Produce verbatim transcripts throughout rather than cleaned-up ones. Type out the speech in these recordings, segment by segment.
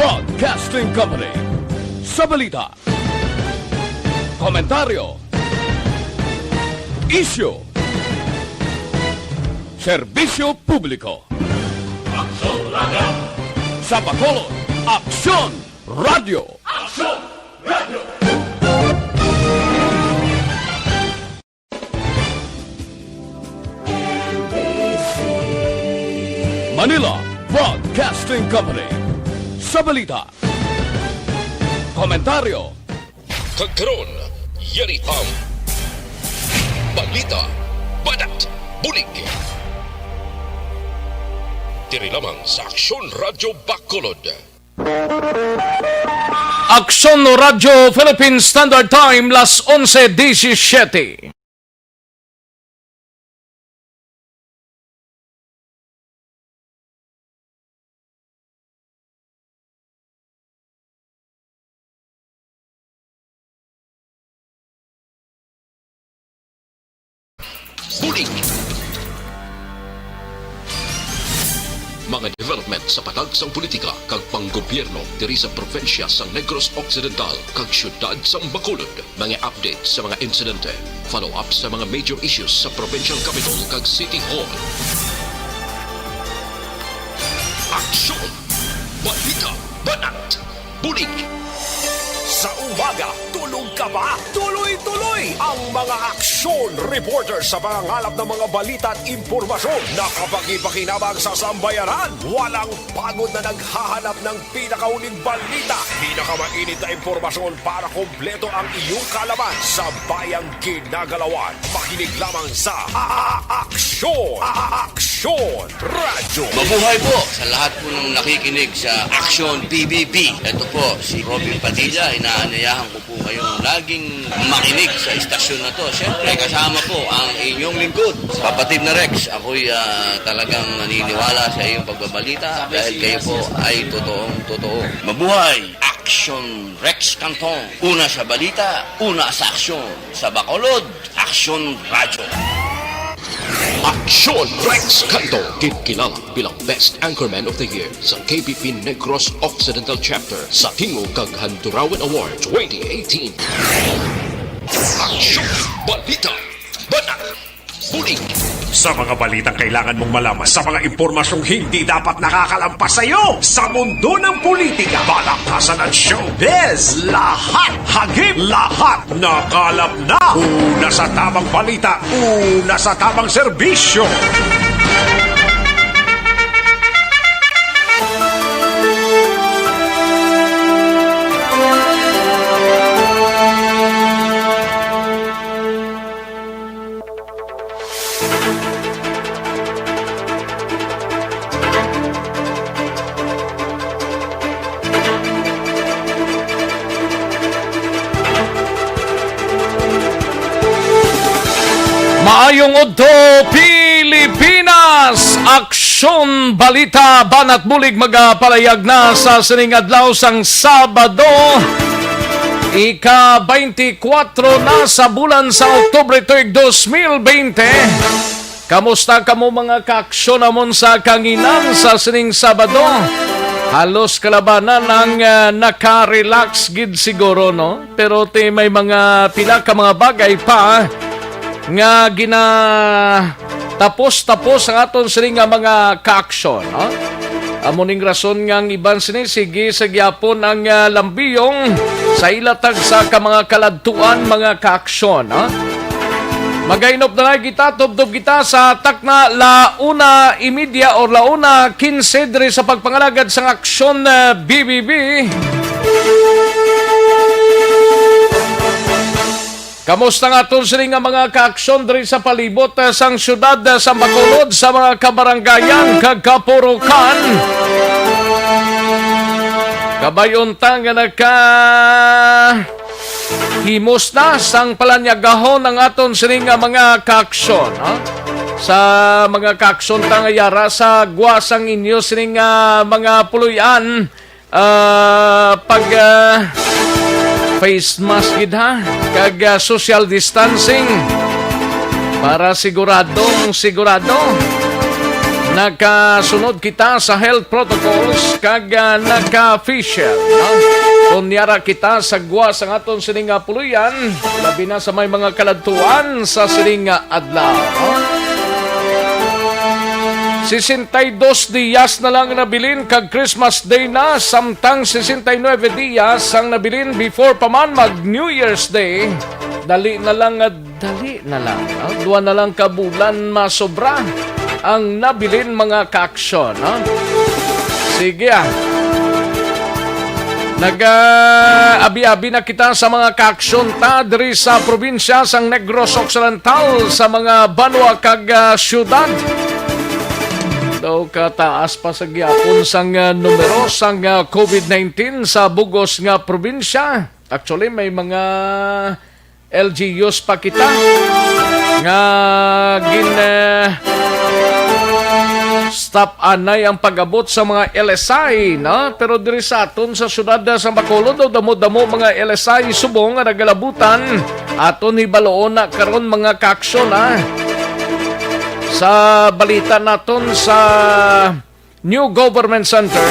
Broadcasting Company. Sa balita, komentaryo, isyu, serbisyo publiko. Aksyon Radyo. Sa Bacolod, Aksyon Radyo. Aksyon Radyo. Manila Broadcasting Company. Sa balita, komentaryo. Kag karon, yari ang balita, banat, bulig. Diri lamang sa Aksyon Radyo Bacolod. Aksyon Radyo Philippine Standard Time, las onse disisiete. Bulig. Mga development sa patag sang politika kag panggobyerno diri sa probinsya sang Negros Occidental kag siyudad sang Bacolod. Mga update sa mga insidente. Follow-up sa mga major issues sa provincial capitol kag city hall. Aksyon! Balita! Banat! Bulig! Sa umaga, tulog ka ba? Tuloy-tuloy ang mga aksyon reporter sa pangangalap ng mga balita at impormasyon na kapakipakinabang sa sambayanan. Walang pagod na naghahanap ng pinakahuling balita, pinakamainit na impormasyon para kompleto ang iyong kaalaman sa bayang ginagalawan. Makinig lamang sa A-, A-, Aksyon, A-, A-, Aksyon Radyo. Mabuhay po sa lahat po ng nakikinig sa Aksyon P B B. Ito po si Robin Padilla, inaanyayahan ko po kayong laging makinig sa istasyon na to. Siyempre, kasama po ang inyong lingkod, kapatid na Rex. Ako'y, ah, talagang naniniwala sa iyong pagbabalita dahil kayo po ay totoong totoo. Mabuhay! Aksyon Rex Canton. Una sa balita, una sa aksyon. Sa Bacolod, Aksyon Radyo. Aksyon Rex Canto, ginkilala bilang Best Anchorman of the Year sa K B P Negros Occidental Chapter sa Tingog kag Handurawan Award twenty eighteen. Aksyon! Balita! Banat! Bulig! Sa mga balitang kailangan mong malaman, sa mga impormasyong hindi dapat nakakalampas sa iyo, sa mundo ng politika, balakasan at showbiz, lahat hagip, lahat nakalap na. Una sa tamang balita, una sa tamang serbisyo. Maayong udto, Pilipinas! Aksyon, balita, banat bulig magapalayag na sa sining adlaw sang Sabado, ika-twenty-four na sa bulan sa Oktubre tuig dos mil bente. Kamusta kamo, mga kaaksyon namon, sa kahanginan sa sining Sabado? Halos kalabanan ang, ah, naka-relax gid siguro, no? Pero ti may mga pila ka mga bagay pa nga ginatapos-tapos ang aton sini nga mga kaaksyon, no? Amo ning rason nga ang iban sini sige sa gyapon ang, ah, lambiyong sa ila tagsa ka mga kaladtuan, mga kaaksyon, no? Magainop na lang kita, tubtob kita sa takna la una y media or la una quince diri sa pagpangalagad sang Aksyon, ah, B B B. Kamusta nga aton sini nga mga kaaksyon diri sa palibot, ah, sang siyudad, ah, sa Bacolod, sa mga kabarangayan kag kapurukan? Kabay-on ta nga naka himos na sang palanyagahon ang aton sini nga mga kaaksyon, ha? Sa mga kaaksyon ta nga yara sa gwa sang inyo sini nga mga puloy-an, ah, pag, ah, face mask gid, ha, kag, ah, social distancing para siguradong sigurado. nakasunod kita sa health protocols kag, ah, naka-face shield, no? Kon yara kita sa gwa sang aton sini nga puloy-an, labi na sa may mga kaladtuan sa sini nga adlaw, no? Sesenta y dos diyas na lang nabilin kag Christmas Day na, samtang sesenta y nuebe diyas ang nabilin before pa man mag New Year's Day. Dali na lang nga Dali na lang, ah. Duha na lang ka bulan masobra ang nabilin, mga kaaksyon, ah. Sige, ah. Nag-, ah, abi-abi na kita sa mga kaaksyon ta diri sa probinsya sang Negros Occidental, sa mga banwa kag, ah, syudad. Daw kataas pa sa gyapon sang, ah, numero sang, ah, covid nineteen sa bugos nga probinsya. Actually, may mga L G Us pa kita nga gin, eh, stop anay ang pag-abot sa mga L S I, no? Pero diri sa aton sa siyudad sa Bacolod, daw damo-damo mga L S I subong nga nagalabutan. Aton hibaloon na karon, mga kaaksyon, ha? Sa balita naton sa New Government Center.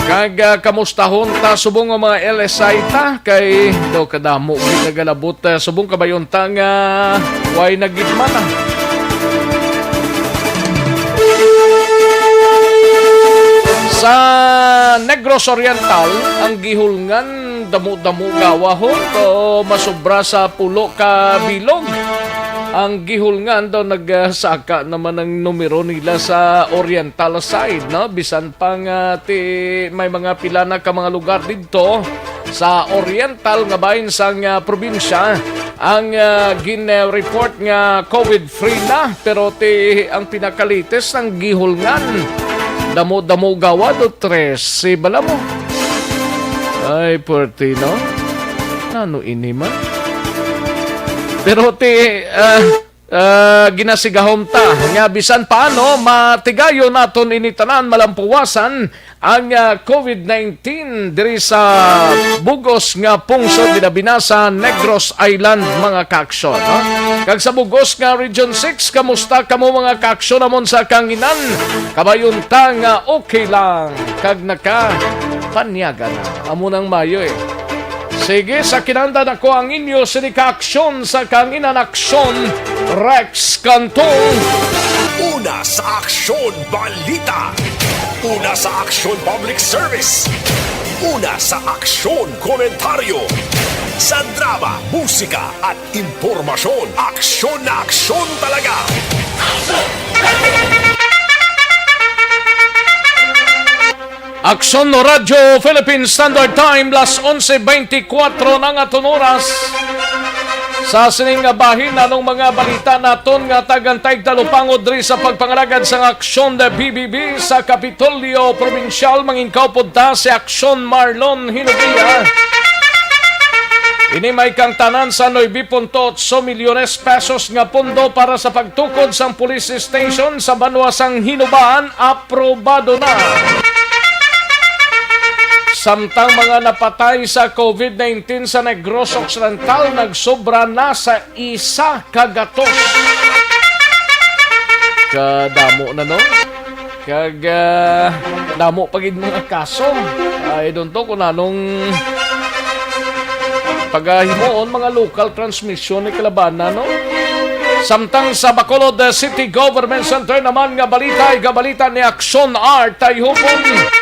Kag, ah, kamustahon ta subong nga mga L S I ta, kay daw kadamo gid nagalabot, ah, subong kabayon ta nga way na gid man, ah. Sa Negros Oriental, ang gihulngan damo-damo gawahon o masobra sa pulo ka bilog. Ang gihulngan daw nagsaka naman ang numero nila sa oriental side, no? Bisan pa nga ti-, may mga pila na ka mga lugar didto sa oriental nga bahin sang, ah, probinsya ang, ah, gin-report nga covid free na, pero ti ang pinakalites ang gihulngan. Damo-damo gawad o tres, si bala mo. Ay, puwerte, no? Nano ini man? Pero ti, ah, ah, ginasigahom ta nga bisan paano, matigayon naton ini tanan, malampuwasan ang, ah, covid nineteen diri sa bugos nga pungsod, ilabi na sa Negros Island, mga kaaksyon, no? Kag sa bugos nga Region six, kamusta kamo, mga kaaksyon namon sa kanginan? Kabayon ta nga okay lang kag nakapanyaga na. Amo nang mayo, eh. Sige, sa kinahanglan ako ang inyo sini ka aksyon sa kanginan, aksyon, Rex Cantong. Una sa aksyon, balita. Una sa aksyon, public service. Una sa aksyon, komentaryo. Sa drama, musika, at impormasyon, aksyon na aksyon talaga. Aksyon Radyo Philippine Standard Time, las onse beintikwatro na nga aton oras. Sa sining nga bahin, anong mga balita naton nga tagan taig talupangod diri sa pagpangalagad sang aksyon the B B B sa Kapitolyo Probinsyal? Mangingkaupod ta si Aksyon Marlon Hinubia. Ini may kangtanan sa nuebe punto otso milyones pesos nga pondo para sa pagtukod sang police station sa banwa sang Hinubaan, aprobado na. Samtang mga napatay sa covid nineteen sa Negros Occidental nagsobra na sa isa ka gatos. Kadamo na, no? Kag, ah, damo pa gid mga kaso. I don't know kung anong pagahimuon, mga local transmission ni kalabanan, no? Samtang sa Bacolod, ah, City Government Center naman nga balita, igabalita ni Aksyon Art Tayhupon.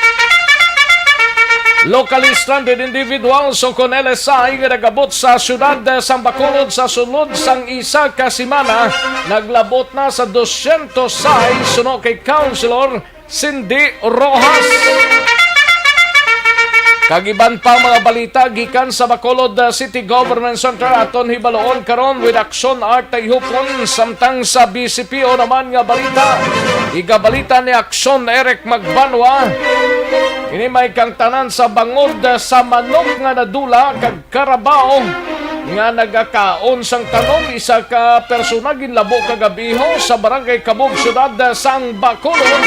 Locally stranded individuals o kon L S I nga nagabot sa siyudad, ah, sang Bacolod sa sulod sang isa ka semana, naglabot na sa dosyentos sais suno kay Councilor Cindy Rojas. Kag iban pa mga balita gikan sa Bacolod, uh, City Government Center aton hibaloon karon with Aksyon Art Tayhupon, samtang sa B C P O naman nga balita, igabalita ni Aksyon Eric Magbanwa. Ini may kangtanan sa bangod, uh, sa manok nga nadula kag karabaw nga nagakaon sang tanom, isa ka persona ginlabo kagabiho sa Barangay Kabog, Siyudad sang Bacolod.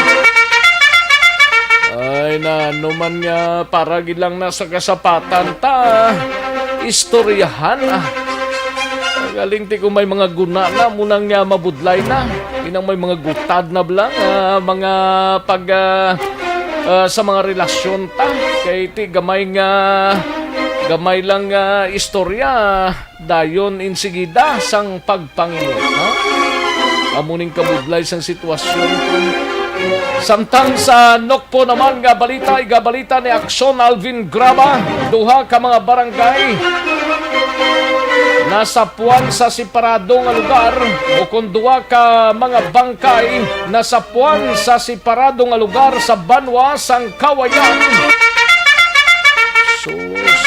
Ay, nano man nga para gid lang na sa kasapatan ta istoryahan, ah. Kaling ti kung may mga guna na, munang nga mabudlay na. Inang may mga gutad na bala, ah, mga pag, ah, ah, sa mga relasyon ta. Kay ti gamay nga, gamay lang nga istorya, dayon insigida sang pagpangimot, ha? Amo ning kabudlay sang sitwasyon. Samtang sa Nokpo naman nga balita, igabalita ni Aksyon Alvin Graba, duha ka mga barangay nasapuan sa separado nga lugar, o kon duha ka mga bangkay nasapuan sa separado nga lugar sa banwa sang Kawayan. Sus.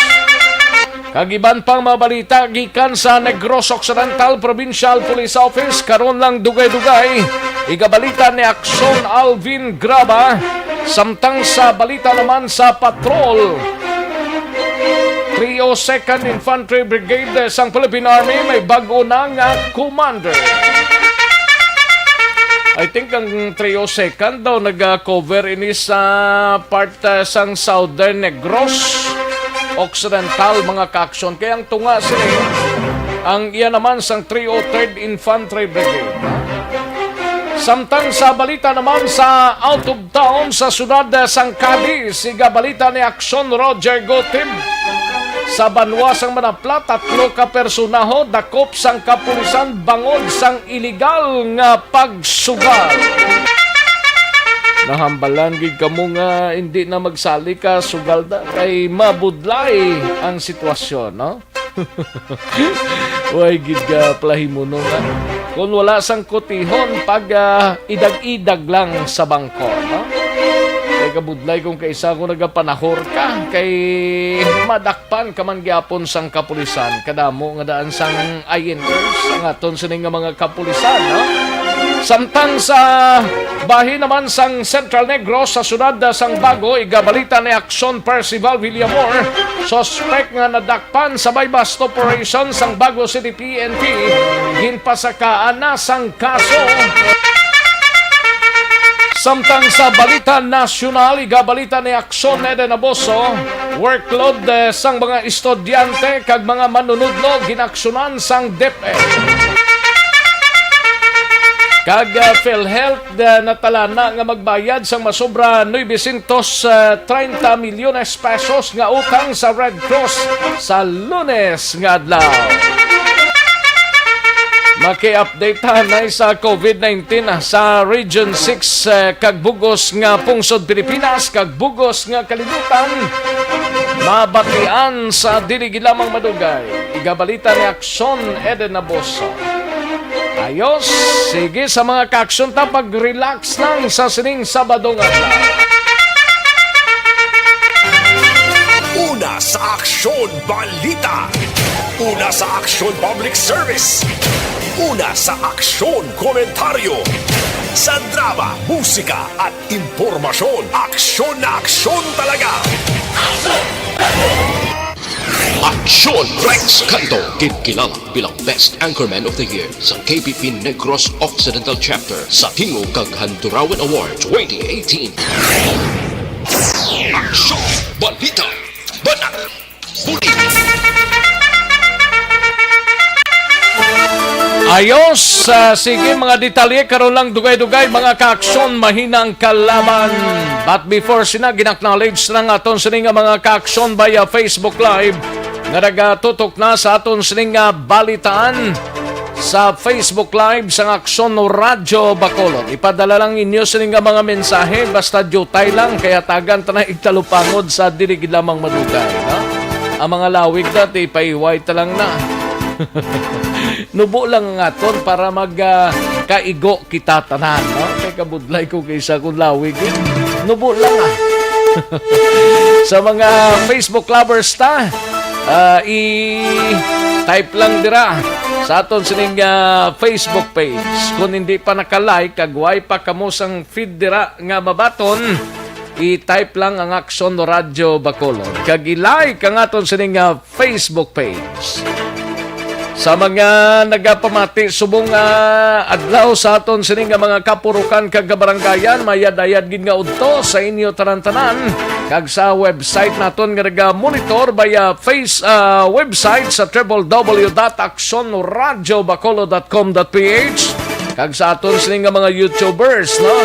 Kag iban pang mga balita gikan sa Negros Occidental Provincial Police Office, karon lang dugay-dugay, igabalita ni Aksyon Alvin Graba. Samtang sa balita naman sa patrol, three oh second Infantry Brigade sang Philippine Army may bag-o na nga commander. I think ang three oh second daw nag-cover ini sa part, ah, sang Southern Negros Occidental, mga kaaksyon. Kaya ang tunga sini, ang iya naman sang three oh third Infantry Brigade. Samtang sa balita naman sa out of town, sa siyudad sang Cadiz, igabalita ni Aksyon Roger Gutib. Sa banwa sang Manapla, tatlo ka personaho dakop sang kapulisan bangod sang iligal nga pagsugal. Nahambalan gid kamo nga hindi na magsali ka sugal da kay mabudlay ang sitwasyon, no? Way gid ka palahimuno nga. Kung wala sang kutihon, pag, ah, idag-idag lang sa bangko, no? Kay kabudlay kung kaisa ko nagapanahor ka, kay madakpan ka man gyapon sang kapulisan. Kadamo nga daan sang I N Rs ang aton sini nga mga kapulisan, no? Samtang sa bahin naman sang Central Negros, sa siyudad sang Bago, igabalita ni Aksyon Percival Villamor, suspek nga nadakpan sa buy-bust operation sang Bago City P N P, ginpasakaan na sang kaso. Samtang sa balita nasyonal, igabalita ni Aksyon Eden Aboso, workload, eh, sang mga estudyante kag mga manunudlo ginaksyonan sang DepEd. Kag, ah, PhilHealth, ah, natalana nga magbayad sang masobra novecientos treinta milyones pesos nga utang sa Red Cross sa Lunes nga adlaw. Maki-update ta na sa COVID nineteen, ah, sa Region six, ah, kag bugos nga pungsod Pilipinas kag bugos nga kalibutan. Mabatian sa dili gid lamang madugay. Igabalita ni Aksyon Eden Aboso. Ayos, sige sa mga kaaksyon ta, pag-relax lang sa sining Sabado nga adlaw. Una sa Aksyon Balita. Una sa Aksyon Public Service. Una sa Aksyon Komentaryo. Sa drama, musika, at impormasyon, aksyon na aksyon talaga. Aksyon Rex Canto, gid kilala bilang Best Anchorman of the Year sa K P P Negros Occidental Chapter sa Tingog kag Handurawan Award twenty eighteen. Aksyon, balita, banat, buli. Ayos, ah, sige, mga detalye karon lang, dugay-dugay, mga kaaksyon, mahinang kalaban. But before sina, gin-acknowledge na nga aton sini nga mga kaaksyon via Facebook Live nga nagatutok na sa aton sini nga balitaan sa Facebook Live sang Aksyon Radyo Bacolod. Ipadala lang inyo sini nga mga mensahe, basta diutay lang, kay hatagan ta na igtalupangod sa dili gid lamang madugay, no? Ang mga lawig dati, paiway ta lang na. Nubo lang ang aton para mag, ah, kaigo kita tanan, no? Kay kabudlay ko kaysa kung lawig, eh. Nubo lang, ah. Sa mga Facebook lovers ta, ah, i-type lang dira sa aton sining, ah, Facebook page. Kung hindi pa naka-like, kag way pa kamo sang feed dira nga mabaton, i-type lang ang Aksyon Radyo Bacolod. Kag i-like ang aton sining, ah, Facebook page. Sa mga nagapamati subong nga adlaw sa aton sini nga mga kapurukan kag kabaranggayan, mayad-ayad gid nga udto sa inyo tanan-tanan. kag sa website naton nga naga-monitor via face, ah, website sa triple W dot aksyon radio bacolod dot com dot P H, kag sa aton sini nga mga YouTubers, no?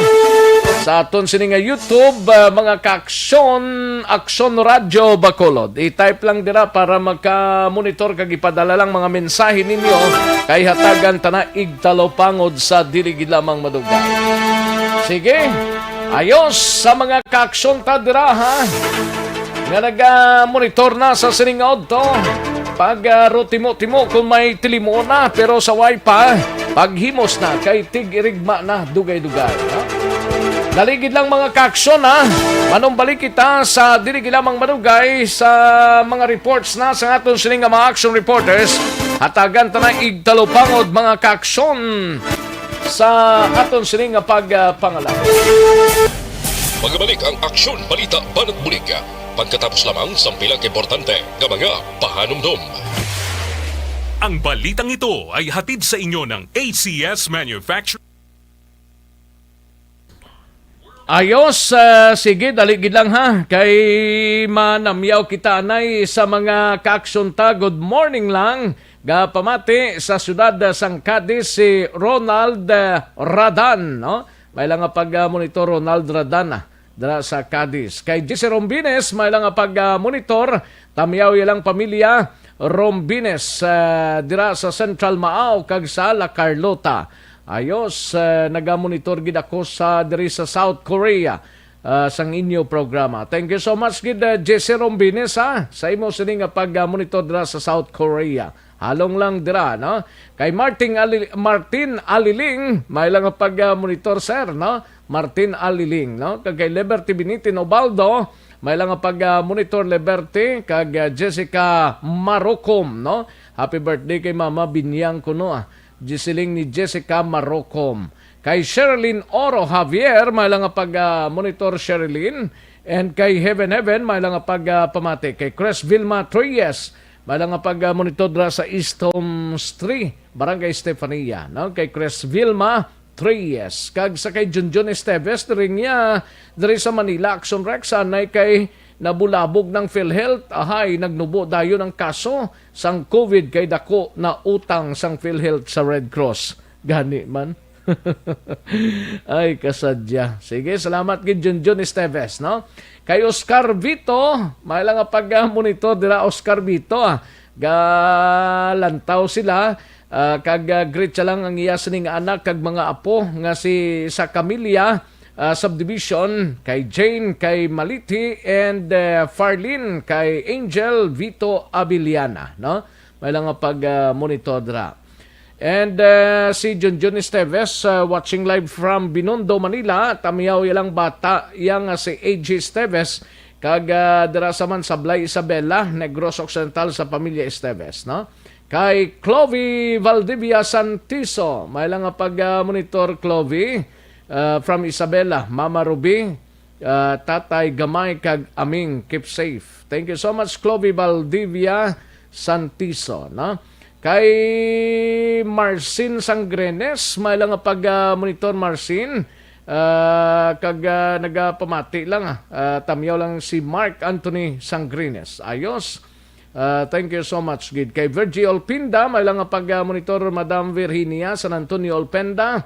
Sa aton sini nga YouTube, ah, mga ka-aksyon, Aksyon Radio Bacolod. I-type lang dira para maka-monitor kag ipadala lang mga mensahe ninyo kay hatagan ta na igtalupangod sa dili gid lamang madugay. Sige, ayos sa mga ka-aksyon ta dira, ha, nga naga-monitor na sa sining nga udto. Pag, ah, ro timo-timo kung may tilimuon na, pero sa way pa, paghimos na kay tig-irigma na dugay-dugay, no? Dali gid lang, mga ka-aksyon, ha. Manumbalik kita sa dili gid lamang madugay sa mga reports na sa aton sini nga mga action reporters. Hatagan ta na igtalupangod, mga ka-aksyon, sa aton sini nga pagpangalap. Pagabalik ang Aksyon, Balita, Banat Bulig, pagkatapos lamang sang pila ka importante nga mga pahanumdom. Ang balitang ito ay hatid sa inyo ng A C S Manufacturing. Ayos, ah, sige, dali gid lang, ha, kay manamyaw kita anay sa mga ka-aksyon ta. Good morning lang. Gapamati sa siyudad, ah, sang Cadiz si Ronald, ah, Radan, no? May lang nga pag, ah, monitor, Ronald Radan, ah, dira sa Cadiz. Kay Jesse Rombines, may lang nga pag, ah, monitor, tamyaw ilang pamilya, Rombines, ah, dira sa Central Maao kag sa La Carlota. Ayos, ah, naga-monitor gid ako sa, diri sa South Korea, ah, sang inyo programa. Thank you so much gid, ah, Jesse Rombines, ha, sa imo sini nga pag, ah, monitor dira sa South Korea. Halong lang dira, no? Kay Martin Ali-, Martin Aliling, may lang nga pag, ah, monitor, sir, no? Martin Aliling, no? Kag kay Liberty Binitin Obaldo, may lang nga pag, ah, monitor, Liberty, kag, ah, Jessica Marucom, no? Happy birthday kay Mama Binyang kuno, ah. Gisiling ni Jessica Marucom. Kay Sherilyn Oro Javier, may lang nga pag, ah, monitor, Sherilyn. And kay Heaven Heaven, may lang nga pag, ah, pamati. Kay Chris Vilma Treyes, may lang nga pag, ah, monitor dira sa East Homes three, Barangay Estefania, no? Kay Chris Vilma Treyes. Kag sa kay Junjun Esteves, diri niya, diri sa Manila, Action Rex, anay kay nabulabog ng PhilHealth. Ahay, nagnubo dayon ang kaso sang COVID kay dako na utang sang PhilHealth sa Red Cross. Gani man. Ay, kasadya. Sige, salamat gid, Junjun Esteves, no? Kay Oscar Vito, may lang nga pag, ah, monitor dira, Oscar Vito, ah. Galantaw sila, ah, kag, ah, greet siya lang ang iya sining anak kag mga apo nga si sa Camilla, ah, Subdivision, kay Jane, kay Maliti, and, ah, Farlin, kay Angel Vito Abiliana, no? May lang nga pag, ah, monitor dira. And, uh, si Junjun Esteves, uh, watching live from Binondo, Manila. Tamiyaw ilang bata, iya nga si A G Esteves, kag, uh, dira sa man Sablay, Isabela, Negros Occidental, sa pamilya Esteves, no? Kay Clovie Valdivia Santiso, may lang nga pag, uh, monitor, Clovie, uh, from Isabela, Mama Ruby, ah, Tatay Gamay kag Aming, keep safe. Thank you so much, Clovie Valdivia Santiso, no? Kay Marcin Sangrenes, may lang nga pag, ah, monitor, Marcin. Ah, kag, ah, nagapamati lang, ah. Ah, tamiyaw lang si Mark Anthony Sangrenes. Ayos. Ah, thank you so much gid. Kay Virgie Olpinda, may lang nga pag, ah, monitor, Madam Virginia San Antonio Olpenda.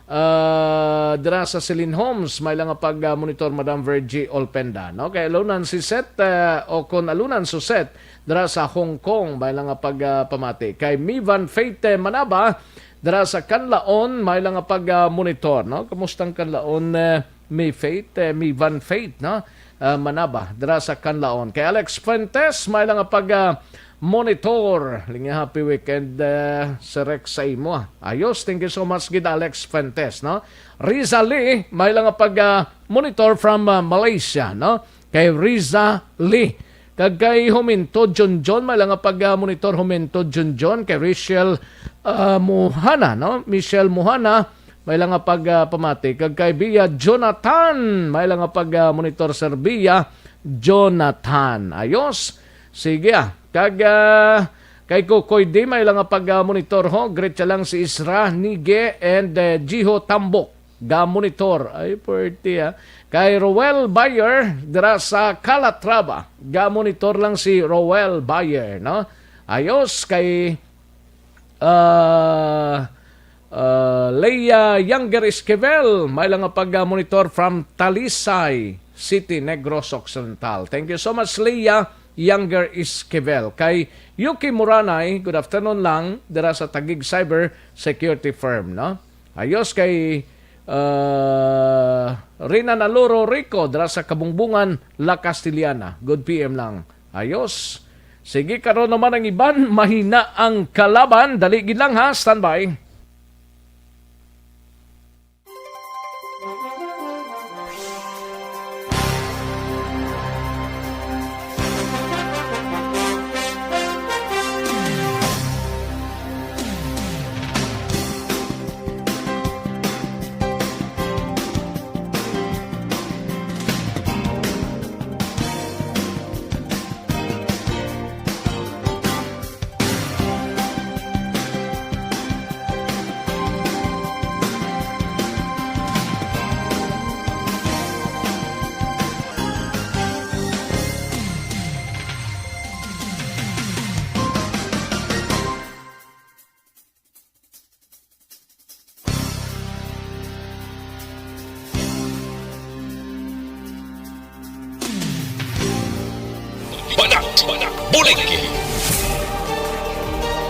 Ah, dira sa Celine Homes, may lang nga pag, ah, monitor, Madam Virgie Olpenda, no? Kay Alunan Siset, ah, o kon Alunan Suset, dira sa Hong Kong, may lang nga pag, ah, pamati. Kay Mivan Faith, eh, Manaba, dira sa Canlaon, may lang nga pag, ah, monitor, no? Kumusta ang Canlaon, eh, Mi Faith, eh, Mivan Faith, no? Ah, Manaba, dira sa Canlaon. Kay Alex Fuentes, may lang nga pag, ah, monitor. Lingi, happy weekend, eh, Sir Rex, sa imo, ah. Ayos, thank you so much gid, Alex Fuentes, no? Riza Lee, may lang nga pag, ah, monitor from, ah, Malaysia, no? Kay Riza Lee. Kag kay Humintod Junjun, may lang nga pag, ah, monitor, Humintod Junjun, kay Rachel, ah, Muhana, no? Michelle Muhana, may lang nga pag, ah, pamati. Kag kay Bia Jonathan, may lang nga pag, ah, monitor, Sir Bia Jonathan. Ayos. Sige, ah. Kag, ah, kay Kokoy D, may lang nga pag, ah, monitor, ho. Greet siya lang si Isra Nige and, eh, Jiho Tambok. Ga-monitor. Ay, pwerte, ah. Kay Roel Bayer, dira sa Calatrava. Ga-monitor lang si Roel Bayer, no? Ayos, kay, ah, ah, Leia Younger Esquivel, may lang nga pag-monitor from Talisay City, Negros Occidental. Thank you so much, Leia Younger Esquivel. Kay Yuki Muranay, good afternoon lang, dira sa Taguig Cyber Security Firm, no? Ayos kay, ah, Rina Naluro Rico, dira sa Kabungbungan, La Castellana. Good P M lang. Ayos. Sige, karon naman ang iban, mahina ang kalaban. Dali gid lang ha, standby. Banat, Banat, Bulig.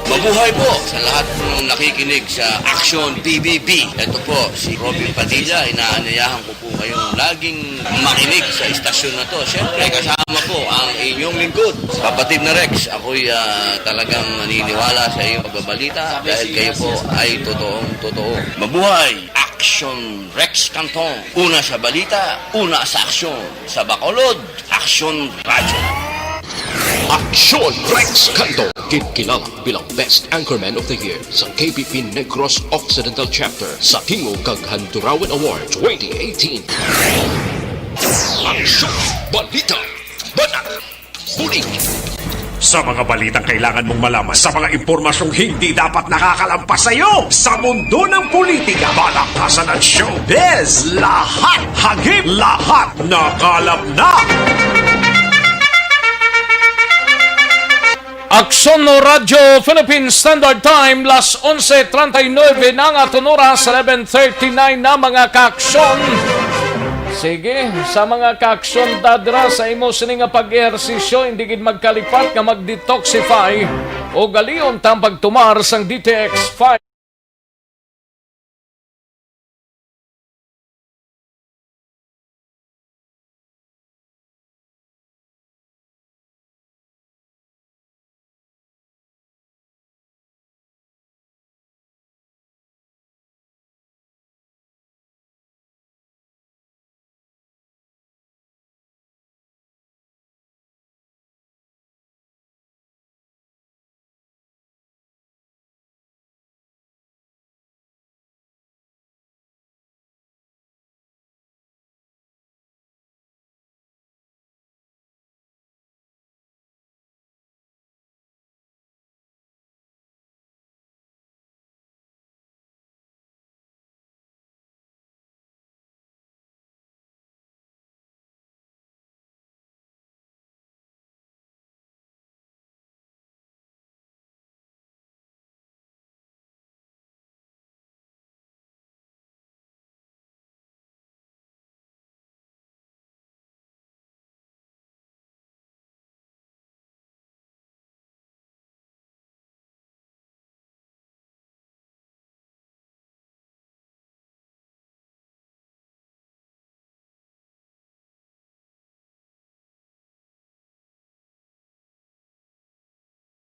Mabuhay po sa lahat ng nakikinig sa Action P B B. Ito po si Robin Padilla. Inaanyayahan ko po kayong laging makinig sa istasyon na to. Siyempre, kasama po ang inyong lingkod, kapatid na Rex. Ako'y, ah, talagang naniniwala sa iyong pagbabalita dahil kayo po ay totoong totoo. Mabuhay! Action Rex Canton. Una sa balita, una sa aksyon. Sa Bacolod, Action Radyo. Action Rex Canton, ginkilala bilang Best Anchorman of the Year sa K P P Negros Occidental Chapter sa Tingog kag Handurawan Award twenty eighteen. Action Balita. Banat. Bulig. Sa mga balitang kailangan mong malaman, sa mga impormasyong hindi dapat nakakalampas sa iyo, sa mundo ng politika, balaktasan at showbiz, lahat hagip, lahat nakalap na. Aksyon no Radyo Philippine Standard Time, las onse treinta y nueve na nga, aton oras, eleven thirty-nine na, mga kaaksyon. Sige, sa mga kaaksyon, dadra sa imo sini nga pag-ehersisyo, hindi gid magkalipat nga mag-detoxify o galion ta ang pagtumar sang D T X five.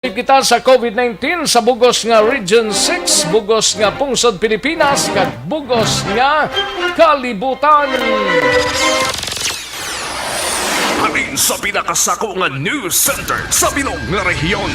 Kita sa COVID nineteen sa bugos nga Region six, bugos nga pungsod Pilipinas, kag bugos nga kalibutan. Halin sa pinakasako nga news center sa bilog nga rehiyon.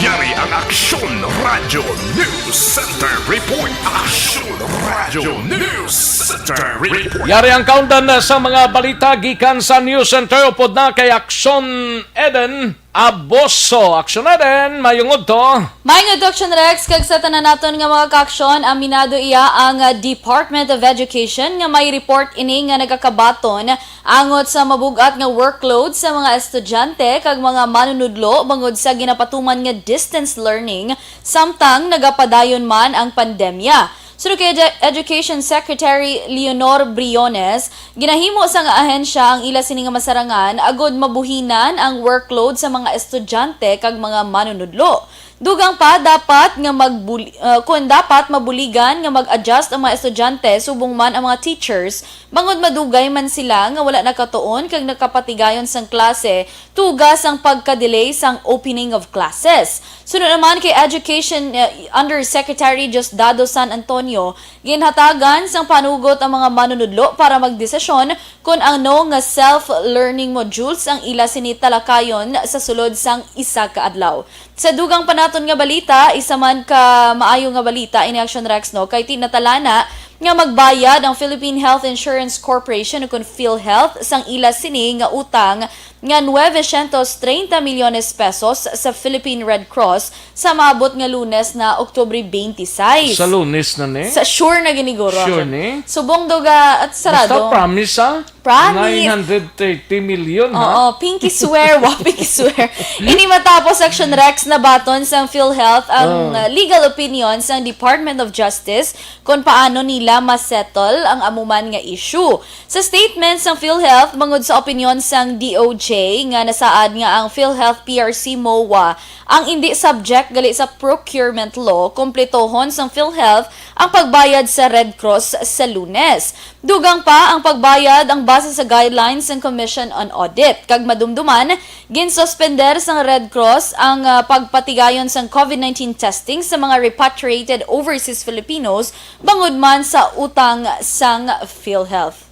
Yari ang Aksyon Radyo News Center Report. Aksyon Radyo News Center. Report. Yari ang kaundan sa mga balita gikan sa News Center. Upod na kay Action Eden Aboso. Action Eden, mayong udto. Mayong udto, Action Rex, kag sa tanan naton nga mga kaaksyon, aminado iya ang, ah, Department of Education nga may report ini nga nagakabaton angot sa mabug-at nga workload sa mga estudyante kag mga manunudlo bangod sa ginapatuman nga distance learning samtang nagapadayon man ang pandemya. Suno kay Edu-, Education Secretary Leonor Briones, ginahimo sang ahensya ang ila sini nga masarangan agod mabuhinan ang workload sa mga estudyante kag mga manunudlo. Dugang pa, dapat nga magbuli-, ah, kun dapat mabuligan nga mag-adjust ang mga estudyante subong man ang mga teachers, bangod madugay man sila nga wala nakatuon kag nakapatigayon sang klase tuga sang pagka-delay sang opening of classes. Suno naman kay Education, uh, Undersecretary Diosdado San Antonio, ginhatagan sang panugot ang mga manunudlo para magdesisyon kon ano nga self-learning modules ang ila sini talakayon sa sulod sang isa ka adlaw. Sa dugang pa naton nga balita, isa man ka maayo nga balita ini, Action Rex, no, kay ti natalana nga magbayad ang Philippine Health Insurance Corporation o kon PhilHealth sang ila sini nga utang nga nueve cientos treinta milyones pesos sa Philippine Red Cross sa maabot nga Lunes na Oktubre twenty-six. Sa Lunes na ni? Sa sure na giniguro. Sure ni? Subong daw ga at sarado. Basta promise, ha? Promise. Nine hundred thirty million, ha? Oo, pinky swear, wa, pinky swear. Ini matapos, Action Rex, nabaton sang PhilHealth ang, Oh. uh, legal opinion sang Department of Justice kon paano nila ma-settle ang amuman nga issue. Sa statement sang PhilHealth, bangod sa opinyon sang D O J nga nasaad nga ang PhilHealth P R C MOA ang indi subject gali sa procurement law, kumpletohon sang PhilHealth ang pagbayad sa Red Cross sa Lunes. Dugang pa, ang pagbayad ang base sa guidelines sang Commission on Audit, kag madumduman, ginsuspender sang Red Cross ang, ah, pagpatigayon sang COVID nineteen testing sa mga repatriated overseas Filipinos bangod man sa utang sang PhilHealth.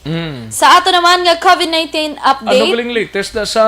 Mm. Sa ato naman nga COVID nineteen Ano update, galing latest na sa,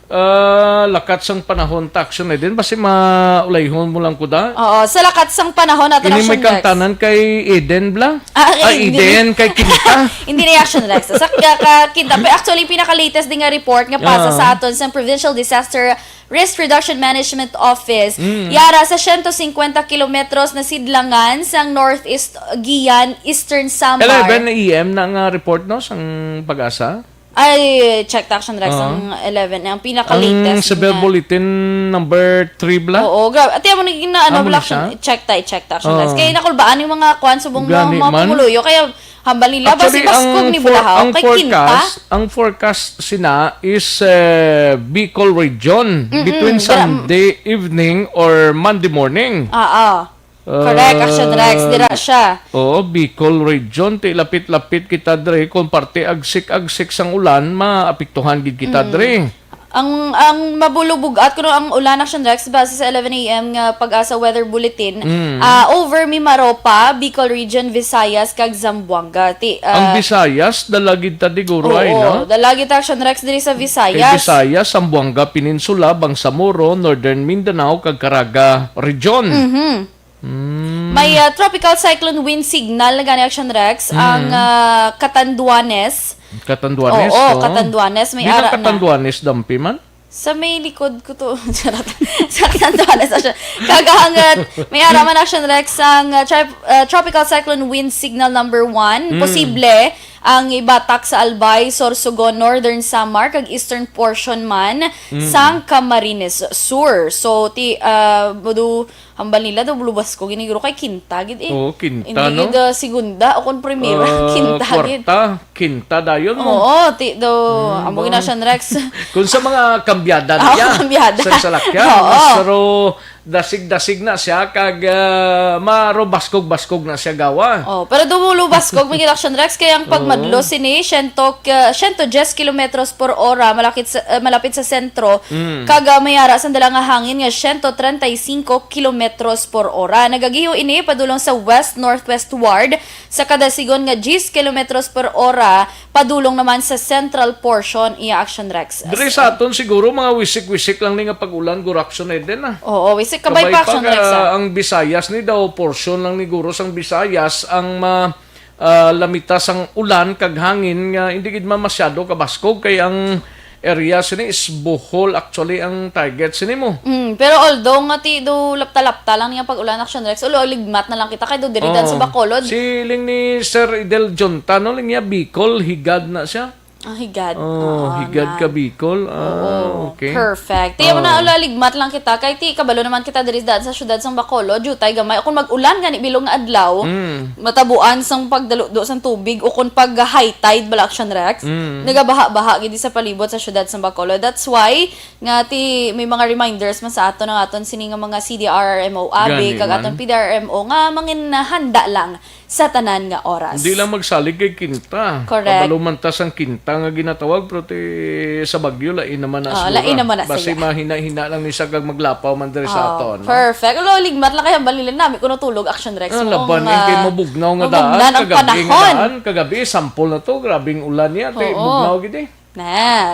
ah, lakat sang panahon, ta, Action Eden? Basi maulayhon mo lang ko da. Oo, sa lakat sang panahon, ato na Ini may siyang next. Kantanan kay Eden, bla? Ah, Ah, hindi. Eden, kay Kinta. Hindi na Action Rex. Sa ka-, ka-, Kinta. Pero actually, pinaka-latest din nga report nga pasa Ah. sa aton sa Provincial Disaster Risk Reduction Management Office. Mm. Yara sa siyento singkwenta kilometros na sidlangan sang Northeast Guian, Eastern Samar. Eleven A M na nga report, no, sang Pag-asa? Ay, check ta, Action Rex, Oo. ang eleven, ang pinaka-latest Ang severe niya. Bulletin number three, bla? Oo, grabe. Ate, amo naging na, ano, Amo bla, na siya? Action, check ta, check ta, Action Oo. Rex. Kaya nakulbaan yung mga kwan, subong Gani mga, mga man. Pumuluyo. Kaya hambal nila, Actually, basi baskog ang ni for-, Bulahaw. ang Kay Kinta. forecast, ang forecast sina is, eh, Bicol region Mm-mm. between Gra- Sunday evening or Monday morning. Ah, ah. Correct, Action Rex, dira siya. Oo, Bicol region, ti lapit-lapit kita dre. Kung parte agsik-agsik sang ulan, maapektuhan gid kita Mm. dre. Ang, ang mabulubog-at kuno ang ulan, Action Rex, base sa eleven A M nga Pag-asa Weather Bulletin, Mm. ah, over Mimaropa, Bicol Region, Visayas, kag Zamboanga. Ti, ah, Ang Visayas, dalagid ta diguro ay, Oo, no? dalagid ta, Action Rex, diri sa Kay Visayas. Visayas, Zamboanga Peninsula, Bangsamoro, Northern Mindanao, kag Caraga Region. Mhm. Mm. May, ah, tropical cyclone wind signal na gani, Action Rex, Mm. ang, ah, Catanduanes. Catanduanes, Oo, oo. Catanduanes. May Di na ara na. Catanduanes, dampi man? Sa may likod ko to. Charot. Sa Catanduanes, Action. Kag ang, ah, may ara man, Action Rex, ang, ah, tri-, ah, tropical cyclone wind signal number one. Mm. Posible ang ibatak sa Albay, Sorsogon, Northern Samar, kag eastern portion man Mm. sang Camarines Sur. So, ti, ah, mudu, Hambal nila daw, lubas ko, giniguro kay kinta gid eh. Oo, kinta, Hindi no? gid, ah, segunda o kon primera, Ah, kinta gid. kwarta, kinta dayon mo. Oo, ti, daw, Mm, amo ba? gina siya, Rex. Kung sa mga kambyada na Oo, niya, kambyada. sa salakyan, Oo. mas ro dasig-dasig na siya, kag, ah, maro baskog-baskog na siya gawa. Oh, pero daw lubaskog, may action, Rex, kay ang Oo. pagmadlo sini, siyento, ah, siyento diyes kilometros por ora, malakit sa, ah, malapit sa sentro, Mm. kag, ah, may ara sandala nga hangin nga siyento treinta y cinco kilometros por ora. Nagagiho ini padulong sa west-northwestward sa kadasigon nga diyes kilometros por ora, padulong naman sa central portion iya action, Rex. Diri sa aton siguro mga wisik-wisik lang ni nga pag-ulan, guro action, Eden, ah. Oo, wisik kabay Kabay pa pa action, nga Rex, ah. ang Visayas ni daw, portion lang ni guro sang Visayas ang ma-, ah, lamita sang ulan kag hangin nga hindi gid man masyado kabaskog, kay ang area sini is Bohol actually ang target sini mo. Mm, pero although nga ti do lapta-lapta lang niya pag-ulan, Action Rex, ulo ligmat na lang kita kay do diri dan sa Oo. Bacolod. Siling ni Sir Idel Junta, no, lang niya Bicol, higad na siya. Ah, higad. Oh, Oo, higad na. Ka Bicol. Ah, Oo, okay. Perfect. Ti, amo na, Oo. Ulo ligmat lang kita kay ti kabalo naman kita diri daan sa syudad sang Bacolod, jutay gamay. Kung mag-ulan gani bilog nga adlaw, Mm. matabuan sang pagdaludo sang tubig o kung pag high tide bala, Action Rex, Mm. nagabaha-baha gid sa palibot sa syudad sang Bacolod. That's why nga ti may mga reminders man sa aton ang aton sini nga mga C D R R M O abi Gani kag man. Aton P D R M O nga mangin handa lang sa tanan nga oras. Hindi lang magsalig kay kinta. Correct. Kabalo man ta sang kinta nga ginatawag, pero ti sa bagyo, lain naman na Ah, siguro. Lain naman na Basi siya. Mahina-hina lang ni siya kag maglapaw man diri sa Oh, aton, no? Perfect. Lo, ligmat lang kay hambal nila nami kuno tulog, Action Rex. Ah, mo laban, nga eh, kay mabugnaw nga mabugnan daan, ang kagabi nga panahon. Daan, kagabi, sample na to, grabing ulan niya, ti Oo. Bugnaw gid eh. Na,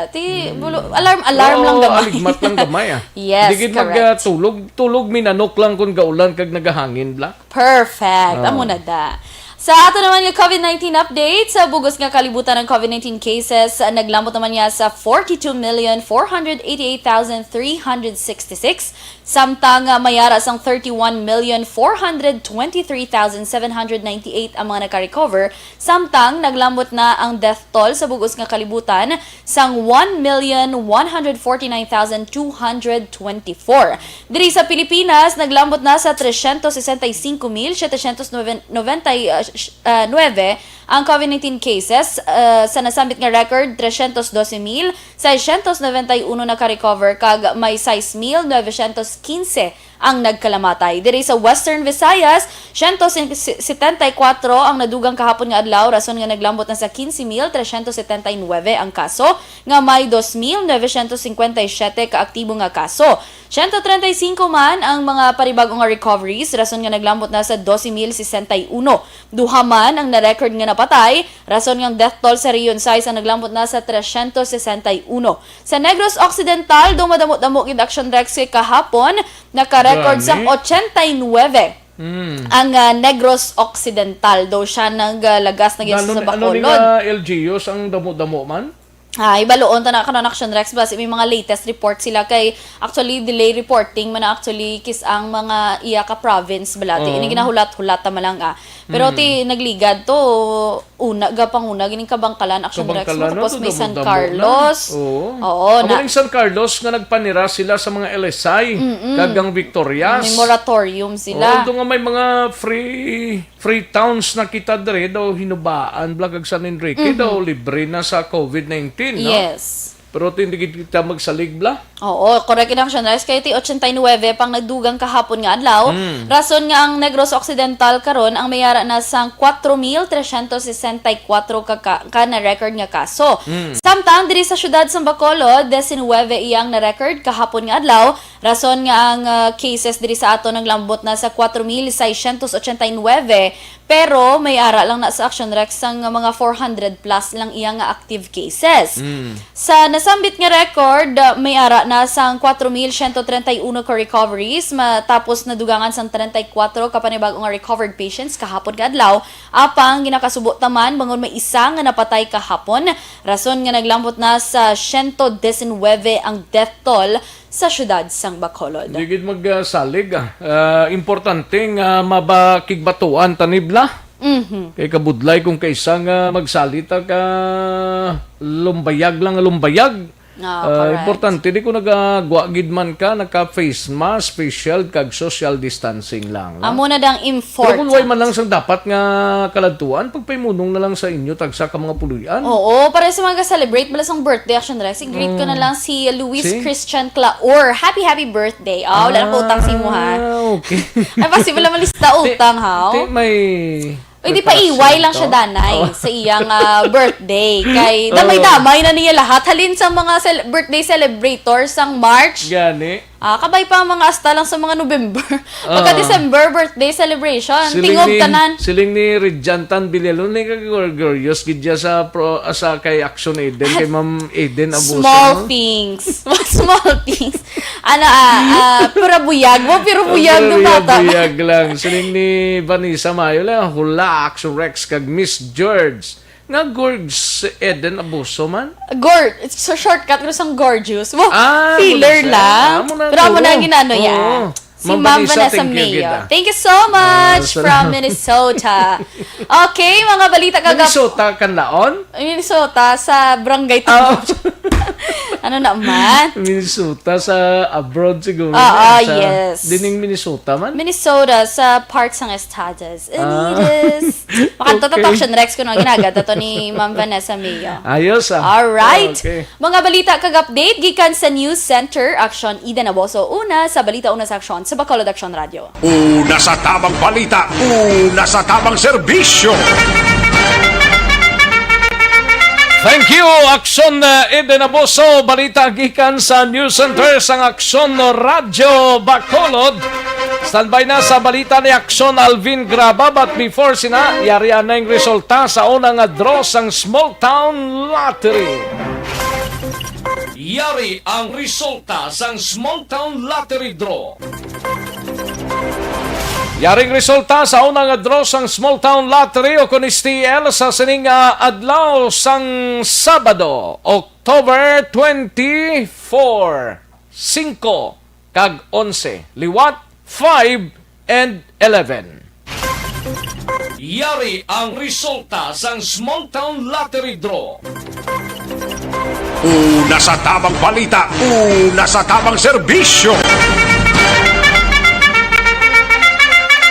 ti, Hmm. bulo-, alarm, alarm Oo, lang gamay. Aligmat lang gamay, ah. Yes, Di gid mag, correct. Ah, tulog, tulog minanok lang kung gaulan kag nagahangin, bla. Perfect. Oh. Amo na da. Sa ato naman nga covid nineteen update, sa bugos nga kalibutan ng covid nineteen cases, ah, naglambot naman niya sa forty-two million four hundred eighty-eight thousand three hundred sixty-six, samtang, ah, mayara sang thirty-one million four hundred twenty-three thousand seven hundred ninety-eight ang mga nakarecover, samtang naglambot na ang death toll sa bugos nga kalibutan sang one million one hundred forty-nine thousand two hundred twenty-four. Diri sa Pilipinas, naglambot na sa trescientos sesenta y cinco mil setecientos noventa y nueve ang covid nineteen cases, ah, sa nasambit nga record, trescientos doce mil seiscientos noventa y uno naka-recover kag may sais mil novecientos quince ang nagkalamatay. Diri sa Western Visayas, siyento setenta y kuwatro ang nadugang kahapon nga adlaw, rason nga naglambot na sa quince mil trescientos setenta y nueve ang kaso, nga may dos mil novecientos cincuenta y siete ka aktibo nga kaso. Siyento treinta y cinco man ang mga paribago nga recoveries, rason nga naglambot na sa doce mil sesenta y uno. Duha man ang na-record nga napatay, rason nga ang death toll sa Region sais ang naglambot na sa trescientos sesenta y uno. Sa Negros Occidental, daw madamo-damo gid, Action Rex, kay kahapon, naka-record sang Gani. ochenta y nuebe Mm. ang, ah, Negros Occidental. Daw siya naglagas na gid Ano, sa ano ni Bacolod. Nga L G Us ang damo-damo man? Ah, ibaluon ta na karon, Action Rex, basi may mga latest report sila kay actually delay reporting man na actually kis ang mga iya ka province bala. Ti Oo. ini ginahulat-hulat ta man lang, ah. Pero Mm. ti nagligad to, una, gapanguna, gining Kabangkalan, Action Rex, Kabangkalan, no? Tapos may San Damo-damo na. Carlos. Oo. Oo, Amo na ning San Carlos nga nagpanira sila sa mga L S I, Mm-mm. kag ang Victorias. May moratorium sila. Oo, ito nga may mga free, free towns na kita diri, daw Hinubaan, bala, kag San Enrique, Mhm. daw libre na sa covid nineteen, no? Yes. Pero ti hindi gid kita magsalig, bala. Oo, correct in Action Rex. Kaya ti ochenta y nuebe pang nagdugang kahapon nga adlaw. Mm. Rason nga ang Negros Occidental karon ang may ara na sang kwatro mil trescientos sesenta y kuwatro ka, ka, ka na record nga kaso. Mm. Samtang diri sa syudad sang Bacolod, diecinuebe iyang na record kahapon nga adlaw. Rason nga ang, ah, cases diri sa aton naglambot na sa kwatro mil seiscientos ochenta y nuebe, pero may ara lang na sa Action Rex sang mga four hundred plus lang iya nga active cases. Mm. Sa nasambit nga record, ah, may ara na sang kwatro mil siyento treinta y uno ka recoveries, ma-, tapos nadugangan sang treinta y kuwatro ka panibag-o nga recovered patients kahapon nga adlaw. Apang ginakasubo ta man bangon may isa nga napatay kahapon, rason nga naglambot na sa siyento diecinuebe ang death toll sa syudad sang Bacolod. Di gid magsalig, ah. Ah, importante nga mabakigbatuan ta ni, bala. Mhm. Kay kabudlay kung kaisa nga magsalit ka, lumbayag lang nga lumbayag. Ah, Ah, correct. Importante, di ko nagagwa gid man ka, naka-face mask, face shield, kag social distancing lang, no? Amo na dang Pero kung important. Way man lang sang dapat nga kaladtuan, pagpaimunong na lang sa inyo, tagsa ka mga puloy-an. Oo, para sa mga celebrate, bala sang birthday, Action Rex, i-greet ko na Oo. lang si Luis Si? Christian Claor. Happy, happy birthday. Ah, wala lang ko utang sa imo, ha? Ah, okay. Ay, basi wala malista Ti-, utang, ha? ti-, may Uy, di pa request iway lang siya, ito. Danay, Oh. sa iyang, ah, birthday. Kay Oo. damay-damay na niya lahat. Halin sa mga cel-, birthday celebrators sang March. Gani. Ah, kabay pa ang mga asta lang sa mga November. Pagka Ah. December, birthday celebration. Siling Tingog ni, tanan. Siling ni Rijantan Villalon, ni kagorgorios gid siya sa pro, sa kay Action Eden, kay Ma'am Eden Abuso, Small no? Things. Small things. Ano, ah, ah, pura buyag mo, pero buyag Pura ng bata. Buyag lang. Siling ni Vanessa Mayo lang, hula, Action Rex, kag Miss George. Nga Gorgs Eden Abuso man? Gor-, it's a shortcut ko sang gorgeous. Mo, Ah, filler muna siya. lang. Ah, muna Pero amo na to. Ang ginano niya. Oo. Si Ma'am Ma'am Vanessa, Vanessa thank you, Mayo. Gid, ah. Thank you so much Ah, from salamat. Minnesota. Okay, mga balita kagap- Minnesota, Kanlaon? Minnesota, sa barangay Ah. Tumuch. Ano naman? Minnesota, sa abroad siguro. Oo, Sa yes. Dining Minnesota man? Minnesota, sa part sang Estados Ah. Unidos. Makanta Okay. Action Rex ko na ginagad. Ito ni Ma'am Vanessa Mayo. Ayos, ah. Alright. Okay. Mga balita kag update gikan sa News Center, Action Eden Abuso, una sa balita, una sa aksyon, sa Bacolod Action Radio. Una sa tamang balita, una sa tamang serbisyo. Thank you, Action, uh, Eden Abuso. Balita gikan sa News Center sang Action Radio Bacolod. Standby na sa balita ni Action Alvin Graba. But before sina, yari anay ang resulta sa una nga draw sang Small Town Lottery. Yari ang resulta sang Small Town Lottery Draw. Yaring resulta sa una nga draw sang Small Town Lottery o kon S T L sa sining, ah, adlaw sang Sabado, October twenty-four, singko, kag onse, liwat five and eleven. Yari ang resulta sang Small Town Lottery Draw. Una sa tamang balita, una sa tamang serbisyo.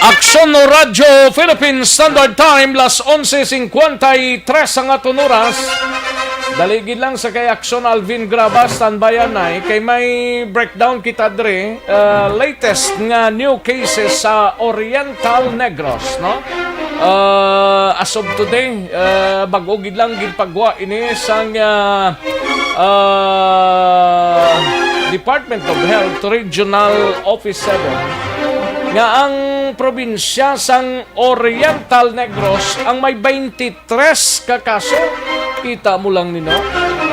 Aksyon Radyo Philippines Standard Time, las onse cincuenta y tres ang aton oras. Dali gid lang sa kay Aksyon Alvin Graba, standby anay, kay may breakdown kita dre, uh, latest nga new cases sa Oriental Negros, no? Uh, as of today, uh, bag-o gid lang ginpagwa ini sang, uh, uh, Department of Health Regional Office seven nga ang probinsya sang Oriental Negros ang may twenty-three ka kaso. Kita mo lang nino.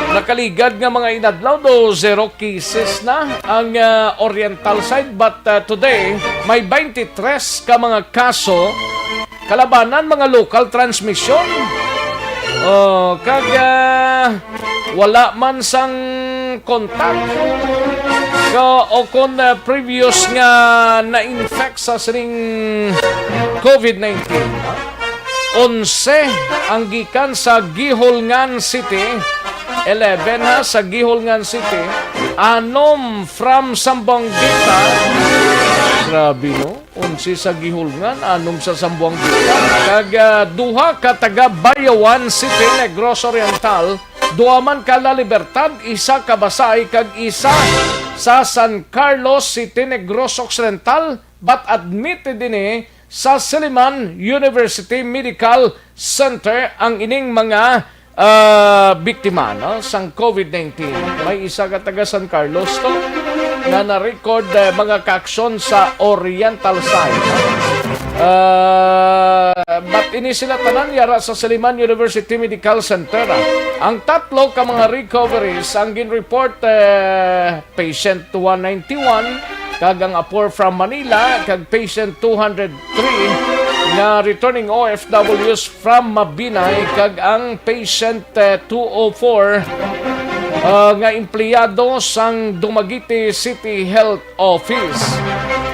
Nakaligad nga mga inadlaw do zero cases na ang, ah, Oriental side, but, ah, today may twenty-three ka mga kaso kalabanan mga local transmission. Oh, kag, ah, wala man sang contact ka o kon, ah, previous nga na-infect sa sining COVID nineteen. Onse ang gikan sa Guihulngan City, eleven ha, sa Guihulngan City, anom from Zamboanguita. Grabe, no? Onse sa Guihulngan, anom sa Zamboanguita. Kag, ah, duha ka taga Bayawan City, Negros Oriental, duha man ka La Libertad, isa ka Basay, kag isa sa San Carlos City, Negros Occidental, but admitted ini sa Siliman University Medical Center ang ining mga, ah, biktima, no, sang COVID nineteen. May isa ka taga San Carlos to nga na-record, eh, mga kaaksyon sa Oriental side, no? Ah, but ini sila tanan yara sa Siliman University Medical Center, ah. Ang tatlo ka mga recoveries ang gin-report, eh, patient one ninety-one, kag ang apor from Manila, kag patient two hundred three nga returning O F Ws from Mabinay, kag ang patient, eh, two oh four, ah, nga empleyado sang Dumaguete City Health Office.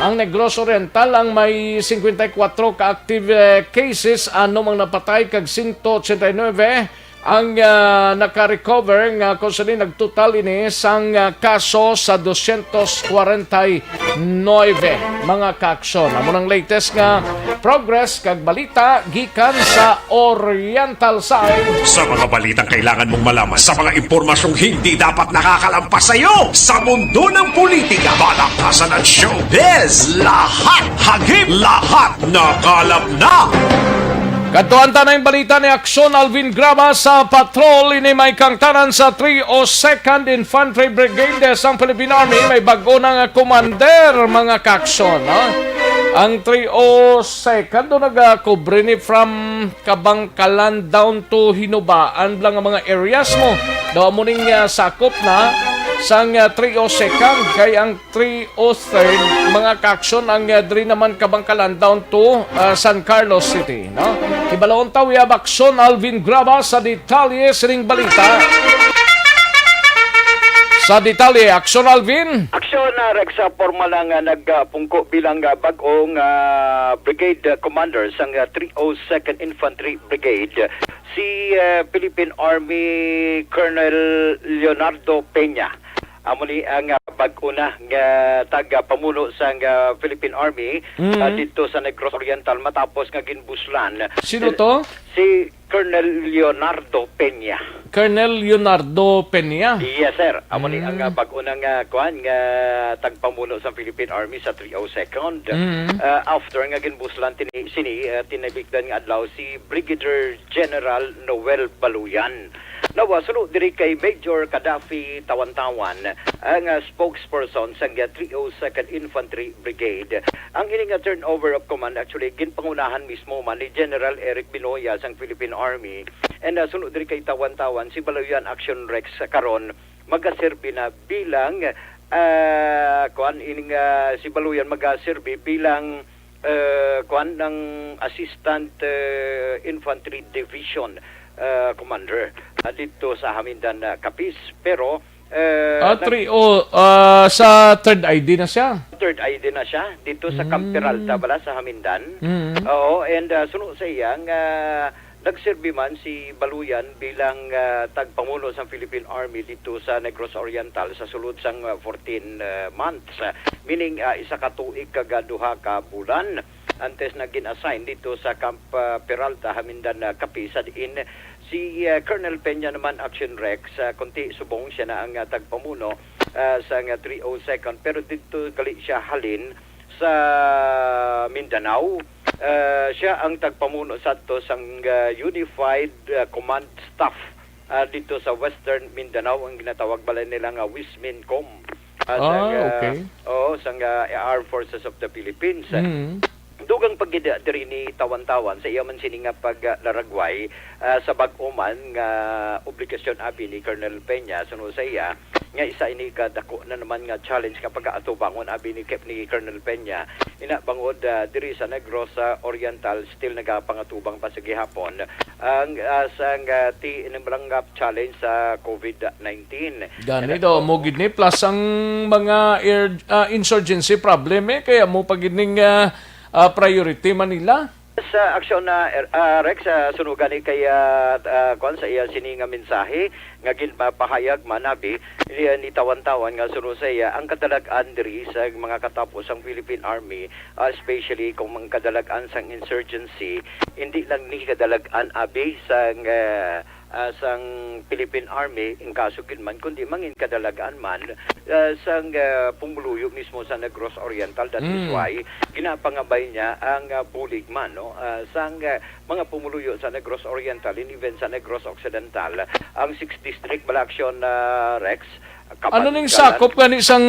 Ang Negros Oriental ang may cincuenta y cuatro ka active, eh, cases, anom ang napatay, kag sento ochenta y nuebe ang, ah, naka-recover, nga kung sini nagtotal ini sang, ah, kaso sa dosyentos kwarenta y nuebe mga kaaksyon. Amo nang latest nga progress kag balita gikan sa Oriental Side. Sa mga balitang kailangan mong malaman, sa mga impormasyong hindi dapat nakakalampas sa iyo, sa mundo ng politika, balakasan at showbiz, lahat hagip, lahat nakalap na. Kadtuan ta na ang balita ni Aksyon Alvin Graba sa patrol. Ini may kangtanan sa three oh second Infantry Brigade sang Philippine Army. May bag-o na nga commander, mga kaaksyon, ha? Ang three oh second do nagakubre ni from Kabangkalan down to Hinubaan lang ang mga areas mo. Daw amo ning, ah, sakop na sang, ah, three oh second kay ang three oh third, mga kaaksyon, ang, ah, diri naman Kabangkalan down to, ah, San Carlos City, no? Hibalon ta, we have Aksyon Alvin Graba sa detalye sining balita. Sa detalye, Aksyon Alvin. Aksyon, ah, Rex, ah, formal lang nga nagpungko bilang, ah, bag-ong, ah, brigade, ah, commander sang, ah, three oh second Infantry Brigade, si, ah, Philippine Army Colonel Leonardo Peña. Amo ni ang, ah, bag-o na nga tagapamuno sang, ah, Philippine Army, Mm. ah, didto sa Negros Oriental matapos nga ginbuslan. Sino to? Si Colonel Leonardo Peña. Colonel Leonardo Peña? Yes, sir. Amo ni ang, Mm. ah, bag-o na nga, kuan, nga tagpamuno sa Philippine Army sa three oh second. Mm. Ah, after nga ginbuslan tini, sini, ah, tinabikdan nga adlaw si Brigadier General Noel Baluyan. Nawa, suno diri kay Major Gaddafi Tawantawan, ang, ah, spokesperson sang three oh second Infantry Brigade. Ang ini nga turnover of command, actually, ginpangunahan mismo man ni General Eric Binoya sang Philippine Army. And, ah, suno diri kay Tawantawan, si Baluyan Action Rex karon magaserbi na bilang, ah, kuan, ining, ah, si Baluyan magaserbi bilang, ah, kuan, ng Assistant, ah, Infantry Division, ah, Commander, ah, dito sa Hamindan, ah, Capiz. Pero, ah, Ah, nag- three oh, ah, sa third I D na siya? Third I D na siya, dito sa Camp Mm. Peralta bala sa Hamindan. Mm. Oo, and, ah, suno sa iya nga nagserbi man si Baluyan bilang, ah, tagpamuno sang Philippine Army dito sa Negros Oriental sa sulod sang, ah, fourteen, ah, months. Ah, meaning, ah, isa ka tuig kag, ah, duha ka bulan antes na gin-assign dito sa Camp, ah, Peralta, Hamindan, ah, Capiz, sa diin si, ah, Colonel Peña naman, Action Rex, ah, kunti subong siya na ang, ah, tagpamuno, ah, sa nga three oh second, pero dito gali siya halin sa Mindanao. Ah, siya ang tagpamuno sadto sang, ah, Unified, ah, Command Staff, ah, dito sa Western Mindanao, ang ginatawag bala nila nga WISMINCOM. Ah, sang, Ah, ah, okay. Oo, sang, ah, Armed Forces of the Philippines. Mm. Dugang pa gid diri ni Tawantawan sa iya man sini nga paglaragway, ah, sa bag-o man nga obligasyon abi ni Colonel Peña, suno sa iya, nga isa ini ka dako na naman nga challenge nga pag-aatubangon abi ni Kep-, ni Colonel Peña. Ina bangod, ah, diri sa Negros, ah, Oriental, still nagapangatubang pa sa gihapon ang, ah, sang, ah, ti-, ining barangay challenge sa COVID nineteen. Gani Ina daw, mo gid ni, plus ang mga air, ah, insurgency problem, eh, kaya mo pa gid ning, ah, ah, priority Manila. Sa aksyon na, er, ah, Rex, ah, sunugan ni kay, ah, ah, kuwan sa iya sini nga mensahe nga ginpapahayag man abi ni, ni Tawantawan nga suno sa iya ang kadalag-an diri sa mga katapos sang Philippine Army, ah, especially kung ang kadalag-an sang insurgency, hindi lang ni kadalag-an abi sang, ah, ah, sang Philippine Army, in kaso gid man, kundi mangin kadalag-an man, ah, sang, ah, pumuluyo mismo sa Negros Oriental. That is Mm. why ginapangabay niya ang, ah, bulig man, no? Ah, sang, ah, mga pumuluyo sa Negros Oriental and even sa Negros Occidental, ang sixth District, bala aksyon, ah, Rex, Ano ning Kapangalan. sakop gani sang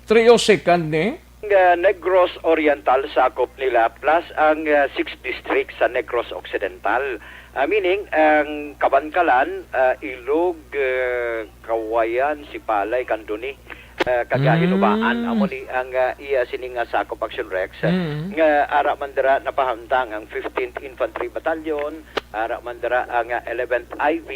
three oh second ni? Ang, ah, Negros Oriental sakop nila plus ang, ah, sixth District sa Negros Occidental. Ah, meaning, ang Kabankalan, ah, Ilog, ah, Kawayan, Sipalay, Candoni, ah, kag Mm. Hinubaan. Amo ni ang, ah, iya sini nga sakop, Action Rex, Mm. nga ara man dira napahamtang ang fifteenth Infantry Battalion, ara man dira ang, ah, eleventh I V,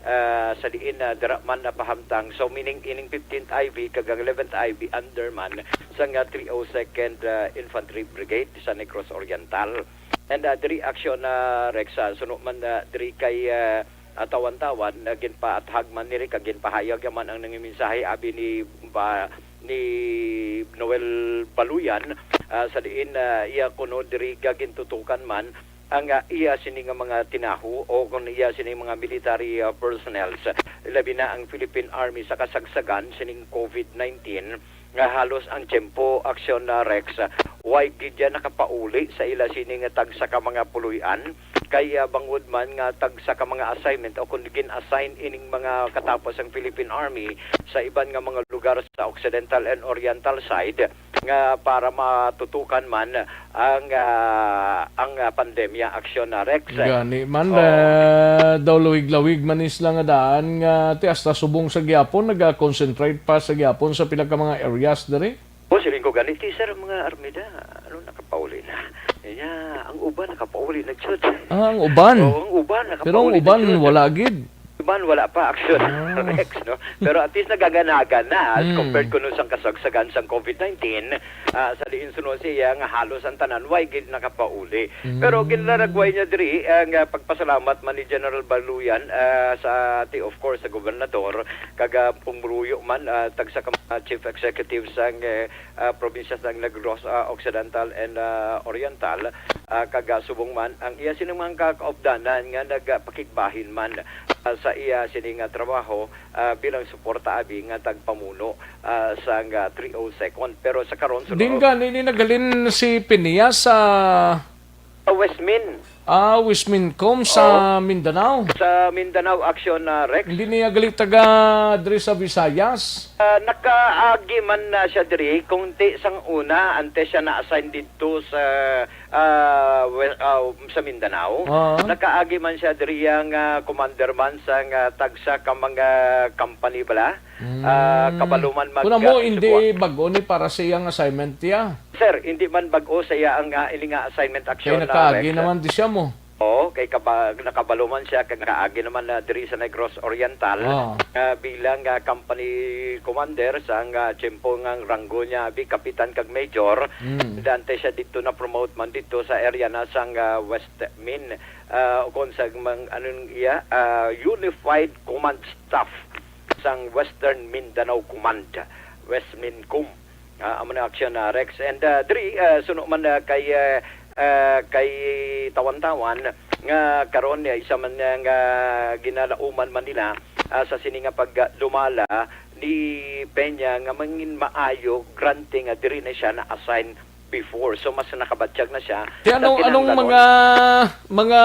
ah, sa diin, ah, dira man napahamtang. So, meaning ining fifteenth I V kag ang eleventh I V under man sa nga three oh second, ah, Infantry Brigade sa Negros Oriental. And, ah, diri aksyon na, Rex, ah, suno man, ah, diri kay, ah, ah, Tawantawan, ah, ginpaathag man diri kag ginpahayag man ang nangimensahe abi ni ba, ni Noel Baluyan, ah, sa diin, ah, iya kuno diri ka gintutukan man ang, ah, iya sini nga mga tinaho o kung iya sini mga military, ah, personnels, labi na ang Philippine Army sa kasagsagan sining COVID nineteen nga halos ang tiyempo, aksyon na, Rex, ah, way gid yan nakapauli sa ila sini nga tagsa ka mga puloy-an. kay, ah, bangod man nga tagsa ka mga assignment o kung gin-assign ining mga katapos ang Philippine Army sa iban nga mga lugar sa Occidental and Oriental side nga para matutukan man ang, ah, ang, ah, pandemya, Aksyon, ah, Rex. Gani man, Oo. ah, daw lawig-lawig man ni sila nga daan nga ti hasta subong sa gihapon, naga-concentrate pa sa gihapon sa pila ka mga areas diri. O, siling ko gani, ti, sir, ang mga armida, ano, nakapauli na. Nya, ang uban nakapauli na jud. Ah, ang uban. Oo, ang uban Pero ang nakapauli na uban, jud. wala gid. Uban, wala pa, Aksyon, Ah. Rex, no? Pero at least nagaganagan na as Hmm. compared kuno sang kasagsagan sang COVID nineteen, ah, sa diin suno siya nga halos ang tanan way gid nakapauli. Pero Mm. ginlaragway niya diri ang, ah, pagpasalamat man ni General Baluyan, ah, sa ti, of course, sa gobernador, kag, ah, pumuyo man, ah, tagsa ka mga chief executive sang, eh, ah, probinsya sang Negros, ah, Occidental and, ah, Oriental, ah, kag, ah, subong man ang iya sining mga kaupdanan nga nagpakigbahin man, ah, sa iya sini nga trabaho, ah, bilang suporta abi nga tagpamuno, ah, sang, ah, three oh second. Pero sa karon, suno Din gani ni nagalin si Pinia sa Sa Westmin. Ah, Westmincom sa Oo. Mindanao. Sa Mindanao Action, ah, Rex. Hindi niya gali taga diri sa Visayas. Ah, nakaagi man na siya diri, kung ti sang una, antes siya na-assign didto sa, ah, we-, ah, sa Mindanao. Oo. Nakaagi man siya diri ang, ah, commander man sa nga tagsa ka mga company bala. Ah, Mm. kabalo man mag-, Kuna mo, ah, hindi Cebuano. bag-o ni para sa iyang assignment, ya? Sir, hindi man bag-o sa iya ang, ah, ini nga assignment Kay action, ah, nakaagi Rex. naman di siya mo. Oo, kay kaba-, nakabalo man siya, kay nakaagi naman na diri sa Negros Oriental, Ah. ah, bilang, ah, company commander sa nga tiyempo nga ang ranggo niya, bi, kapitan kag major. Mm. Dante siya dito na-promote man dito sa area na sang, ah, West Min, ah, o kung sa mang-, anong iya, ah, Unified Command Staff sang Western Mindanao Command, Westmincom. Ah, amo na aksyon na, Rex. And, ah, diri, ah, suno man, ah, kay, ah, ah, kay Tawan-Tawan nga karon, ah, isa man nga ginalauman man nila, ah, sa sini nga pagdumala ni Peña nga mangin maayo, granting nga diri na siya na-assign before. So, mas nakabatyag na siya Ti sa anong, anong kinahanglanon. mga, mga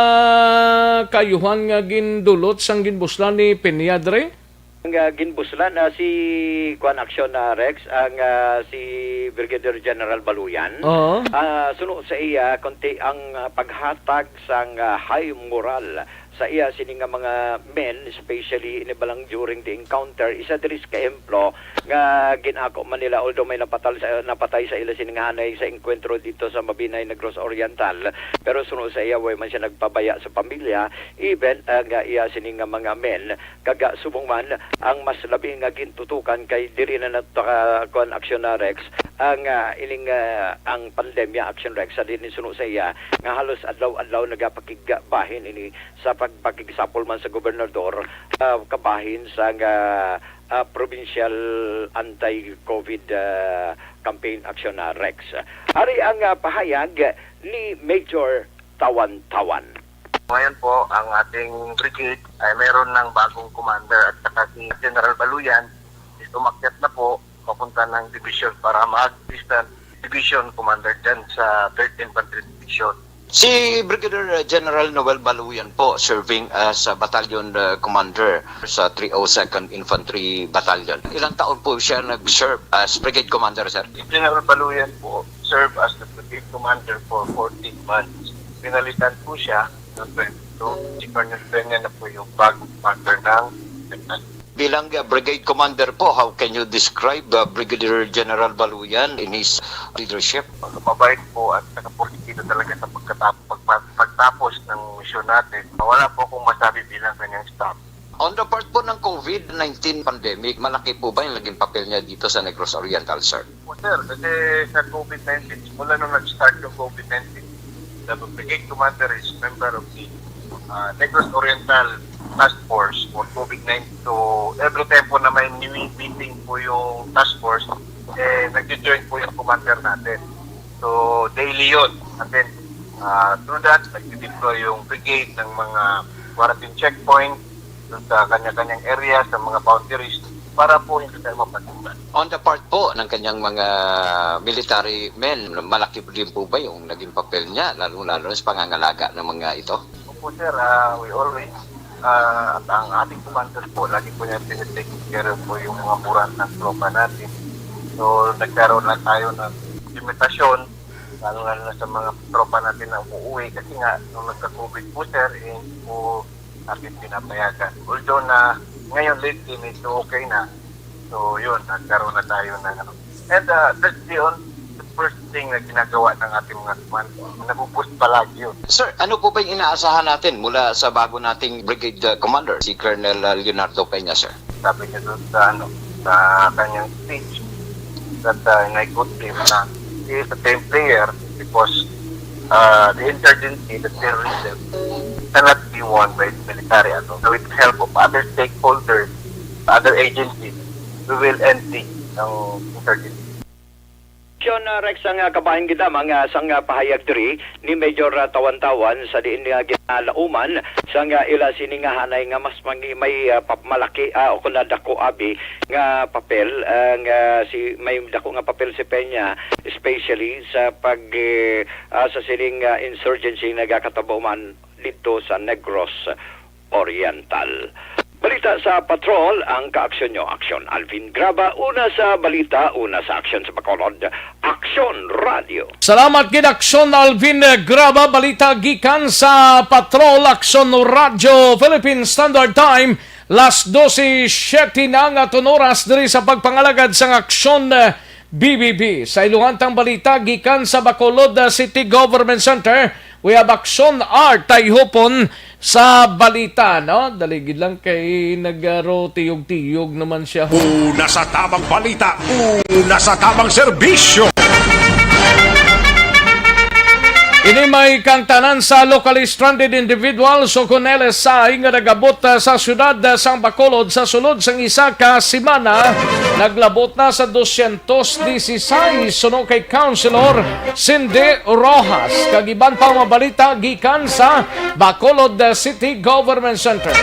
kaayuhan nga gindulot sang ginbuslan ni Peña diri? Ang, ah, ginbuslan na si, kuwan, aksyon na, Rex, ang, ah, si Brigadier General Baluyan. Oo. Ah, suno sa iya, kunti ang, ah, paghatag sang, ah, high moral sa iya sini nga mga men, especially ini balang during the encounter. Isa diri sa kahemplo nga gin-ako man nila, although may napatal sa, napatay sa ila sini nga hanay sa engkwentro dito sa Mabinay, Negros Oriental, pero suno sa iya, way man siya nagpabaya sa pamilya, even ang, ah, iya sini nga mga men. Kag, ah, subong man, ang mas labi nga gintutukan kay diri na nata-, kuwan, aksyon na, Rex, ang, ah, ining, ah, ang pandemya, aksyon, Rex, sa din suno sa iya nga halos adlaw-adlaw nagapakigbahin ini sa pagpakigsapol man sa gobernador, ah, kabahin sa nga, ah, provincial anti-COVID, ah, campaign, aksyon na, Rex. Ari ang, ah, pahayag ni Major Tawan-Tawan. Ngayon po, ang ating brigade ay mayroon ng bagong commander at saka si General Baluyan is umakyat na po papunta ng division para mag-assistant division commander dyan sa third Infantry Division. Si Brigadier General Noel Baluyan po, serving as a battalion, uh, commander sa three oh second Infantry Battalion. Ilang taon po siya nag-serve as brigade commander, sir? Si General Baluyan po served as the brigade commander for fourteen months. Pinalitan po siya ng twenty-two. Si Colonel Peña na po yung bagong commander ng Bilang, uh, brigade commander po, how can you describe, uh, Brigadier General Baluyan in his leadership? Mabait po at saka positibo talaga sa pagkatap-, pagpa-, pagtapos ng misyon natin. Wala po akong masabi bilang kanyang staff. On the part po ng COVID nineteen pandemic, malaki po ba yung naging papel niya dito sa Negros Oriental, sir? Po, sir, kasi sa COVID nineteen, simula nung nag-start yung COVID nineteen, the brigade commander is member of the, uh, Negros Oriental Task Force for COVID nineteen. So, every time po na may new meeting po yung task force, eh, nag-join po yung commander natin. So, daily yun. And then, uh, through that, nag-deploy yung brigade ng mga quarantine checkpoint dun sa kanya-kanyang area, sa mga boundaries, para po hindi tayo mapagalitan. On the part po ng kanyang mga military men, malaki din po ba yung naging papel niya, lalong-lalo na sa pangangalaga ng mga ito? Po, sir, ah, we always, ah, at ang ating commanders po, lagi po niya tinitake care po yung mga buran ng tropa natin. So, nagkaroon na tayo ng limitasyon, lalo na sa mga tropa natin na umuwi. Kasi nga, nung nagka-covid po, sir, eh, hindi po natin pinapayagan. Although na ngayon, lately, medyo okay na. So, yun, nagkaroon na tayo ng ano. And, ah, that's the on-, the first thing na ginagawa ng ating mga commanders. Nagpo-post palagi yun. Sir, ano po ba yung inaasahan natin mula sa bago nating Brigade, uh, Commander, si Colonel, uh, Leonardo Peña, sir? Sabi niya doon sa, ano, sa kanyang speech that, uh, in a good team na he is a team player because, uh, the insurgency, the terrorism cannot be won by the military alone. So with the help of other stakeholders, other agencies, we will end the, ang insurgency. John, uh, Rex, ang, uh, kabahin kita, mga sang, uh, pahayag diri ni Major, uh, Tawantawan sa diin nga ginalauman sang, uh, ila sini nga hanay nga mas mangi-, may, uh, pap-, malaki, uh, o kung dako abi nga papel, uh, nga si, may dako nga papel si Peña, especially sa pag, eh, uh, sa sining, uh, insurgency nagakatabo man dito sa Negros Oriental. Balita sa Patrol, ang kaaksyon nyo, Aksyon Alvin Graba, una sa balita, una sa aksyon sa Bacolod, Aksyon Radio. Salamat gid, Aksyon Alvin Graba. Balita gikan sa Patrol, Aksyon Radio, Philippine Standard Time, las dose siete na nga aton oras diri sa pagpangalagad sang Aksyon B B B. Sa iluhantang balita gikan sa Bacolod, uh, City Government Center, we have Action Art Tayhupon sa balita, no? Dali gid lang kay nagaro tiyog-tiyog naman siya. Una sa tamang balita, una sa tamang serbisyo. Ini may kangtanan sa locally stranded individuals o kon L S I nga nag-abot, uh, sa siyudad, uh, sang Bacolod sa sulod sang isa ka semana. Naglabot na sa dosyentos disisais suno kay Councilor Cindy Rojas. Kag iban pa mga balita gikan sa Bacolod City Government Center.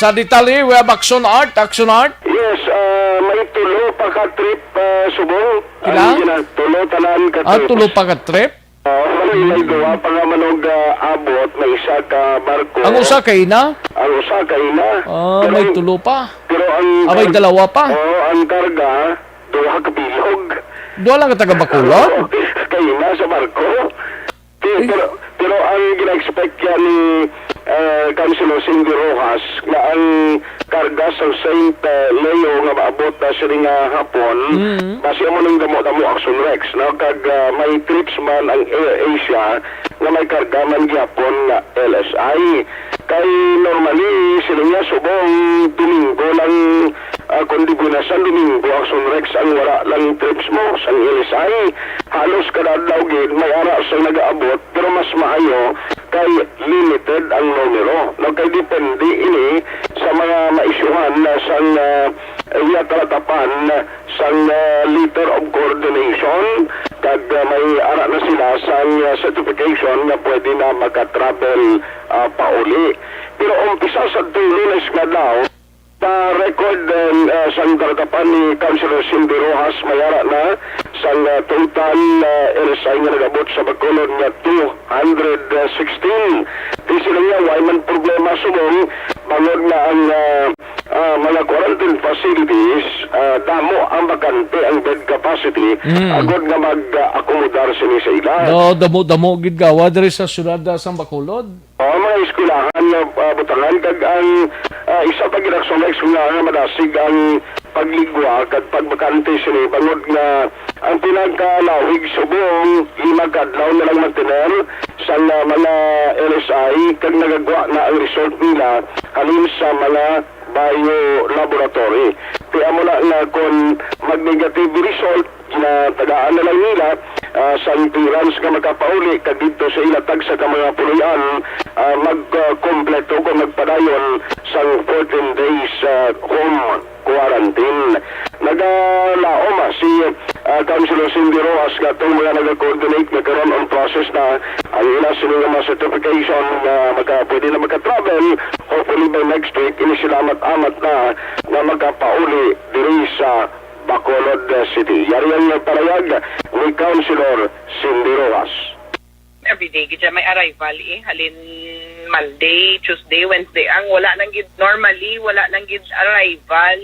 Sa detalye, we have Action Art, Action Art. Yes, ah, may tulo pa ka trip, ah, subong. Pila? Ang gina-, tulo tanan ka Ah, trip. Tulo pa ka trip? Ah, may, may duha pa nga manog, ah, abot, may isa ka barko. Ang usa kay ina? Ang usa kay ina. Ah, pero may ang, tulo pa. Pero ang Ah, may kar-, dalawa pa. Oo, ang karga, duha ka bilog. Duha lang ka taga Bacolod? Oo, kay ina sa barko. Ti-, Uy. pero, pero ang gina-expect yan ni, ah, Councilor Cindy Rojas nga ang karga sa Saint, ah, Leo nga maabot na sini nga hapon, Mm. basi amo ning damo-damo Action Rex, no? Kag, ah, may trips man ang AirAsia nga may karga man gihapon nga L S I. Kay normally, sila nga subong Domingo lang, ah, kundi bunasan Domingo, Action Rex, ang wala lang trips mo sang L S I. Halos kada adlaw gid may ara sang nagaabot, pero mas maayo kay limited ang numero, no? Kay depende ini sa mga maisyuhan na sang, ah, iya kalatapan sang, ah, letter of coordination, kag, ah, may ara na sila sang, ah, certification nga pwede na maka-travel, ah, pauli. Pero umpisa sa Lunes nga daw, pa-record, ah, sang kalatapan ni Councilor Cindy Rojas, may ara na sang, ah, total, ah, L S I nga nag-abot sa Bacolod nga two hundred sixteen. Di sila nga, way man problema subong, bangod nga ang, ah, ah, mga quarantine facilities, ah, damo ang bakante ang bed capacity, Mm. agod nga mag-akomodar sini sa ila. No, damo-damo gid gawa diri sa siyudad, ah, sang Bacolod. Oh, mga eskwelahan nga, ah, butangan, kag ang, ah, isa pa gid, Action Rex, nga, nga madasig ang pagligwa kag pagbakante sini, bangod nga ang pinagkalawig subong lima ka adlaw na lang mantener sang, ah, mga L S I, kag nagagwa na ang result nila halin sa mga bio-laboratory. Kaya mo na nga kung mag-negative result, ginatagaan na lang nila, ah, sang clearance nga makapauli kag didto sa ila tagsa ka mga puloy-an, ah, magkompleto o magpadayon sang fourteen days, ah, home quarantine. Nagalaom, ah, si, ah, Councilor Cindy Rojas nga atong mga nag-coordinate nga karon on process na ang ila sini nga mga certification nga maka-, pwede na maka-travel. Hopefully by next week, ini sila amat-amat na nga makapauli diri sa Bacolod City. Yari ang panayag ni Councilor Cindy Rojas. Every day gid siya may arrival, eh. Halin Monday, Tuesday, Wednesday. Ang wala lang gid, normally, wala lang gid arrival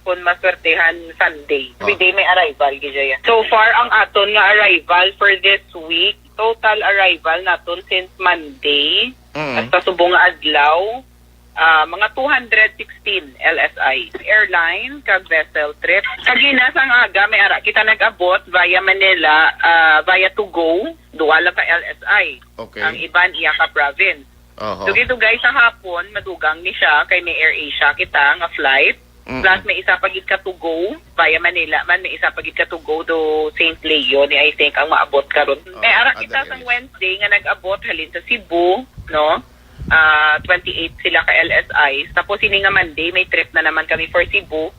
kung maswertehan Sunday. Every Oh. day may arrival gid siya. So far, ang aton nga arrival for this week, total arrival naton since Monday, Mm. hasta subong nga adlaw, ah, mga two hundred sixteen L S I. Airline, kag vessel trip. Kagina sang aga, may ara kita nag-abot via Manila, ah, via to go. Duha lang ka L S I. Okay. Ang iban iya ka province. Oho. Dugay-dugay sa hapon, madugang ni siya kay may AirAsia kita nga flight. Mm. Plus may isa pa gid ka to go via Manila man, may isa pa gid ka to go do Saint Leon, I think, ang maabot karon. Ah, May ara ada kita sang is. Wednesday nga nag-abot halin sa Cebu, no? Ah, twenty-eight sila ka L S I. Tapos ini nga Monday, may trip na naman kami for Cebu.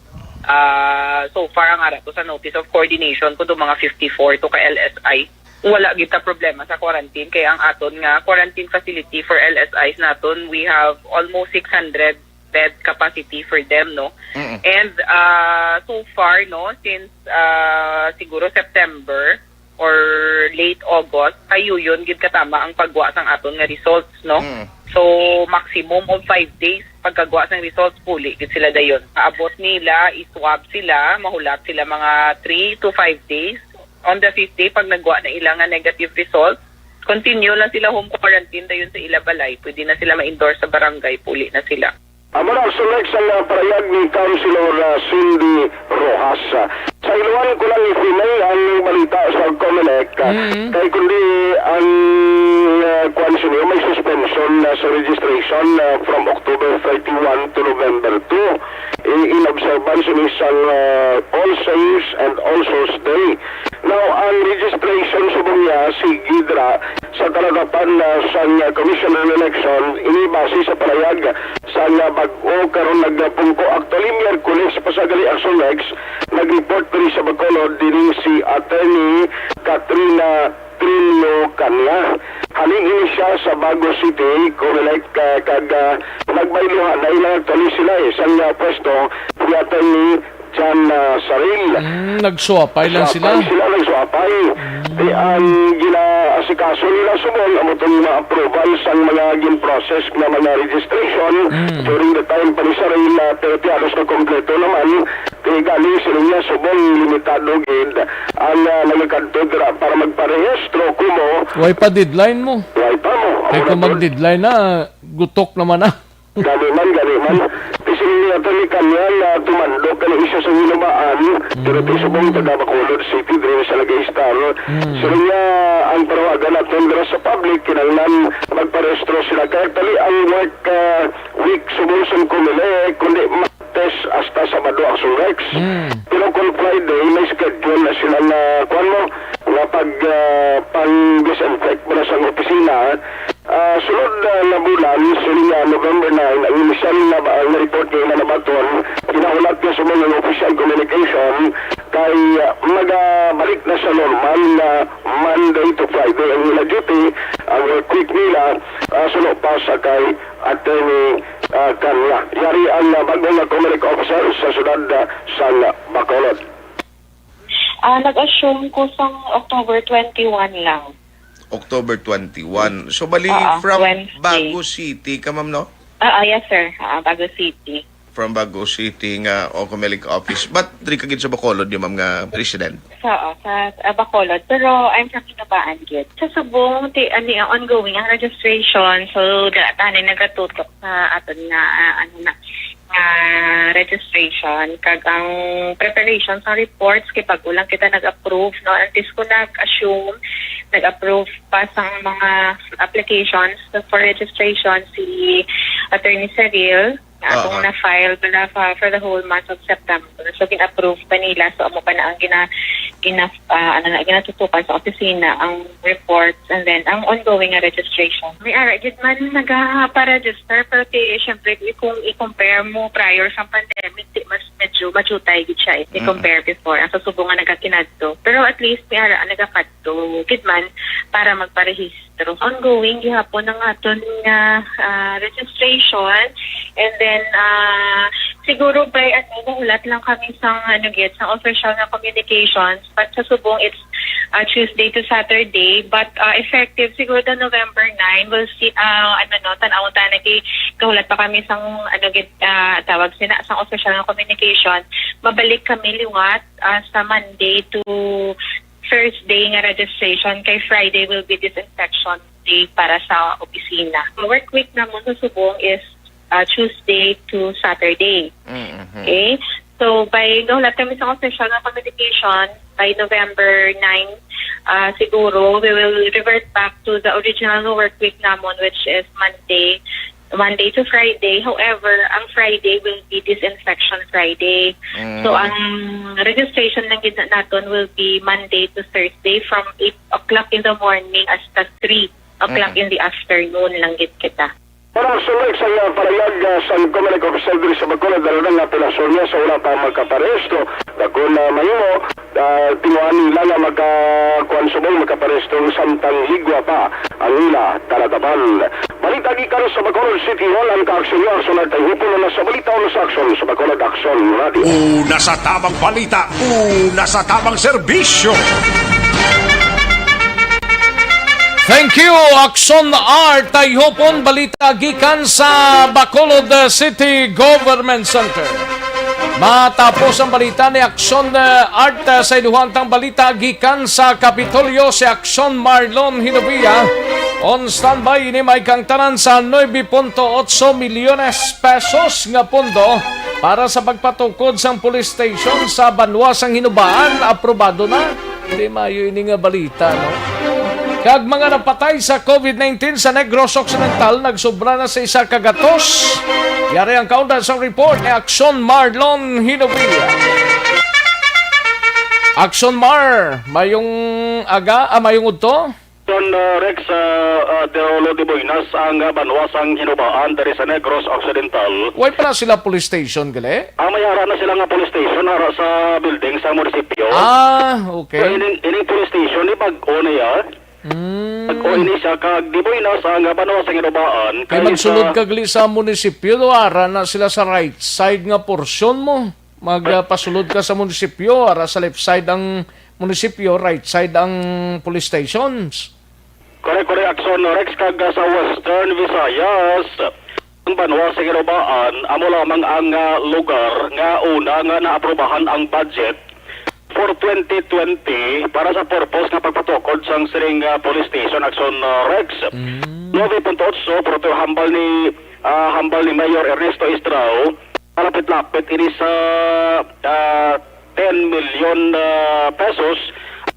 Ah, so far, ang ara to sa notice of coordination ko do mga fifty-four to ka L S I. Wala gid ta problema sa quarantine, kay ang aton nga quarantine facility for L S Is naton, we have almost six hundred bed capacity for them, no? Mm-mm. And, ah, so far, no, since, ah, siguro September or late August, ayuyon gid katama ang pagwa sang aton nga results, no? Mm. So, maximum of five days pagkagwa sang results, puli gid sila dayon. Paabot nila, i-swab sila, mahulat sila mga three to five days. On the fifth day, pag nagwa na ila nga negative result, continue lang sila home quarantine dayon sa ila balay. Pwede na sila ma-endorse sa barangay, puli na sila. Amo na ang sulek sang, ah, parayag ni Councilor, ah, Cindy Rojas. Sa iluan ko lang i-relay ang balita sa Comelec, ah, Mm. kay kundi ang, ah, kwan sini, may suspension na sa registration, ah, from October thirty-one to November two. I-, in observance ni sang, ah, All Saints and All Souls Day. Now, ang registration subong niya sige dira sa talagapan na sang, ah, Commission on Election, ini base sa parayag sang, ah, bag-o karon nagapungko. Actually, Miyerkules pa sa gali, Axel Rex, nag-report diri sa Bacolod, diri si Attorney Katrina Trillo Cania. Halin ini siya sa Bago City, Comelec, ah, kag, ah, nagbayluhan na ilang actually sila, eh, sang, ah, pwesto ni Attorney John, ah, Saril. Mm, nagsuapay lang sila. Suapay sila, nagsuapay. Mm. Di ang ginaasikaso nila subong amo tong ma-approval sang mga gin-process nga mga registration Mm. during the time pa ni Saril, ah, pero ti halos na kompleto naman. Kay gani sila niya subong limitado gid ang, ah, nagakadto dira para magparehistro kumo Way pa deadline mo. Way pa mo. Kay Amo kung na to. Mag-deadline na, gutok naman na. Gani man, gani man. Ti siling ni Attorney Cania nga tumandok kani isyu sa Hinubaan, pero ti subong taga Bacolod City, diri sa Lagaistar. Mm. Siling niya ang parawagan naton dira sa public, kinahanglan magparehistro sila. Kay actually, ang work, ah, week subong sa Comelec, kundi Martes hasta Sabado, Axel Rex. Mm. Pero kung Friday, may schedule na sila na, kuwan mo, nga pag, ah, pang-disinfect mo na sa opisina. Ah, sunod, ah, na bulan, siling niya, November nine, ang inisyal na ba, ang report niya na nabaton, ginahulat niya sa mga official communication, kay, ah, magabalik na sa normal na Monday to Friday ang ila duty, ang work week nila, ah, suno pa sa kay Attorney, ah, Cania. Yari ang, ah, bag-o nga Comelec officer sa siyudad, ah, sa Bacolod. Ah, nag-assume ko sang October twenty-one lang. October twenty-one. So, bali, Oo, from Wednesday. Bago City ka, ma'am, no? Oo, yes, sir. Oo, Bago City. From Bago City nga, o, Comelec office. But diri ka gid sa Bacolod, di, ma'am, nga resident? Oo, sa, ah, Bacolod. Pero I'm from Hinubaan gid. Sa subong, ti, ani, ongoing ang registration. So, da, tani nagatutok sa aton nga, ah, ano na, nga registration. Kag ang preparation sa reports, kay bago lang kita nag-approve, no? Antes ko nag-assume, nag-approve pa sa mga applications for registration si Attorney Cyril, nga akong Aha. na-file pala fa-, for the whole month of September. So, gin-approve pa nila. So, amo pa na ang gina-, gina-, ah, ano na, ginatutukan sa opisina, ang reports, and then ang ongoing nga registration. May ara gid man nagaparegister, pero ti, syempre, kung i-compare mo prior sa pandemic, ti, mas medyo majutay gid siya, eh, Mm. i-compare before. Ang sa subong nga nagakinadto. Pero at least, may ara ang nagakadto gid man para magparehistro. Ongoing gihapon ang aton nga, ah, registration. And then, ah, siguro by, ano, nahulat lang kami sa, ano, gid, sa official nga communications. But sa subong, it's, ah, Tuesday to Saturday, but, ah, effective siguro the November nine, we'll see, ah, ano, no, tan-awon ta, nagkahulat pa kami sang, ano, gid, ah, tawag sina, sang official nga communication. Mabalik kami liwat, ah, sa Monday to Thursday nga registration, kay Friday will be disinfection day para sa opisina. Work week namon sa subong is, ah, Tuesday to Saturday. Mm-hmm. Okay? So, by, gahulat kami sa official nga communication, by November nine, ah, siguro, we will revert back to the original nga work week namon, which is Monday, Monday to Friday. However, ang Friday will be disinfection Friday. Mm. So, ang registration lang gid naton will be Monday to Thursday from eight o'clock in the morning hasta three o'clock Mm. in the afternoon lang gid kita. Para sa next, ang, ah, parayag, ah, sang Comelec official diri sa Bacolod, dala na nga pila sa Sonia sa wala pa magkaparehistro. Daw kon, ah, mahimo, ah, tinguhaan nila nga maka-, kuwan subong, magkaparehistro samtang ligwa pa ang ila talatapan. Balita gikan sa Bacolod City Hall, ang kaaksyon niyo, Aksyon Art Tayhupon, na sa balita o sa aksyon sa Bacolod Aksyon Radio. Una sa tabang balita, una sa tabang serbisyo. Thank you, Aksyon Art Tayhupon. Balita gikan sa Bacolod City Government Center. Matapos ang balita ni Aksyon Art, sa iluhantang balita gikan sa Kapitolyo, si Aksyon Marlon Hinovia. On standby ini, may kaangtanan sa nuebe punto otso milyones pesos nga pondo para sa pagpatukod sang police station sa banwa sang Hinobaan. Aprobado na. Di maayo ini nga balita, no? Kag mga napatay sa COVID nineteen sa Negros Occidental nagsobra na sa isa ka gatos. Yari ang kaunda sang report ni Aksyon Marlon Hinovia. Aksyon Mar, mayong aga, ah, mayong udto? Son, uh, Rex, uh, uh, Teolo de Buenas, ang, uh, banwa sang Hinobaan diri sa Negros Occidental. Way pa na sila police station, gali? Ah, may ara na sila nga police station, ara sa building sa munisipyo. Ah, okay. So, ining, ining police station, ni bag-o na ya. Mm. Bag-o ini siya, kag de Buenas, ang, uh, banwa sang Hinobaan. Kay kay magsulod sa ka gali sa munisipyo, do, ara na sila sa right side nga porsyon mo. Mag, ah, pasulod ka sa munisipyo, ara sa left side ang munisipyo, right side ang police stations. Correct, correct, Aksyon Rex, kag, ah, sa Western Visayas, ang banwa sa Ginobaan, amo lamang ang, ah, lugar nga una nga naaprubahan ang budget for twenty twenty para sa purpose nga pagpatukod sang sining, ah, police station, Aksyon, ah, Rex. Mm. Nuebe punto otso, pero ito hambal ni, ah, hambal ni Mayor Ernesto Estrao, malapit-lapit ini sa, ah, ten milyon, ah, pesos.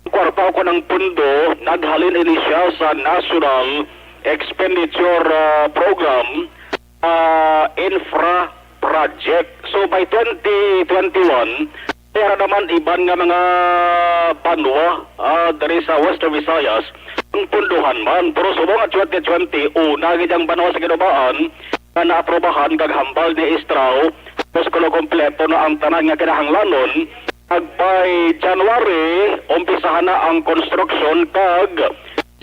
Ang kwarta o kon ang pundo, naghalin ini siya sa National Expenditure, ah, Program, ah, Infra Project. So, by twenty twenty-one, may ara naman iban nga mga banwa, ah, diri sa Western Visayas, ang punduhan man. Pero subong nga twenty twenty, una gid ang banwa sa Ginobaan, nga naaprobahan kag hambal ni Estrao, tapos kuno kompleto na ang tanan nga kinahanglanon, kag by January, umpisahan na ang construction, kag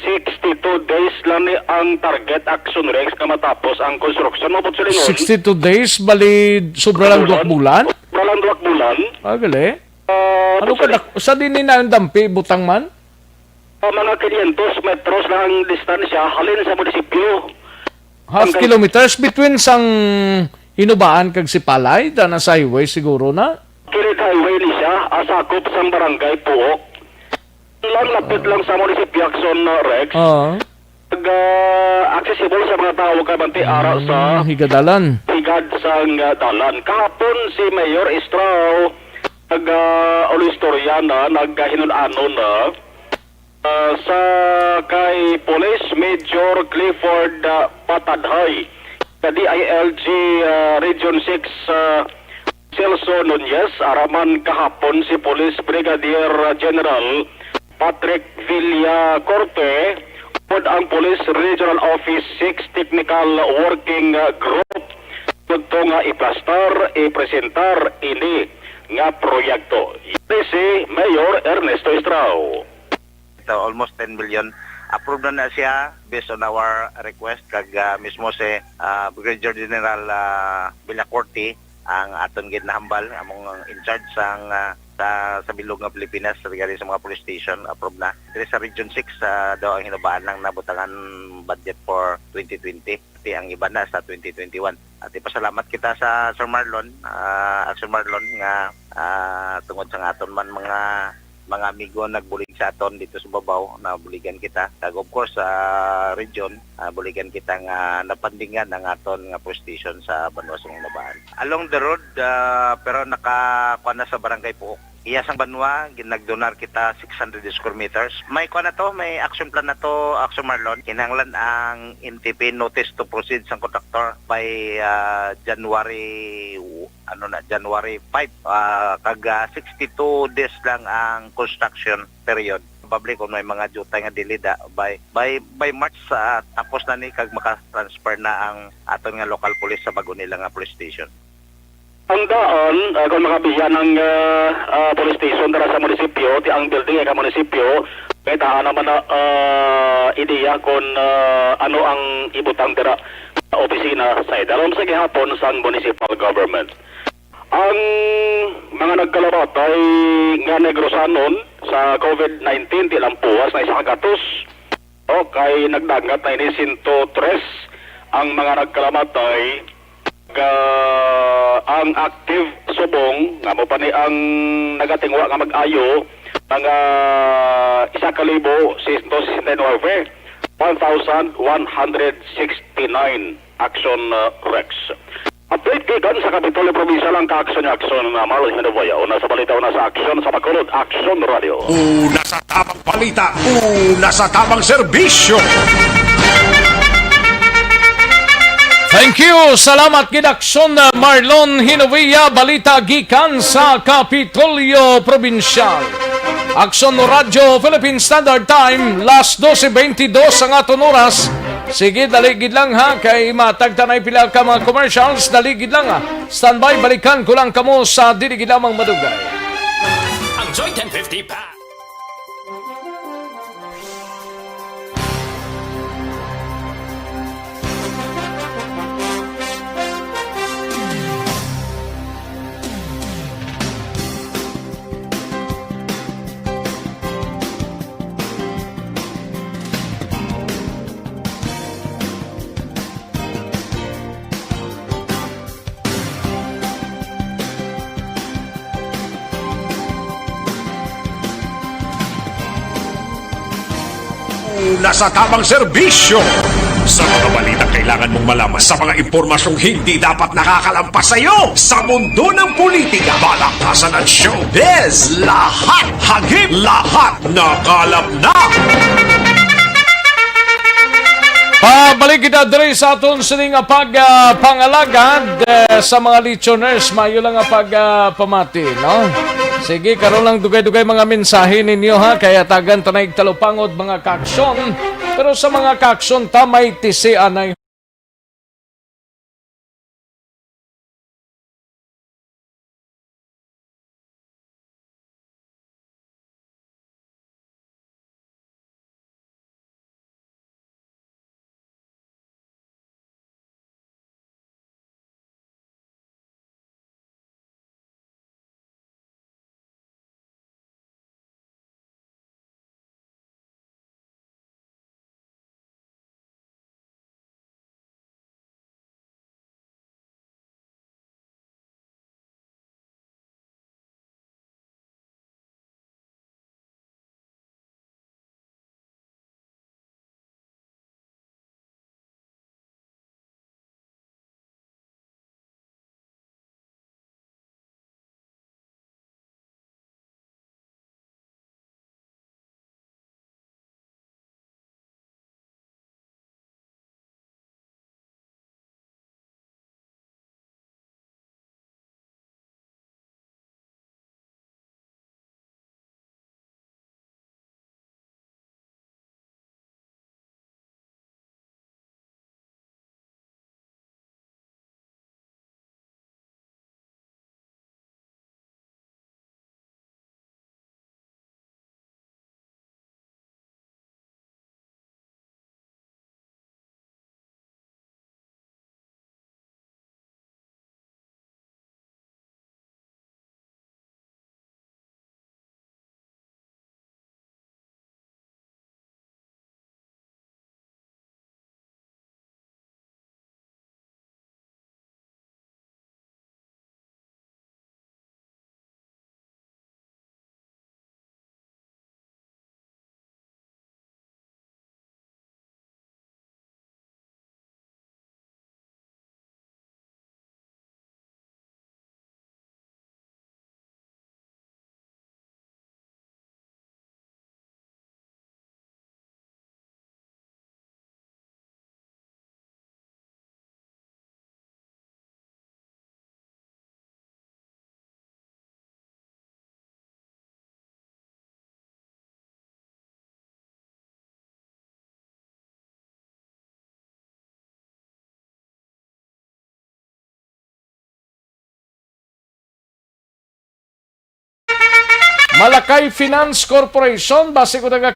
sixty-two days lang ni ang target, Aksyon Rex, nga matapos ang construction. Mabot sa lingon. Sixty-two days, bali sobra lang duha ka bulan? Sobra lang duha ka bulan. Ah, gali. Ah, ano ka, sa din ni na yung dampi, butang man? Ah, mga quinientos metros lang ang distansya halin sa munisipyo. Half kilometers between sang Hinubaan kag Sipalay, dana sa highway siguro na. Kilid highway ni siya, ah, sakop sang barangay Puok. Lang, lapit lang sa munisipyo, Aksyon, uh, Rex. Oo. Nag, ah, accessible sa mga tawo kay manti ara sa Mm, higadalan. Higad sang, ah, dalan. Kahapon si Mayor Estrao nag, ah, ulistorya na, naghinun-anon na. Ah, sa kay Police Major Clifford, ah, Patadhay, sa D I L G, ah, Region six, ah, Celso Nunez, ara man kahapon si Police Brigadier, ah, General Patrick Villacorte, upod ang Police Regional Office six Technical Working, ah, Group, tugto nga iplastar, ipresentar ini nga proyekto. Yari si Mayor Ernesto Estrao. Ito, almost ten million. Approved na na siya based on our request kag, ah, mismo si, ah, Brigadier General, ah, Villacorte ang aton gid nahambal, among in charge sang, ah, sa, sa bilog nga Pilipinas regarding sa mga police station, approve na. Diri sa Region six, ah, daw ang Hinubaan lang nabutangan budget for twenty twenty. Pati ang iba na sa twenty twenty-one. At ipasalamat kita sa Sir Marlon, ah, Sir Marlon, nga, ah, tungod sa nga aton man mga, mga amigo nagbulig sa aton dito sa Babaw, nabuligan kita. Kag of course, sa region, ah, buligan kita nga napandingan ang aton nga police station sa banwa sa Hinubaan. Along the road, ah, pero naka, kuwan na sa Barangay Puok. Iya sang banwa, gin-, nagdonar kita six hundred square meters. May kuwan na to, may action plan na to, Action Marlon. Kinahanglan ang N T P notice to proceed sang contractor by, ah, January, ano na, January five. Ah, kag, ah, sixty-two days lang ang construction period. Probably kung may mga jutay nga delayed, ah, by, by, by March, ah, tapos na ni kag maka-transfer na ang aton nga local police sa bago nila nga police station. Ang daan, ah, kung makabiya ng, ah, ah, police station dira sa munisipyo, ti ang building ay ka munisipyo, may taan naman na, ah, ideya kung, ah, ano ang ibutang dira sa opisina sa idalom sa gihapon sang municipal government. Ang mga nagkalamatay nga Negrosanon sa COVID nineteen, di lang puas na isa ka gatos. Okay, nagdangat na ini sento tres ang mga nagkalamatay. Ga, ang active subong, nga mo pa ni ang nagatingwa nga mag-ayo, mga isa ka libo sento sesenta y nuebe, one thousand one hundred sixty-nine. Action, uh, Rex. Update gikan sa Kapitolyo Provincial ang ka-action ni Action, uh, Marlon Hinoboya. Una sa balita, una sa aksyon sa Bacolod, Action Radio. Una sa tamang balita, una sa tamang serbisyo. Thank you. Salamat gid, Action, uh, Marlon Hinoboya. Balita gikan sa Kapitolyo Provincial. Action Radio Philippine Standard Time, las doce veintidós ang aton oras. Sige, dali gid lang ha, kay matagtanay pila ka mga commercials, dali gid lang ha. Standby, balikan ko lang kamo sa dili gid lamang madugay. Ang Joy ten fifty pa. Una sa tamang serbisyo. Sa mga balita kailangan mong malaman, sa mga impormasyong hindi dapat nakakalampas sa iyo, sa mundo ng politika, balakasan at showbiz, lahat hagip, lahat nakalap na. Pabalik kita diri sa aton sini nga pag, ah, pangalagad, eh, sa mga listeners. Mayo lang nga pag, ah, pamati, no? Sige, karon lang dugay-dugay mga mensahe ninyo, ha, kay hatagan ta na og talupangod, mga kaaksyon. Pero sa mga kaaksyon ta, may tisianay. Alakay Finance Corporation, base ko nga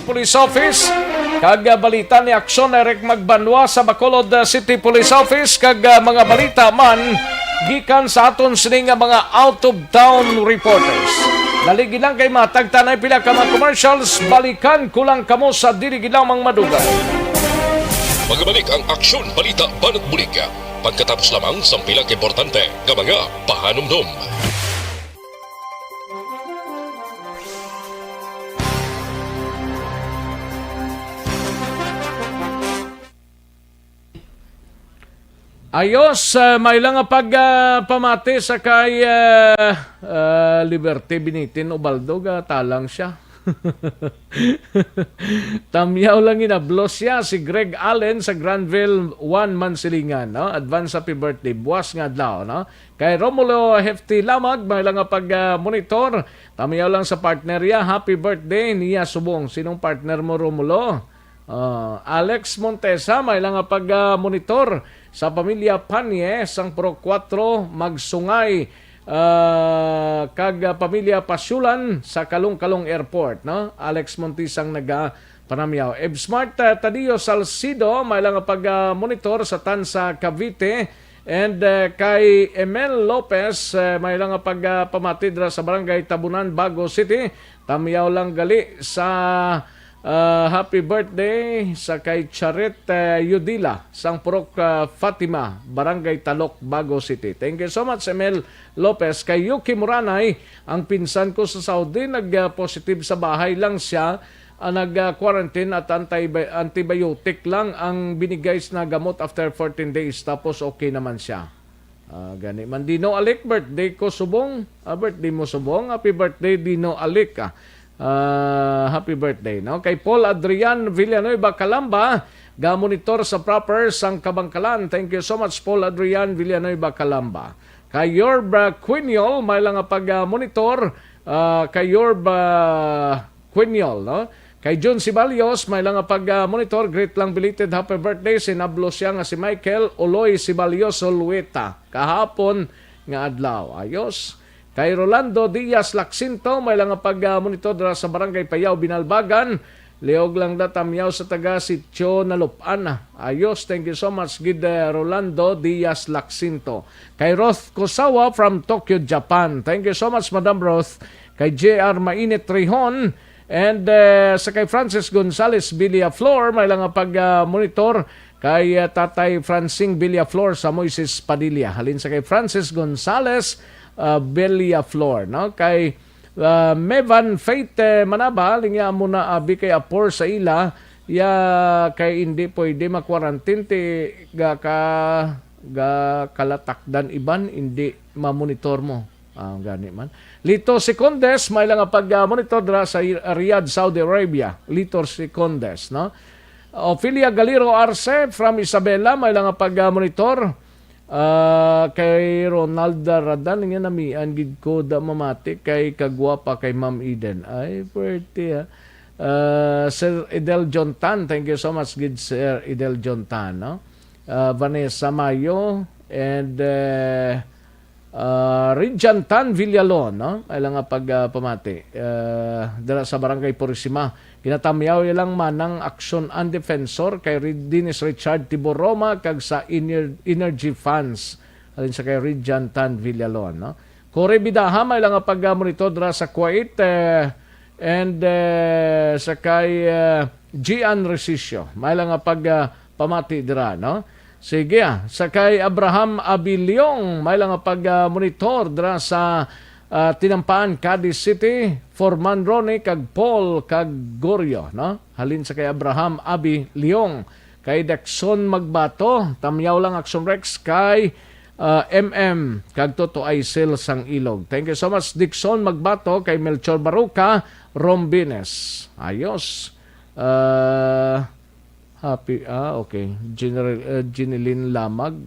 Police Office, kag, ah, balita ni Action Eric Magbanwa sa Bacolod, ah, City Police Office, kag, ah, mga balita man gikan sa aton sini nga mga out-of-town reporters. Naligi lang kay matagtanay pila ka mga commercials, balikan ko lang kamo sa dili gid lamang madugay. Magabalik ang Aksyon Balita Banat Bulig. Pagkatapos lamang sang pila ka importante nga mga pahanumdom. Ayos, ah, may lang nga pag, ah, pamati sa kay, ah, ah, Liberty Binitin Ubaldo, ga talang siya. Tamyaw lang, inablos siya si Greg Allen sa Granville, one Mansilingan, no? Advance happy birthday, buwas nga adlaw, no? Kay Romulo Hefty Lamag, may lang nga pag, ah, monitor. Tamyaw lang sa partner ya, happy birthday niya subong. Sinong partner mo, Romulo? Ah, Alex Montesa, may lang nga pag, ah, monitor sa pamilya Panye, sang Purok Kuwatro, Magsungay, ah, kag, ah, pamilya Pasyulan sa Kalong-Kalong Airport, no? Alex Montesa ang naga-, panamyaw. Eb Smart, ah, Tadio Salcido, may lang nga pag, ah, monitor sa Tansa, Cavite. And, ah, kay Emel Lopez, ah, may lang nga pag, ah, pamati dira sa Barangay Tabunan, Bago City. Tamyaw lang gali sa, ah, happy birthday sa kay Charit, ah, Yudila, sang Purok, ah, Fatima, Barangay Talok, Bago City. Thank you so much, Emel Lopez. Kay Yuki Muranay, ang pinsan ko sa Saudi, nag, ah, positive sa bahay lang siya, ah, nag, ah, quarantine at anti-, antibiotic lang ang binigay na gamot after fourteen days, tapos okay naman siya. Ah, gani man, Dino Alik, birthday ko subong. Ah, birthday mo subong. Happy birthday, Dino Alik, ah. Ah, happy birthday, no? Kay Paul Adrian Villanueva Calamba, ga-monitor sa proper sang Kabangkalan. Thank you so much, Paul Adrian Villanueva Calamba. Kay Yorb, ah, Quiniol, may lang nga pag, ah, monitor. Ah, kay Yorb, ah, Quiniol, no? Kay Jun Sibalios, may lang nga pag, ah, monitor, greet lang belated happy birthday, sinablo siya nga si Michael Uloy Sibalios Sulweta, kahapon nga adlaw. Ayos. Kay Rolando Diaz Laxinto, may lang nga pag, ah, monitor dira sa Barangay Payaw, Binalbagan. Liog lang da tamyaw sa taga Sitio Nalup-an. Ayos, thank you so much, gid, eh, Rolando Diaz Laxinto. Kay Roth Kosawa from Tokyo, Japan. Thank you so much, Madam Roth. Kay J R Mainit Rihon, and, eh, sa kay Francis Gonzales Villaflor, may lang nga pag, ah, monitor kay, ah, Tatay Francing Villaflor sa Moises Padilla. Halin sa kay Francis Gonzales, ah, Villaflor, no? Kay, ah, Mevan Faith, eh, Manaba, lingya mo na abi kay apor sa ila, ya kay hindi pwede ma-quarantine ti ga ka, ga kalatakdan iban, hindi mamonitor mo. Ah, gani man. Lito Secondes, may lang nga pag, ah, monitor dira sa I-, Riyadh, Saudi Arabia. Lito Secondes, no? Ophelia Galiro Arce from Isabela, may lang nga pag, ah, monitor. Ah, kay Ronalda Radan, nga namian gid ko da mamati kay kagwapa kay Ma'am Eden. Ay, pwerte, ah. Ah, Sir Idel Jontan, thank you so much gid, Sir Idel Jontan, no? Ah, Vanessa Mayo and, eh, Ah, Rijan Tan Villalon, no? Ay lang nga pag, ah, pamati. Ah, dira sa Barangay Purisima, ginatamyaw ilang manang aksyon ang defensor kay Ri-, Dennis Richard Tiboroma kag sa Ener-, Energy Funds. Alin sa kay Rijan Tan Villalon, no? Corey Bidaha, may lang nga pag, ah, monitor dira sa Kuwait, eh, and, eh, sa kay, ah, Gian Resisio, may lang nga pag, ah, pamati dira, no? Sige, ah, sa kay Abraham Abiliong, may lang nga pag, ah, monitor dira sa, ah, Tinampaan, Cadiz City, Forman Ronnie, kag Paul, kag Gorio, no? Halin sa kay Abraham Abiliong, kay Dexon Magbato, tamyaw lang Action Rex, kay, ah, M M, kag Toto Aisel sang Ilog. Thank you so much, Dixon Magbato, kay Melchor Baruca, Rombines. Ayos. Ah, Happy, ah, okay. General, uh, Jeneline Lamag.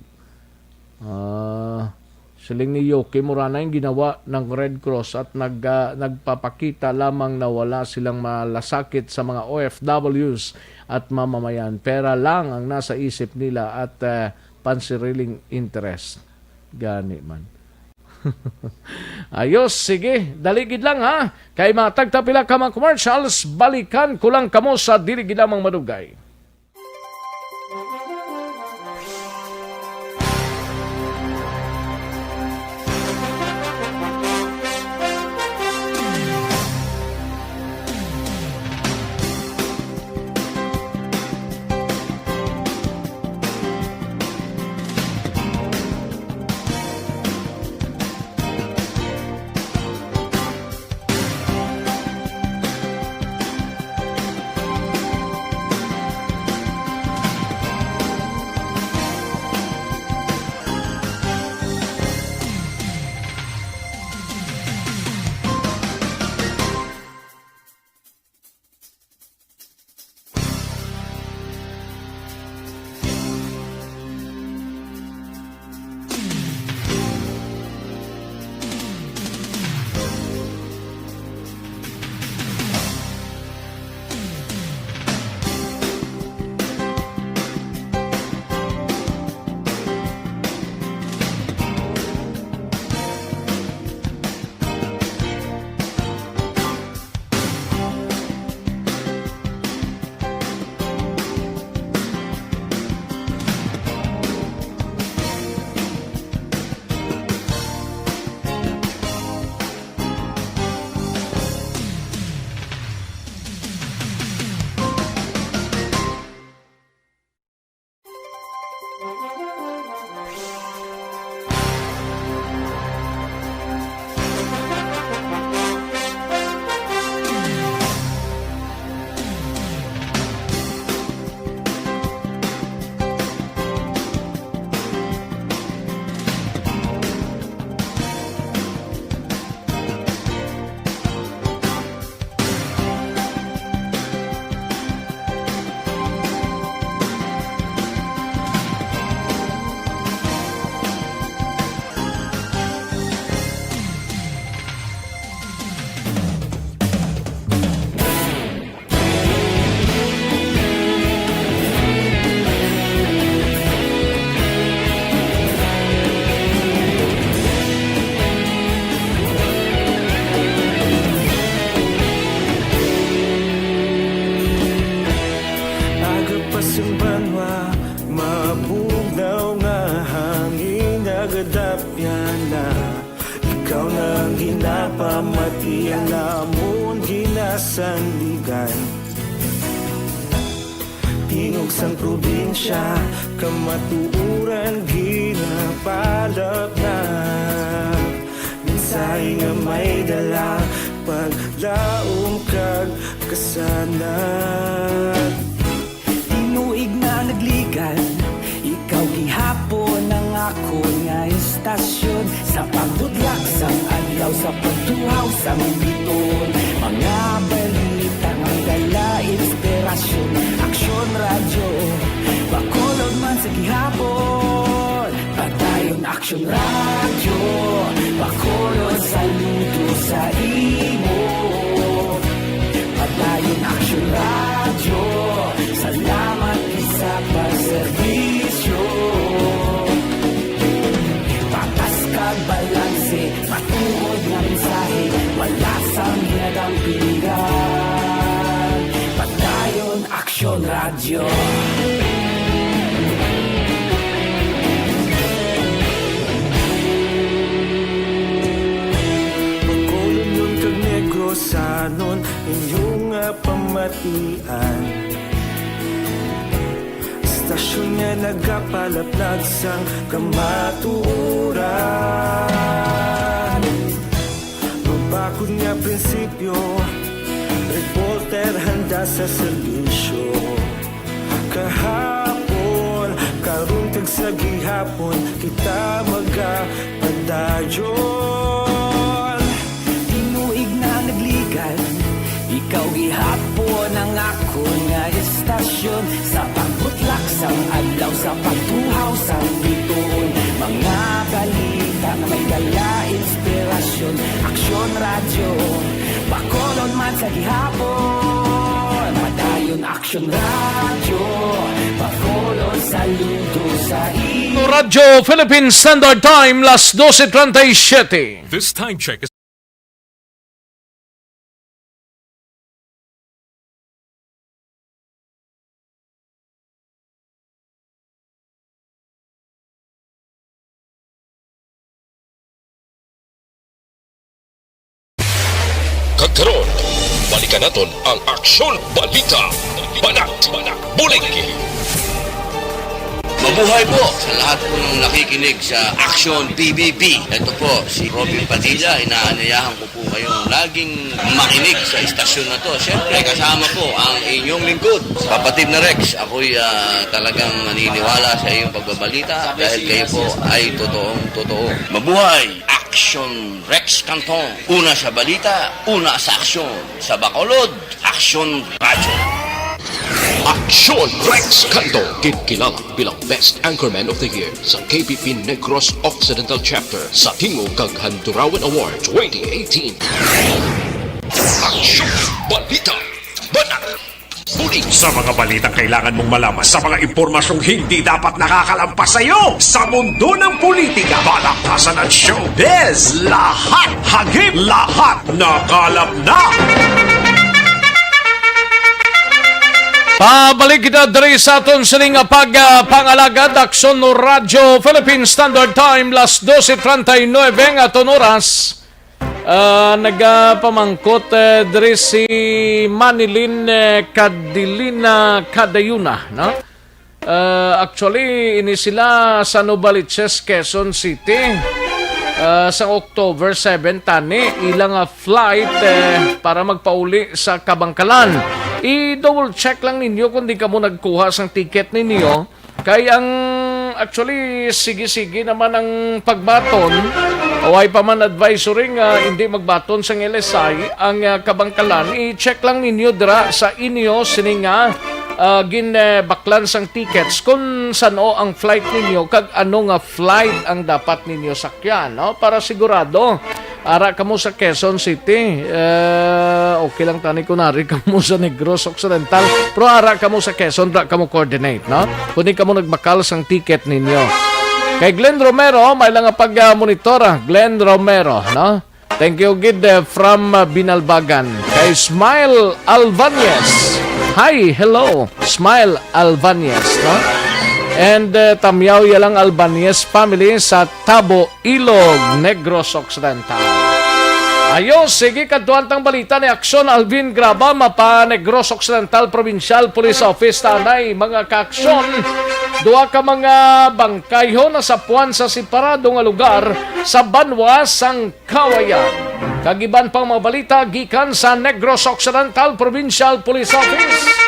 Ah, siling ni Yoki, mura na yung ginawa ng Red Cross at nag, ah, nagpapakita lamang na wala silang malasakit sa mga O F Ws at mamamayan. Pera lang ang nasa isip nila at, ah, pansariling interest. Gani man. Ayos, sige. Dali gid lang, ha. Kay mga tagtapila ka mga commercials, balikan ko lang kamo sa dili gid lamang madugay. Aga pa sing banwa, mabugnaw nga hangin nagadapyan na. Ikaw na ang ginapamati, ang amon ginasandigan. Tingog sang probinsya, kamatuoran ginapalapnap. Mensahe nga may dala, paglaom kag kasanag. Tinuig na nagligan, ikaw gihapon ang akon nga istasyon. Sa pagbudlak sang adlaw, sa pagtuhaw sang biton, mga balita nga dala inspirasyon. Aksyon Radyo Bacolod man sa gihapon. Padayon Aksyon Radyo Bacolod, saludo sa imo. Padayon Aksyon Radyo, salamat sa pagserbisyo. Patas kag balas Aksyon Radyo. Bacolodnon kag Negrosanon, inyo nga pamatian. Istasyon nga nagapalaplag sang kamatuoran. Mabakod nga prinsipyo, reporter handa sa serbisyo. Kahapon, karon, kag sa gihapon, kita magapadayon. Tinuig na nagligan, ikaw gihapon ang akon nga istasyon. Sa pagbutlak sang adlaw, sa pagtuhaw sang bituon, mga balita nga may dala inspirasyon. Aksyon Radyo, Bacolod man sa gihapon. Padayon Aksyon Radyo, Bacolod, saludo sa iyo. Radyo Philippine Standard Time, las doce treinta y siete. This time check is Kag karon, balikan naton ang Aksyon Balita. Banat, bulig. Mabuhay po sa lahat po ng nakikinig sa Aksyon P B B. Ito po si Robin Padilla. Inaanyayahan ko po kayong laging makinig sa istasyon na to. Siyempre, kasama po ang inyong lingkod, kapatid na Rex. Ako'y, ah, talagang naniniwala sa iyong pagbabalita dahil kayo po ay totoong totoo. Mabuhay! Aksyon Rex Canton. Una sa balita, una sa aksyon. Sa Bacolod, Aksyon Radyo. Aksyon Rex Canton, ginkilala bilang Best Anchorman of the Year sa K P P Negros Occidental Chapter sa Tingog kag Handurawan Award twenty eighteen. Aksyon Balita. Banat. Bulig. Sa mga balitang kailangan mong malaman, sa mga impormasyong hindi dapat nakakalampas sa iyo, sa mundo ng politika, balaktasan at showbiz, lahat hagip, lahat nakalap na. Pabalik kita diri sa aton sining nga pag, ah, pangalagad, Aksyon Radyo Philippine Standard Time, las doce treinta y nueve ang aton oras. Ah, nagapamangkot, eh, diri si Manilyn, eh, Cadilina Cadayuna, no? Ah, actually, ini sila sa Novaliches, Quezon City. Ah, sa October seven tani, ilang, ah, flight, eh, para magpauli sa Kabangkalan. I-double check lang ninyo kung di kamo nagkuha sang ticket ninyo. Kay ang, actually, sige-sige naman ang pagbaton. Way pa man advisory nga hindi magbaton sang L S I ang, ah, Kabangkalan. I-check lang ninyo dira sa inyo sini nga, ah, gin, eh, baklan sang tickets kung san-o ang flight ninyo kag ano nga flight ang dapat ninyo sakyan, no? Para sigurado. Ara kamo sa Quezon City, eh, okay lang tani kung ari kamo sa Negros Occidental. Pero ara kamo sa Quezon, ra kamo coordinate, no? Kundi kamo nagbakal sang ticket ninyo. Kay Glenn Romero, may lang nga pag-, ah, monitor, ah, Glenn Romero, no? Thank you gid, eh, from, ah, Binalbagan. Kay Smile Alvanez. Hi, hello, Smile Alvanez, no? And, eh, Tamyaw Yalang Alvanez family sa Tabo, Ilog, Negros Occidental. Ayo, sige, kadtuan tang balita ni Aksyon Alvin Graba, mapa Negros Occidental Provincial Police Office. Tanay, mga kaaksyon, duha ka mga bangkayhon nasapuan sa separado nga lugar sa banwa sang Kawayan. Kag iban pang mga balita gikan sa Negros Occidental Provincial Police Office.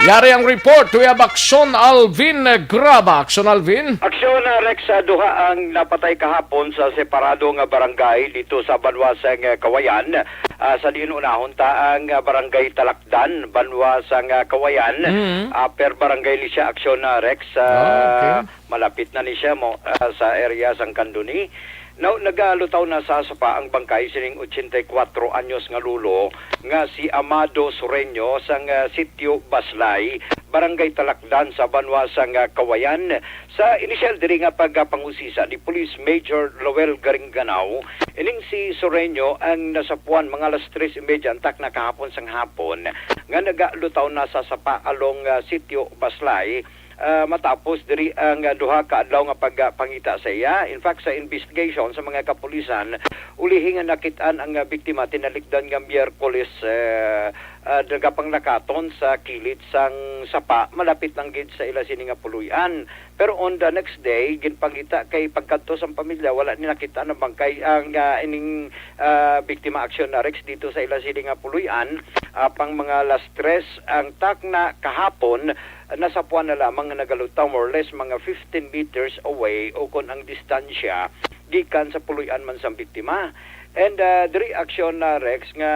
Yari ang report. We have Aksyon Alvin Graba. Aksyon Alvin. Aksyon, ah, Rex, ah, duha ang napatay kahapon sa separado nga barangay dito sa banwa sang, ah, Kawayan. Ah, sa diin unahon ta ang, ah, barangay Talakdan, banwa sang, ah, Kawayan. Mm. Upper Barangay ni siya, Aksyon, ah, Rex, ah, Ah, okay. Malapit na ni siya mo, ah, sa area sang Candoni. Now, nagalutaw na sa sapa ang bangkay sining ochenta y kuwatro anyos nga lolo nga si Amado Sureño sang, ah, Sitio Baslay, Barangay Talakdan sa banwa sang, ah, Kawayan. Sa inisyal diri nga pagpangusisa ni Police Major Lowell Garingganao, ining si Sureño ang nasapuan mga alas tres y media antak na kahapon sang hapon nga nagalutaw na sa sapa along, ah, Sitio Baslay. Ah, matapos diri ang, ah, duha ka adlaw nga pagpangita sa iya. In fact, sa investigation sa mga kapulisan, ulihi nga nakit-an ang, ah, biktima tinalikdan nga Miyerkules, ah, ah, nagapanglakaton sa kilid sang sapa, malapit lang gid sa ila sini nga puloy-an. Pero on the next day, ginpangita kay pagkadto sang pamilya, wala ni nakit-an ang bangkay ang, ah, ining, ah, biktima, Action Rex, dito sa ila sini nga puloy-an. Apang mga alas tres ang takna kahapon, nasapuan na lamang nga nagalutaw more or less mga fifteen meters away, o kon ang distansya gikan sa puloy-an man sang biktima. And, ah, diri, Action, ah, Rex, nga,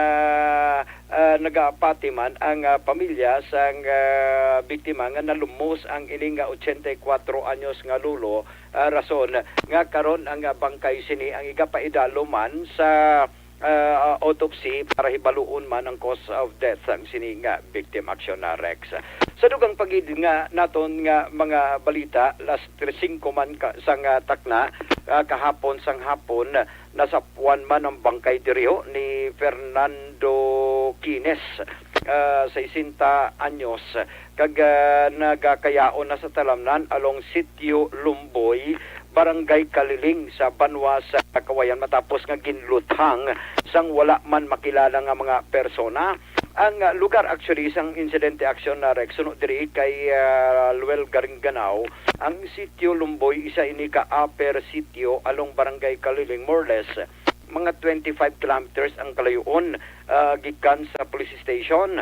ah, nagapati man ang, ah, pamilya sang, ah, biktima nga nalumos ang ining nga ochenta y kuwatro anyos nga lolo, ah, rason nga karon ang, ah, bangkay sini ang igapaidalo man sa ah, autopsy para hibaluon man ang cause of death sang sini nga victim, Action na Rex. Sa dugang pa gid nga naton nga mga balita, alas tres singko man ka, sang, ah, takna, ah, kahapon sang hapon, nasapuan man ang bangkay diriho ni Fernando Quines, ah, sesenta anyos, kag, ah, nagakayaon na sa talamnan along Sitio Lumboy, Barangay Kaliling sa banwa sa Kawayan matapos nga ginluthang sang wala man makilala nga mga persona. Ang, ah, lugar actually sang insidente, Action na Rex, suno diri kay, ah, Luel Garingganao, ang Sitio Lumboy, isa ini ka upper sitio along Barangay Kaliling, more or less mga twenty-five kilometers ang kalayo-on, ah, gikan sa police station.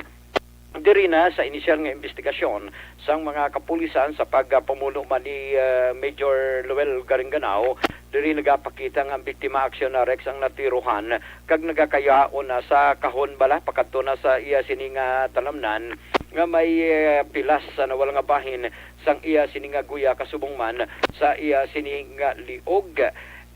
Diri na sa inisyal nga imbestigasyon sang mga kapulisan sa pagpamuno man ni, ah, Major Luel Garingganao, diri nagapakita nga ang biktima, Action na Rex, ang natirohan kag nagakayaon na sa kahon bala pakadto na sa iya sini nga talamnan nga may, ah, pilas sa nawala nga bahin sang iya sini nga guya, kasubong man sa iya sini nga liog.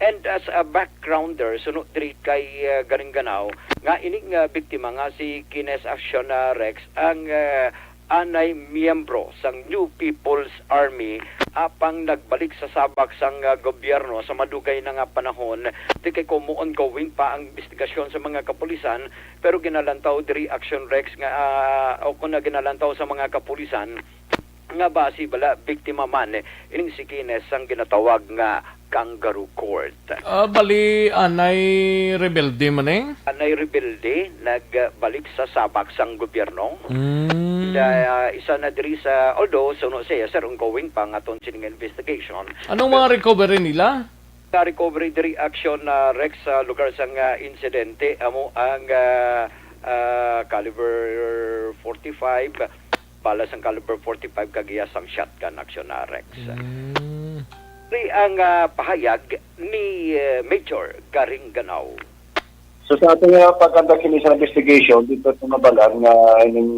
And as a backgrounder, suno diri kay, ah, Garingganao, nga ining, ah, biktima nga si Kines Action, ah, Rex, ang, ah, anay miyembro sang New People's Army, apang nagbalik sa sabak sang, ah, gobyerno sa madugay na nga panahon. Di kay kumo ongoing pa ang investigasyon sa mga kapulisan, pero ginalantaw diri, Action Rex, nga, ah, o kung na ginalantaw sa mga kapulisan, nga basi bala biktima man ining si Kines sang ginatawag nga kangaroo court. Ah, bali, anay rebelde man eh? Anay rebelde, nagbalik sa sabak sang gobyerno. Mm. Da, ah, isa na diri sa, although suno siya, sir, ongoing pa nga aton sining investigation. Anong mga recovery nila? Sa recovery diri, Action na Rex, sa lugar sang, ah, insidente, amo ang, ah, ah, caliber forty-five, bala sang caliber forty-five kag iya sang shotgun, Action na Rex. Mm. Diri ang, ah, pahayag ni, eh, Major Garingganao. So, sa ating, ah, pagkanta kini sa investigation, dito sa mabalan nga ining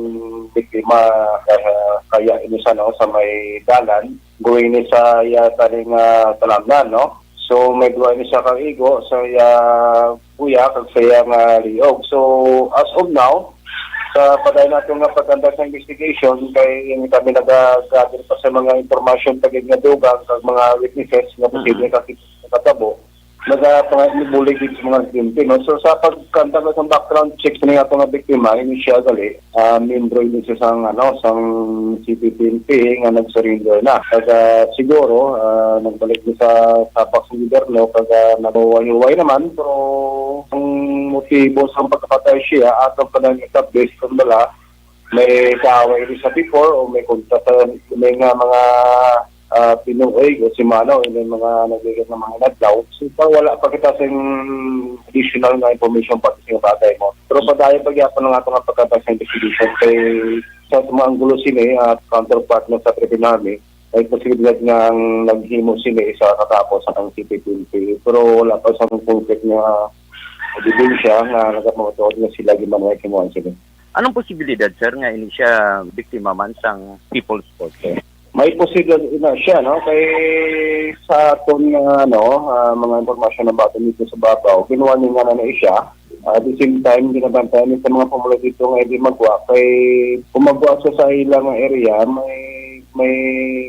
biktima, ah, kaya ini sa, no, sa may dalan, going ni sa iya tani nga talamnan, no? So, may duwa ni siya kang igo sa iya kuya kag sa iya nga liog. So, as of now, sa padayon nato nga pagkanta sa investigation, kay kami nagagather pa sa mga impormasyon pa gid nga dugang kag mga witnesses nga posible Mm-mm. kakita sa katabo. Nagapangay ni bulig dito sa mga residente, no? So, sa pagkanta ko sa background check sa nga mga biktima, initially, ah, miyembro ini siya sang, ano, sang C P P N P nga nag-surrender na. Kag, ah, siguro, ah, nagbalik ni sa tapak sa gobyerno, kag, ah, naghuway-huway naman, pero ang motibo sa pagkapatay siya, ato pa nang establish kung bala, may kaaway ni sa before o may kontra sa may nga mga, ah, tinuoy o simana o may mga nagligid nga mga inadlaw. So, pa wala pa kita sing additional nga information pa sa bagay mo. Pero padayon pa gyapon ang ato nga pagkatag sa investigation kay sa mga anggulo sini, ah, counterpart na sa Philippine Army, may posibilidad nga ang naghimo sini sa katapos ang C P P N P. Pero wala pa sa concrete nga ebidensya nga nagapamatuod nga sila gimanay kimuha sini. Anong posibilidad, sir, nga ini siya biktima man sang People's Court, sir? May posible na siya, no? Kay sa aton nga, ano, ah, mga impormasyon na baton dito sa babaw, gin-warning nga na, na siya. Ah, at the same time, ginabantayan ni sa mga pumuluyo dito nga hindi magwa. Kay kung magwa sa, sa ila nga area, may, may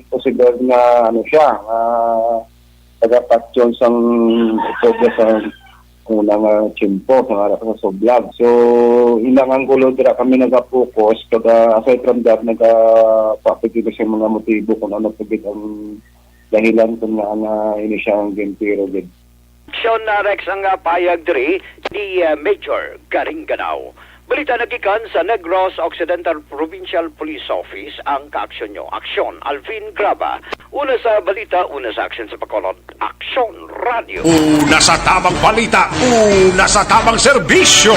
posible nga, ano siya, nga taga-patyon sang ito sa una nga tiyempo, sa nga sa sublag. So, ina nga gulo dira kami nagapokus, kada aside from that, nagapapigil sa mga motibo kung ano pa gid ang dahilan kung nga, nga ini siya ang gintiro gid. Aksyon, ah, Rex, ang, ah, payag diri ni, ah, Major Garingganao. Balita nagikan sa Negros Occidental Provincial Police Office ang kaaksyon nyo. Aksyon, Alvin Graba. Una sa balita, una sa aksyon sa Bacolod. Aksyon Radio. Una sa tamang balita, una sa tamang serbisyo.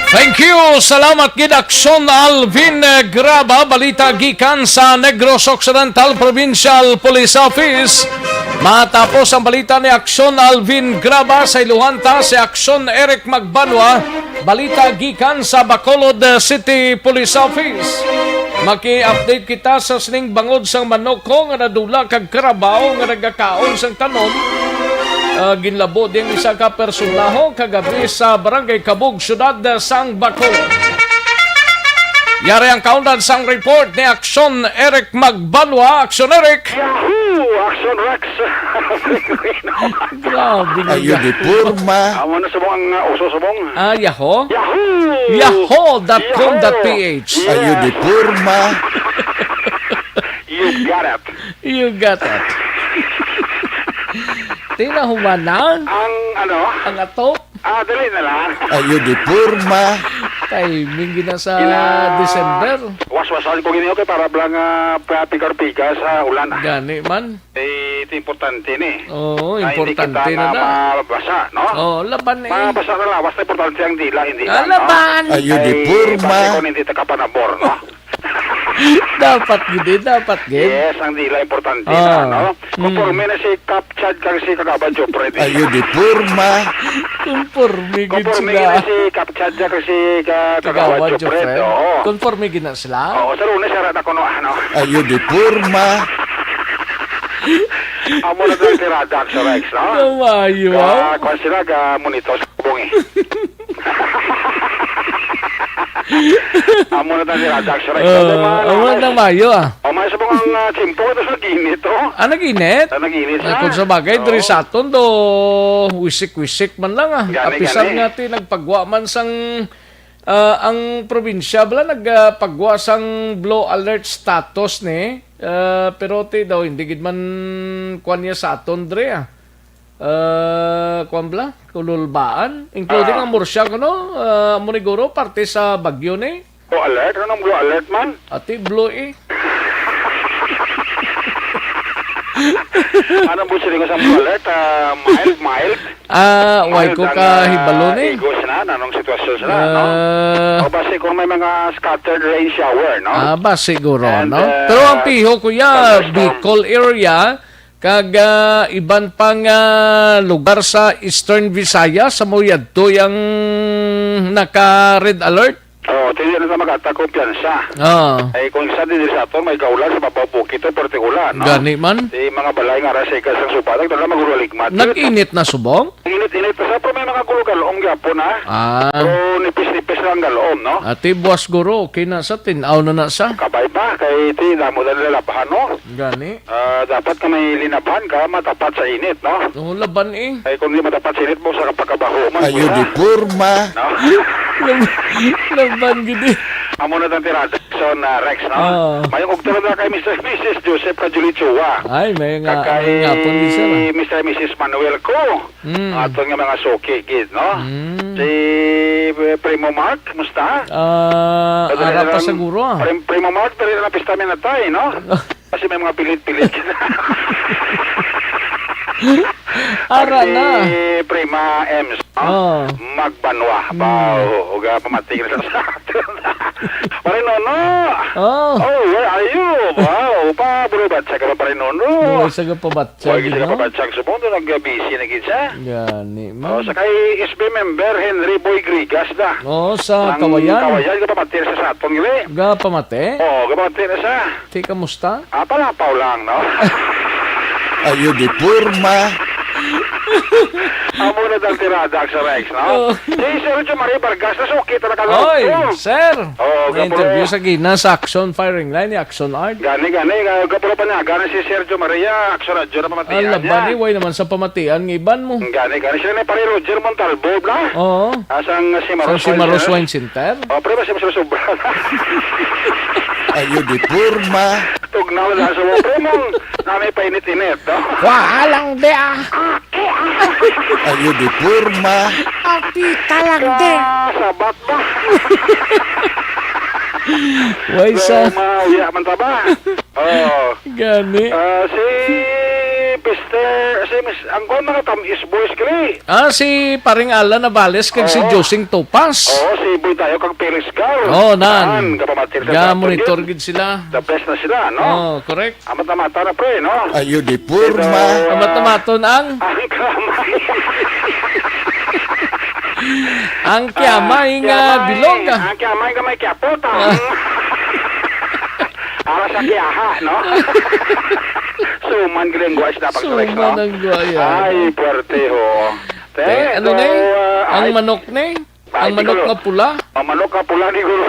Thank you. Salamat gid, Aksyon Alvin, eh, Graba. Balita gikan sa Negros Occidental Provincial Police Office. Matapos ang balita ni Aksyon Alvin Graba, sa iluhan ta si Aksyon Eric Magbanwa. Balita gikan sa Bacolod City Police Office. Maki-update kita sa sining bangod sang manok nga nadula kag karabaw nga nagakaon sang tanom. Ah, ginlabo ding isa ka personaho kagabi sa Barangay Kabug, Siyudad sang Bacolod. Yari ang kaundan sang report ni Aksyon Eric Magbanwa. Aksyon Eric! Yahoo! Aksyon Rex! Grabe nga. Ayo di porma. Amo na subong ang, uh, uso subong. Ah, Yahoo? Yahoo! Yahoo dot com dot P H. Yahoo! Ayo di porma. You got it. You got it. Tinahuman na. Ang ano? Ang ato. Ah, dali na lang. Ayo di porma. Timing gina sa Gina-, December. Waswasan ko gini, okay, para bala nga pa-, pigar-pigar sa ulan, ah. Gani man. Eh, ito importante ni. Oo, importante na na. Mabasa, no? Oo, laban eh. Mabasa na lang, basta importante ang dila, hindi Ah, lang, no? Laban. Ayo di porma. Ay, basta kung hindi ta kapanabor, no? Dapat gid eh, dapat gid. Yes, ang dila importante na, no? Conforme na si Kap Chad kag si Kagawad Jopred. Ayo di porma. Conforme gid sila. Conforme gid na si Kap Chad kag si Ka-, Kagawad Jopred, oo. Conforme gid na sila. Oo, sa Lunes, sara na kuno, ano. Ayo di porma. Amo na ang tirada, Aksyon Rex, no? Kamayo, ah. Ka-, kuwan sila, ga-monitor sa bong, eh. Amo na tani, Radak, sa Rex. Ah, amo na mayo, ah. O, may sa mga, ah, tiyempo, ito sa ginit, oh. Ah, nag-init? Ah, nag-init siya. Kung sa bagay, diri sa aton do, wisik-wisik man lang, ah. Gani, gani. Apisar nga ti nagpagwa man sang, ah, ang probinsya, bala, nagpagwa sang blue alert status ni. Ah, pero ti daw, hindi gid man kuwan niya sa aton, dre, ah. Ah, kuwan bala? Kululbaan? Including ang Murcia, kuno? Ah, amo ni guro, parte sa bagyo ni? Blue alert? Anong blue alert man? Ati, blue eh. Anong blue sila sa blue alert? Ah, mild, mild? Ah, way ko kahibalo ni. Igos na, anong sitwasyon sila, no? Ah. O basi kung may mga scattered rain shower, no? Ah, basi guro, no? And, uh, pero ang piho, kuya, thunderstorm. Bicol area, kag, ah, iban pang, ah, lugar sa Eastern Visayas, sa mo yadto yang naka-red alert? Oh, dili na ta maghatag kumpiyansa. Ah. Ay, kung sa diri sa aton, may kaulan sa babaw bukid, to, perti ulan, no? Gani man. Di mga balay nga ara sa ikas sang suba, nagdala magulaligmat. Nag-init na subong? Init-init pa sa, pero may mga gulog-alom gyapon, ha? Ah. Pero nipis-nipis lang galom, no? Ati, buwas guro, okay na sa, tin-aw na na sa. Kabay pa, kay ti, damo na nila labhan, no? Gani. Ah, dapat ka may linabhan ka, matapat sa init, no? Oo, laban eh. Ay, kung di matapat sa init mo, sa kapagkabaho man, Ayo kuya. Di porma. No? Lab-, laban gid eh. Amo na tang tirada, Son, ah, Rex, no? Oo. Mayong ugto na kay Mister and Missus Joseph Cajuli Chua. Ay, may nga, Kag kay may nga po din sila. Mister and Missus Manuel Co. Mm. Aton nga mga suki, gid, no? Mm. Si, eh, Primo Mark, musta? Ah, Pwede ara pa lang, siguro, ah. Prim-, Primo Mark, pwede na pista minatay, no? Kasi may mga pilit-pilit. Ara na. Si Prima Ems, no? Oh. Magbanwa. Hmm. Ba, o, uga, pamating na sa atin. Pare Nono. Oh. Oh, where are you? Wow. Upa, bro, batsag ka pa rin, no? Way sa gapabatsag, Way gid, sa no? Gapabatsag sa mundo, nag-busy na gid siya. Gani, man. Oh, sa kay S B member, Henry Boy Grigas da. Oh, sa Ang Kawayan. Kawayan, gapamati na sa saton, gili. Gapamati? Oo, gapamati na siya. Ti, kamusta? Ah, palapaw lang, no? Ayo di porma. Amo na dang tirada, Action Rex, no? Oh. Si Sergio Marie Vargas, nasuki talaga, no? Oy, sir! Oh, May gapo interview na. Sa gina sa Action Firing Line ni Action Art. Gani, gani, ah, gapo na pa niya. Gani si Sergio Maria, Action Radyo na pamatian Ala, niya. Bani, way naman sa pamatian ng iban mo. Gani, gani. Sila ni pare Roger Montalbo, bla? Oo. Asang si Sa Maros Wine Center. Wine Center? Oh, pre, basta mas sobra. Ayo di porma. Tugnaw na sa mga pre mong nanay painit-init, no? Wahalang di ah. Ayo di porma. Apita lang di. Ah, sabat ba? Way sa Pero mauya man ta ba? Oh. Gani. Ah, si Mister, si Miss, ang kuwan mga tamis boys, kali. Ah, si Paring Alan Navales kag si Oo. Josing Topas. Oo, si Boy Tayo kag Felix Gal. Oo, nan. Nan, kapamatir sa Ga Captain monitor Jun. Gid sila. The best na sila, no? Oh, correct. Amat na mata na, pre, no? Ayo di porma. Ito, ah, Amat na maton ang ang kamay. Ang kiyamay Ah, nga kiyamay. Bilog, ah. Ang kiyamay nga may kiyapot, ah. Ah. Ara sa kiyaha, no? Suman gid ang guwa sa dapat Suman correct, no? Ang guwa, yeah. Ay, puwerte, ho. Te, Te, ano so, ni? Ah, Ang ay, manok ni? Ang Ay, manok di ko nga pula? Ang manok nga pula ni Guro.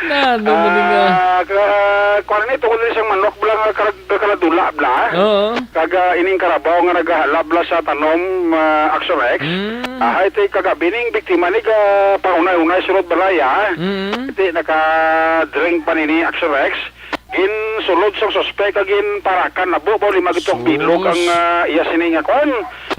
Na, ano mo ni nga? Ah, ka-, kuwan ni, tungod ni isang manok bala nga karag-, kaladula bala. Oo. Kag, ah, ining karabaw nga nagahalab bala sa tanom, ah, Axorex. Mm. Ah, ay, ti kagabi ning biktima ni ga pahunay-hunay sulod balay, ah. Mm. Ti naka-drink pa nini Axorex. Ginsulod sang suspek kag ginparakan na bubaw lima gid tok Sus. Bilog ang, ah, iya sini nga kuan,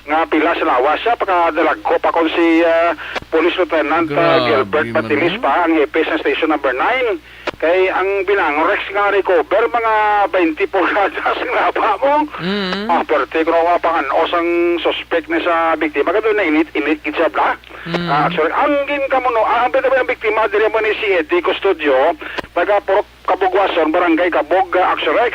nga pila sa lawas siya, pakadalagko pa kon si, ah, Police Lieutenant, ah, Grabe Gilbert man, Batilis no? Pa, ang hepe sa Station Number Nine. Kay ang binangorex nga recover, mga twenty pulgadas nga haba mo. Mm. Ah, perte ko na panganos ang suspek ni sa biktima. Kaya doon na init-init gid siya, bla? Mm. Ah, actually, ang ginkamuno, ah, ang bitaw ang biktima, diri mo ni si Eddie Custodio, taga Purok Kabugwason, Barangay Kabog, ah, Axorex.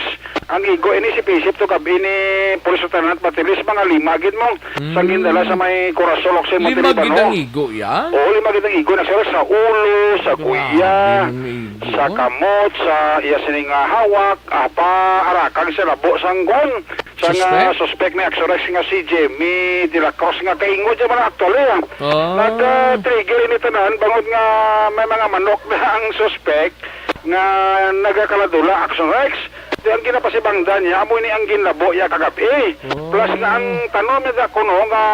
Ang igo ini si Pisip to kab ini Police Lieutenant Batilis, mga lima gid mo. Sang Mm. gindala sa may Corazon, Oxy, Lima gid Montalibano. Ang igo, ya? Oo, lima gid ang igo. Nagsulat sa ulo, sa Grabe kuya, ang igo, sa oh. Kamot, sa iya sining, ah, hawak, ah, pa arakag sa labo sang kuan. Sang, ah, Suspect? Suspect ni Axorex nga si Jimmy de la Cruz nga kaingod siya man actually, ah. Ah. Nag, ah, trigger ini tanan bangod nga may mga manok na ang suspect nga nagakaladula, Action Rex. Di ang ginapasibangdan niya, amo ini ang ginlabo niya kagabi. Oh. Plus nga ang tanom niya da kuno nga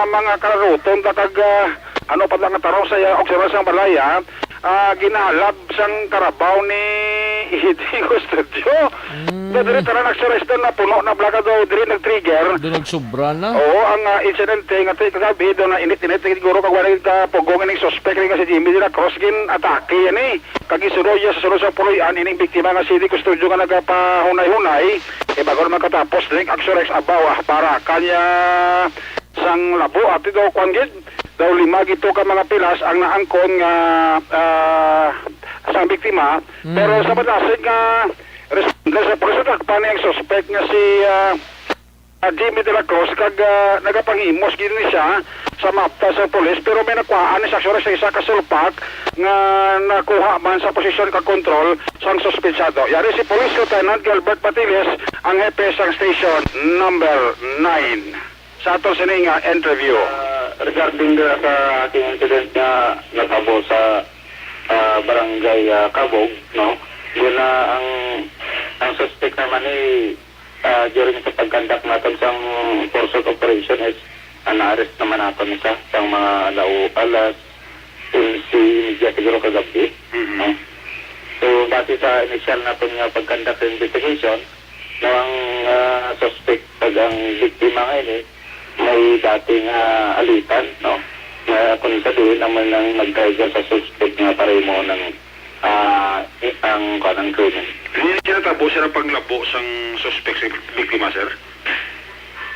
mga kararuton da kag, ah, ano pa da nga tanom sa iya, og sa sang balay, ah, ah, ginalab sang karabaw ni Eddie Custodio. Mm. Da diri tanan nagsurestan na puno na bala ka daw diri nag-trigger. Doon nagsobra na. Oo, ang, ah, insidente nga ti kagabi daw na init-init siguro kag wala ka pugong ning suspect rin nga si Jimmy de la Cruz gin atake yan eh. Kag isuroy sa sulod sa puloy-an ining biktima nga si Eddie Custodio nga nagapahunay-hunay. Kay bago naman katapos, drink Axorex abaw, ah, para kanya sang labo, ati daw, kwan gid, daw lima gid to ka mga pilas ang naangkon nga, ah, sang biktima. Mm. Pero sa madasig nga responder sa pulis, natakpan niya ang suspect nga si, ah, ah, Jimmy de la Cruz, kag, ah, nagapanghimos gid ni siya sa mapta sa pulis, pero may nakuhaan ni Saksores sa isa ka sulpak nga nakuha man sa posisyon kag kontrol sang suspetsado. Yari si Police Lieutenant Gilbert Batiles, ang hepe sang Station Number Nine. Sa aton sini nga interview. Ah, regarding dira sa aking incident nga natabo sa, ah, barangay, ah, Kabog, no? Yun na ang, ang suspect naman ni ah, during sa pag-conduct naton sang pursuit operation is, ah, na-arrest naman naton siya sang mga lau-, alas onse y media siguro kagabi, Mhm. no? So, base sa initial naton nga pag-conduct sa investigation, no, ang, ah, suspect kag ang biktima nga ini, may dating, ah, alitan, no? Nga kung sa diin naman ang nag-trigger sa suspect nga pareho mo ng ah, i-, ang, kuwan, ang krimen. Hindi na kinatabo, sir, ang paglabo sang suspek sa biktima, sir?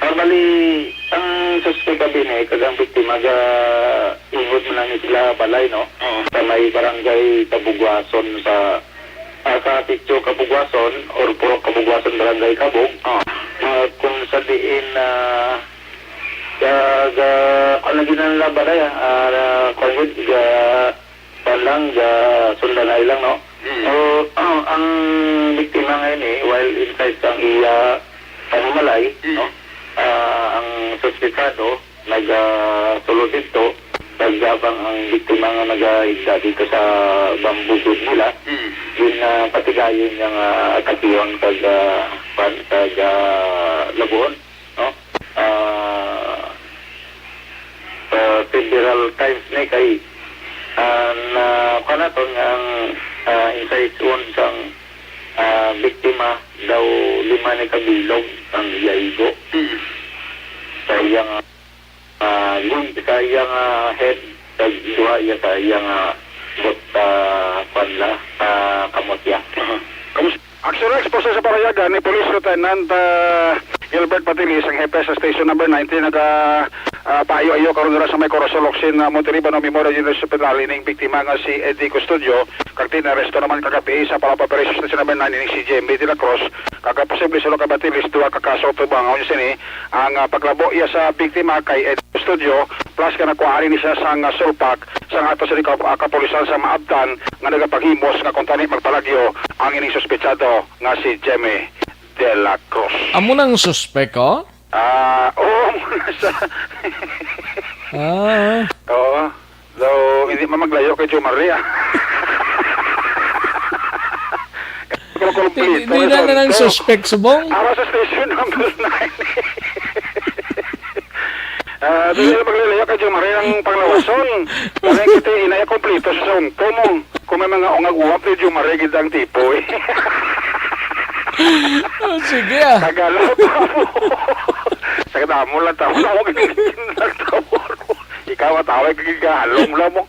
Ah, bali, ang suspek abi ni, kag ang biktima, ga-ingod man lang ni sila balay, no? Oo. Sa may barangay Tabugwason sa, ah, sa Sitio Kabugwason or Purok Kabugwason, Barangay Kabug. Ah. Ah, kung sa diin, ah, ga, ga, ano, ginanlaban na yan, ah, na, kung yun, ga, kwan lang, ga, sundanay lang, no? Mm. So, ang biktima ngayon eh, while inside sa iya panimalay, Mm. no? Ah, ang suspetsado, nagasulod dito, nagyabang ang biktima nga nagahigda dito sa bamboo bed nila. Mm. Yun na patigayon niya nga atakihan kag, ah, pan-, kag, ah, labuhon, no? Ah, ah, several times ni kay, ah, na, kuwan naton nga ang, ah, incised wound sang, ah, biktima daw lima ni kabilog ang iya igo. Mm. Sa iyang ah, limb sa iya nga head, kag duha iya sa iya nga but, ah, kwan la, ah, kamot iya. Aha. Kamus-, Action Response sa panayagan ni Police Lieutenant, ah, Gilbert Patilis, ang hepe sa Station Number Nine, naga, ah, payo-ayo karon dira sa may Corazon Locsin, ah, Monterrey, Banwa Memorial General Hospital, ining biktima nga si Eddie Custodio, kag tinaresto naman kagabi sa Pangulo Operation Station Number Nine, ining si Jemmy de la Cruz, kag posible sila ka Batilis, duha ka kaso tubangon sini, ang, ah, paglabo iya sa biktima kay Eddie Custodio, plus nga nakuhaan ni siya sang, ah, sulpak sang ato sa ka-, ah, kapulisan sa Maabtan nga nagapanghimos nga kung tani magpalagyo ang ining suspetsado nga si Jemmy de la Cruz. Amo nang suspek, oh? Ah, oo, amo na sa Ah. Oo. Daw, hindi man maglayo kay Jomari, ah. Pero Di, kompleto di na na lang resulta. Suspect, subong? Ara sa station number nine. Ah, di na maglalayo kay Jomari ang panglawason. Kaya kita inaya kompleto sa sunto mo. Kung may mga ungag-uwap ni Jomari gid ang tipo, eh. Oh, sige, ah. Tagalog pa mo. Sa kadamo lang tao, tawag lang tao. Ikaw, matawag ka, gigalong lang mo.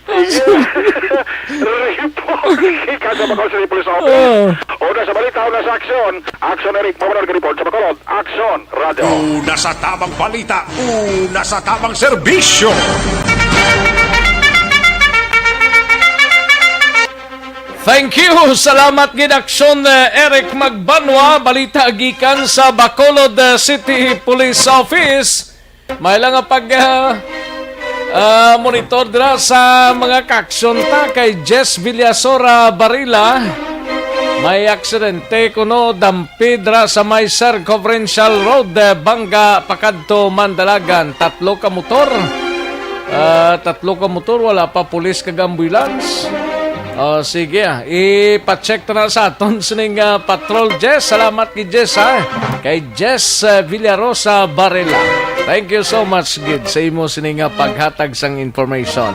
Sige. Report. Ikaw sa Bacolod City Police Office. Oh. Una sa balita, una sa aksyon. Aksyon, Eric Pablo, nag-report sa Bacolod. Aksyon, Radyo. Una sa tamang balita, una sa tamang serbisyo. Thank you. Salamat gid, Aksyon, eh, Eric Magbanwa. Balita gikan sa Bacolod, eh, City Police Office. May lang nga pag, ah, ah, monitor dira sa mga kaaksyon ta kay Jess Villasora Barila. May aksidente kuno dampi dira sa may Circumferential Road, eh, Banga pakadto Mandalagan. Tatlo ka motor. Ah, tatlo ka motor, wala pa pulis kag ambulance. Oh, sige, ah. Ipa-check ta na sa aton sining, ah, patrol, Jess. Salamat kay Jess, ha. Kay Jess, ah, Villarosa Barela. Thank you so much, gid, sa imo sining, ah, paghatag sang information.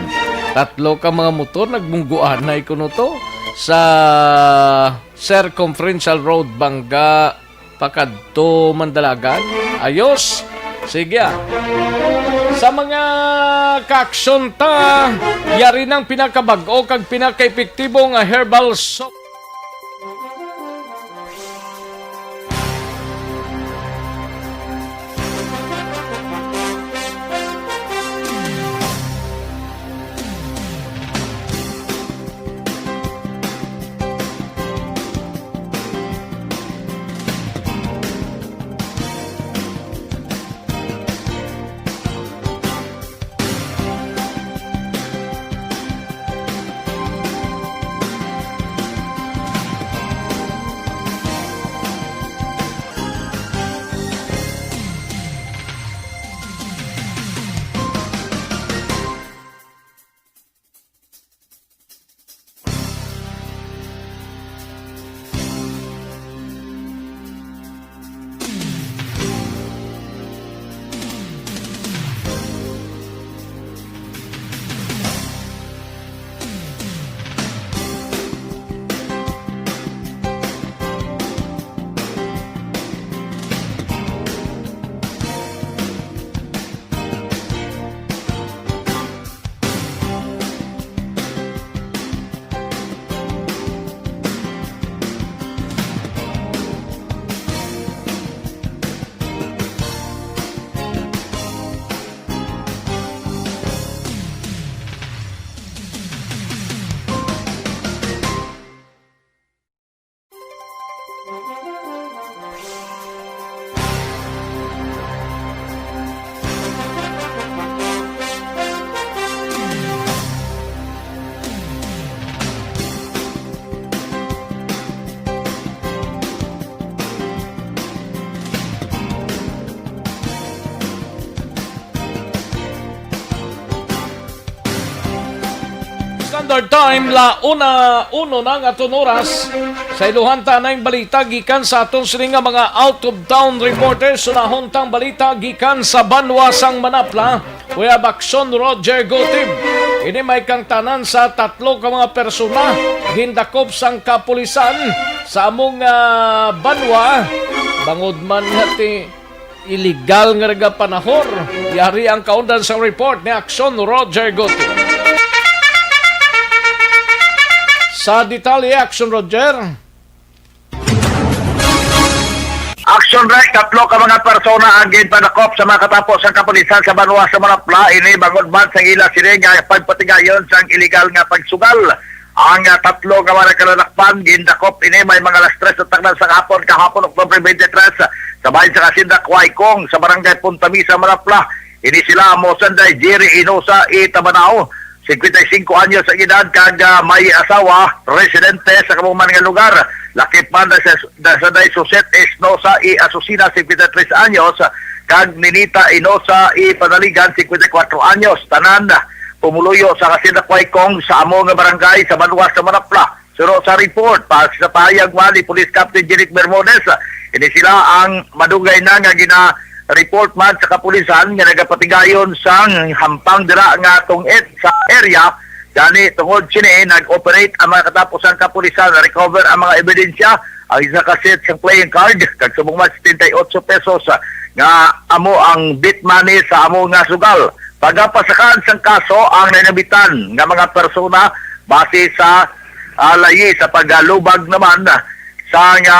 Tatlo ka mga motor nagmungguanay kuno to sa Circumferential Road, Banga pakadto Mandalagan. Ayos. Sige, ah. Sa mga kaaksyon ta, yari nang pinakabag-o kag pinakaepektibo nga herbal soap. Standard Time, la una uno na nga aton oras. Sa iluhan ta na ang balita gikan sa aton sini nga mga out-of-town reporters. Unahon tang balita gikan sa banwa sang Manapla. Kuya Bakson Roger Gutib. Ini may kangtanan sa tatlo ka mga persona gindakop sang kapulisan sa among ah, banwa. Bangod man nga ti illegal nga nagapanahor. Yari ang kaundan sang report ni Aksyon Roger Gutib. Sa detalye, Aksyon Roger. Action Rec, tatlo ka mga persona ang ginpadakop sa mga katapo sa kapulisan sa banwa sa Manapla. Ini bangod man sa ila sini nga pagpatigayon sang illegal nga pagsugal. Ang ah, tatlo nga mga nagkalalakpan gindakop ini may mga alas tres sa taknan sa hapon kahapon, Oktubre twenty-three, sa bahin sa Hacienda Kuwaykong sa barangay Punta Mesa, Manapla. Ini sila amo sanday Jerry Inosa Itabanaw, singkwenta y singko anyos ang edad, kag ah, may asawa, residente sa kamuman nga lugar. Lakip man na sa, na sa day Suset Esnosa i Asusina, singkwenta y tres anyos, kag Ninita Inosa i Panaligan, singkwenta y kwatro anyos. Tanan pumuluyo sa Hacienda Kuwaykong sa amo nga barangay sa banwa sa Manapla. Suno sa report, pa sa pahayag man ni Police Captain Jeric Bermudez, ini sila ang madugay na nga gina-report man sa kapulisan nga nagapatigayon sang hampang dira nga tungit sa area. Gani, tungod sini, nag-operate ang mga katapusang kapulisan, recover ang mga ebidensya, ang isa ka set sang playing card, kag subong man setenta y ocho pesos nga amo ang bet money sa amo nga sugal. Pagapasakan sang kaso ang nanamitan nga mga persona base sa ah, layi sa pagalubag naman sa nga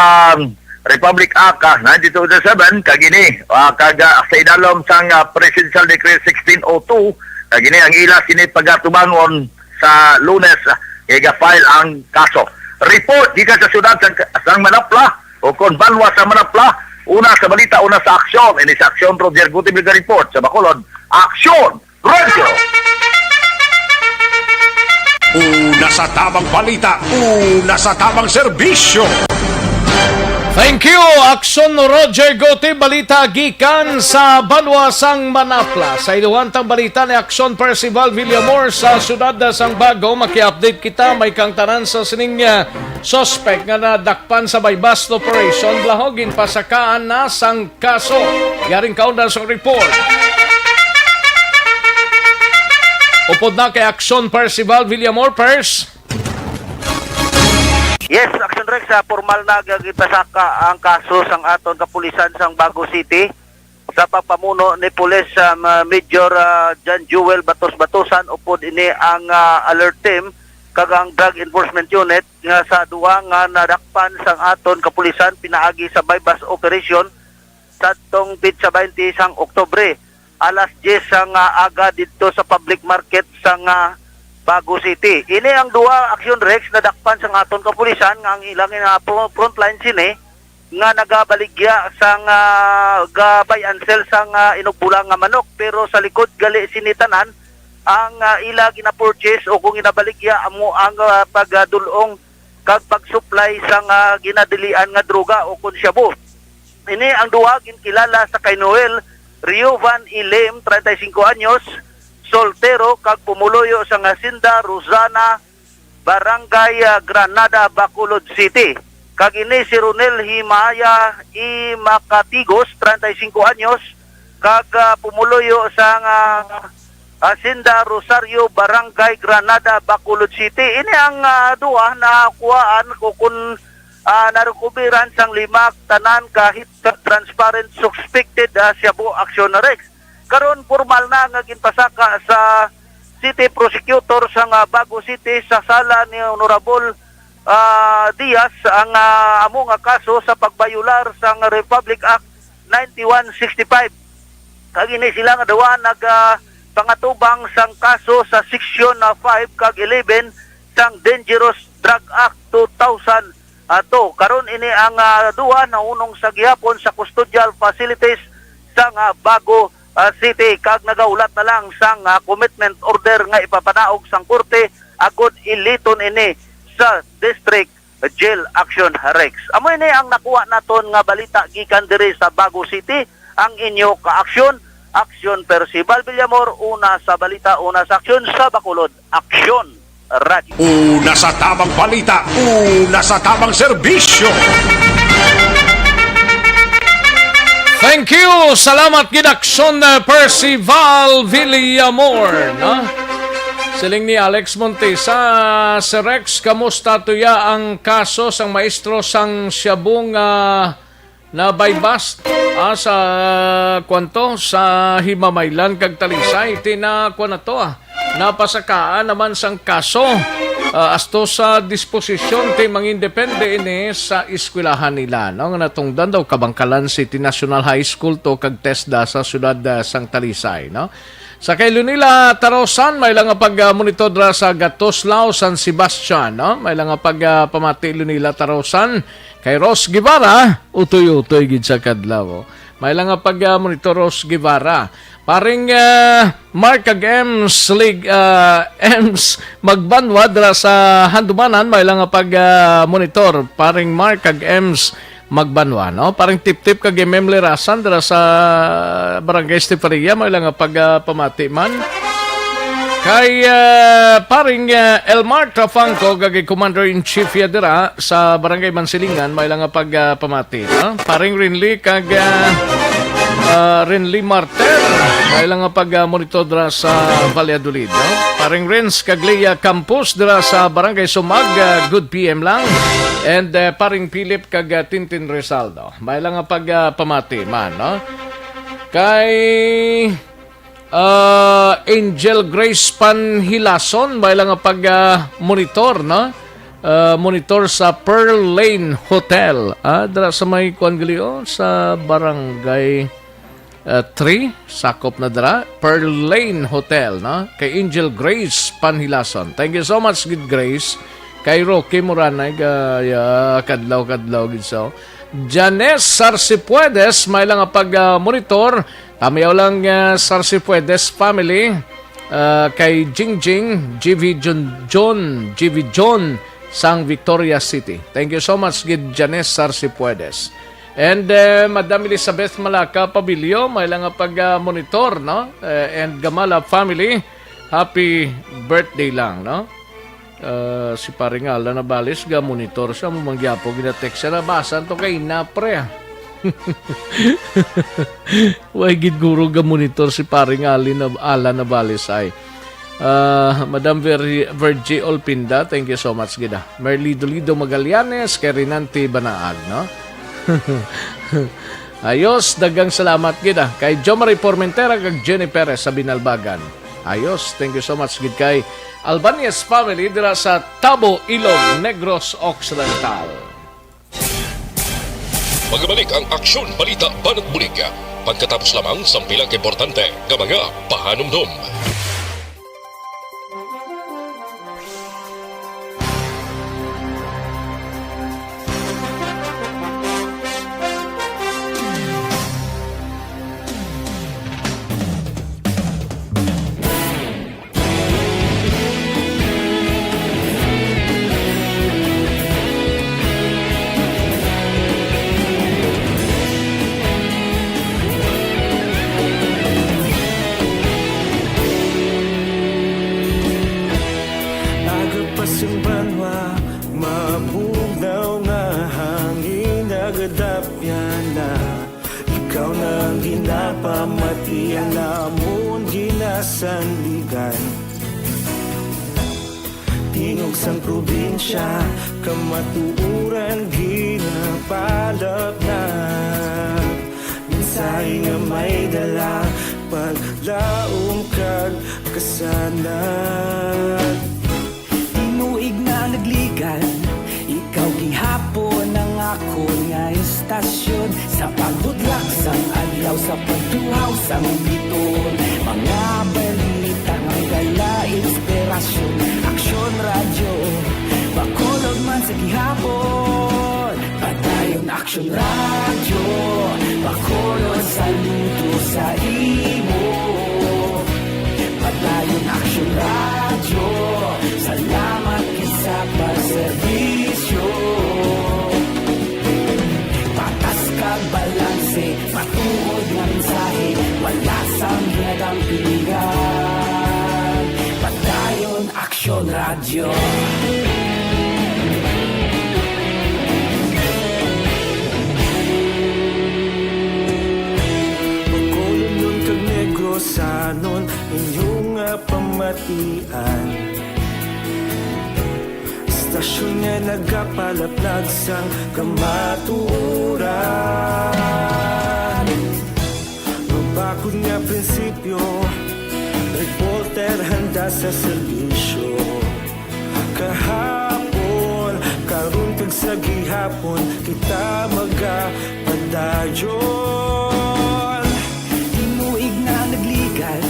Republic Act ah, ninety-two oh seven, kag ini ah, kag ah, sa idalom sang ah, Presidential Decree sixteen oh two, kag ini ang ila sini pagatubangon sa Lunes ah, nga iga-file ang kaso. Report gikan sa siyudad sang, sang Manapla o kon banwa sa Manapla, una sa balita, una sa aksyon. Ini sa aksyon, Roger Gutib nga report sa Bacolod. Aksyon! Radyo. Una sa tamang balita, una sa tamang serbisyo. Thank you, Aksyon Roger Gutib. Balita gikan sa banwa sang Manapla. Sa iluhan tang balita ni Aksyon Percival Villamor sa siyudad sang Bago. Maki-update kita, may kangtanan sa sining ah, suspect nga nadakpan sa buy-bust operation. Lahog ginpasakaan na sang kaso. Yaring kaundan sa report. Upod na kay Aksyon Percival Villamor, Pers. Yes, Action Rex, ah, formal na gagipasaka ang kaso sang aton kapulisan sang Bago City sa pagpamuno ni Police ah, Ma- Major ah, John Jewel Batos Batusan upod ini ang ah, alert team kag ang Drug Enforcement Unit nga sa duha nga nadakpan sang aton kapulisan pinaagi sa buy-bust operation sadtong petsa twenty sang Oktubre, alas diyes sang ah, aga didto sa public market sang ah, Bago City. Ini ang duha, Action Rex, nadakpan sang aton kapulisan nga ang ilang nga pro- frontline sini nga nagabaligya sang ah, ga buy and sell sang ah, inugbolang nga manok, pero sa likod gali sini tanan ang ah, ila gina-purchase o kung ginabaligya amo ang ah, pagdul-ong kag pag-supply sang ah, ginadilian nga droga o kon shabu. Ini ang duha ginkilala sa kay Noel Riovan Ilim, treinta y cinco anyos, soltero kag pumuluyo sa Hacienda Rosana, Barangay ah, Granada, Bacolod City. Kag ini si Ronel Himaya I Makatigos, treinta y cinco anyos, kag ah, pumuluyo sa nga Hacienda Rosario, Barangay Granada, Bacolod City. Ini ang ah, duha na kuhaan ko kun ah, narekoberan sang lima tanan ka hit kag transparent suspected ah, shabu, Action Rex. Karon, formal na nga ginpasaka sa City Prosecutor sang ah, Bago City sa sala ni Honorable ah, Diaz ang ah, amo nga kaso sa pagbayular sang Republic Act ninety-one sixty-five. Kag ini sila nga duha nag ah, pangatubang sang kaso sa Section ah, five kag eleven sang Dangerous Drug Act two thousand two. Karon ini ang ah, duha nahunong sa gihapon sa custodial facilities sang ah, Bago ah, City kag nagahulat na lang sang ah, commitment order nga ipapanaog sang korte agod iliton ini sa District Jail, Action Rex. Amo ini ang nakuha naton nga balita gikan diri sa Bago City. Ang inyo ka-aksyon, Aksyon Percival Villamor, una sa balita, una sa aksyon sa Bacolod. Aksyon! Radyo. Una sa tamang balita, una sa tamang serbisyo. Thank you. Salamat gid, Aksyon, uh, Percival Villamor, no? Siling ni Alex Montesa, "Sir Rex, kamusta tuya ang kaso sang maestro sang shabu nga na buy-bust, ah, sa, kwanto, sa Himamaylan kag Talisay?" Tina, kwan na to, ah, napasakaan naman sang kaso, ah, asto sa disposisyon ti mangin depende ini sa eskwelahan nila, no, nga natungdan daw Kabangkalan City National High School to kag TESDA sa siyudad, ah, sang Talisay, no? Sa kay Lunila Tarosan, may lang nga pag, ah, monitor dira sa Gatoslao, San Sebastian, no? May lang nga pag, ah, pamati Lunila Tarosan. Kay Ros Guevara, utoy-utoy gid sa kadlaw, oh. May lang nga pag, ah, monitor Ros Guevara. Paring, ah, Mark kag Ems Lig-, ah, Ems Magbanwa dira sa Handumanan, may lang nga pag, ah, monitor. Paring Mark kag Ems Magbanwa, no? Paring Tip-Tip kag M M Lerasan dira sa Barangay Estefaria, may lang nga pag, ah, pamati man. Kay, ah, paring, ah, Elmar Trafangco, kag Commander-in-Chief ya dira sa Barangay Mansilingan, may lang nga pag, ah, pamati, no? Paring Rinli kag, ah, ah, Rinli Martel, may lang nga pag, ah, monitor dira sa Valladolid, no? Paring Renz kag Leah Campos dira sa Barangay Sumag, ah, good P M lang. And, ah, paring Philip kag, ah, Tintin Rizaldo, may lang nga pag, ah, pamati man, no? Kay, ah, Angel Grace Panhilason, may lang nga pag, ah, monitor, no? Ah, monitor sa Pearl Lane Hotel. Ah, dira sa may, kuwan gali, oh, sa Barangay, ah, three, sakop na dira. Pearl Lane Hotel, no? Kay Angel Grace Panhilason. Thank you so much, gid, Grace. Kay Rocky Moranay, ga-, ya, kadlaw-kadlaw gid sa, oh. Janes Sarsipuedes, may lang nga pag, ah, monitor. Tamiyaw lang, ah, Sarsipuedes family, ah, kay Jingjing, G V John, John, G V John, sang Victoria City. Thank you so much, gid, Janes Sarsipuedes. And, eh, Madam Elizabeth Malaka Pabilio, may lang nga pag, ah, monitor, no? Eh, and Gamala family, happy birthday lang, no? Ah, si Paring Alan Navales, ga-monitor siya, mo mangyapo, gina-text siya, nabasa to kay na, pre, ah. Way gid guro ga-monitor si Paring Alin Nav-, Alan Navales ay. Ah, Madam Ver-, Virgie Olpinda, thank you so much gid, ah. Merly Dolido Magallanes, kay Renante Banaag, no? Ayos, daghang salamat gid, ah. Kay Jo Marie Formentera kag Jenny Perez sa Binalbagan. Ayos, thank you so much gid kay Albanese family dira sa Tabo, Ilog, Negros Occidental. Magbalik ang Aksyon Balita Banat Bulig pagkatapos lamang sang pila ka importante nga mga pahanumdom. Aga pa sing banwa, mabugnaw nga hangin nagadapyan na. Ikaw na ang ginapamatian namon ginasandigan. Tingog sang probinsya, kamatuoran ginapalapnag. Mensahe nga may dala, paglaom kag kasanag. Tinuig na nagligad, ikaw gihapon ang akon nga istasyon. Sa pagbudlak sang adlaw, sa pagtuhaw sang biton, mga balita nga dala inspirasyon. Aksyon Radyo, Bacolod man sa gihapon. Padayon Aksyon Radyo, Bacolod, saludo sa imo. Padayon Aksyon Radyo, salamat gid sa pagserbisyo. Patas kag balanse, matuod nga mensahe, wala sang ginadampingan. Padayon Aksyon Aksyon Radyo. Bacolodnon kag Negrosanon, inyo nga pamatian. Istasyon nga nagapalaplag sang kamatuoran. Mabakod nga prinsipyo, reporter handa sa serbisyo. Kahapon, karon kag sa gihapon, kita magapadayon. Tinuig na nagligan,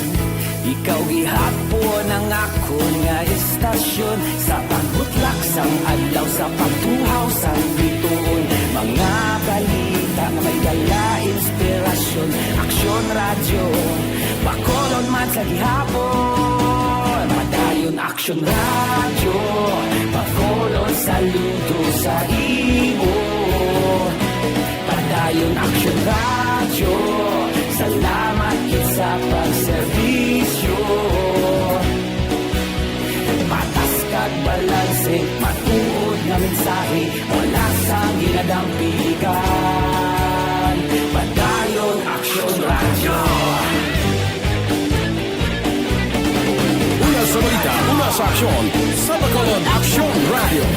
ikaw gihapon ang akon nga istasyon. Sa pagbutlak sang adlaw, sa pagtuhaw sang bituon, mga balita nga may dala inspirasyon. Aksyon Radyo, Bacolod man sa gihapon. Padayon Aksyon Radyo, Bacolod, saludo sa imo. Padayon Aksyon Radyo, salamat gid sa pagserbisyo. Patas kag balanse, matuod nga mensahe, wala sang ginadampigan. Padayon Aksyon Radyo. Una sa balita, una sa aksyon, sa Bacolod Aksyon Radyo.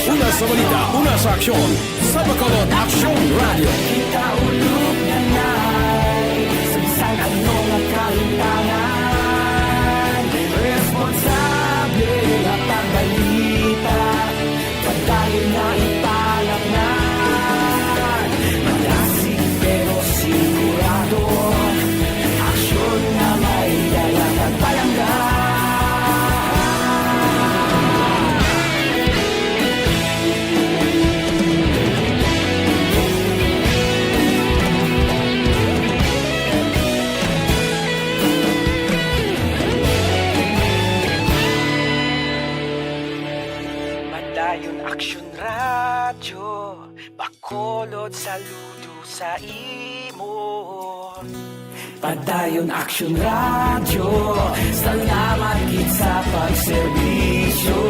Una sa balita, una sa aksyon, sa Bacolod Aksyon Radyo. Kita ulog na nay, sa bisan ano nga kahintangan, responsable nga pagbalita, padayon na ipalapnan. Malasig pero sigurado, aksyon nga may dala kag palangga. Padayon Aksyon Radyo, Bacolod, saludo sa imo. Padayon Aksyon Radyo, salamat gid sa pagserbisyo.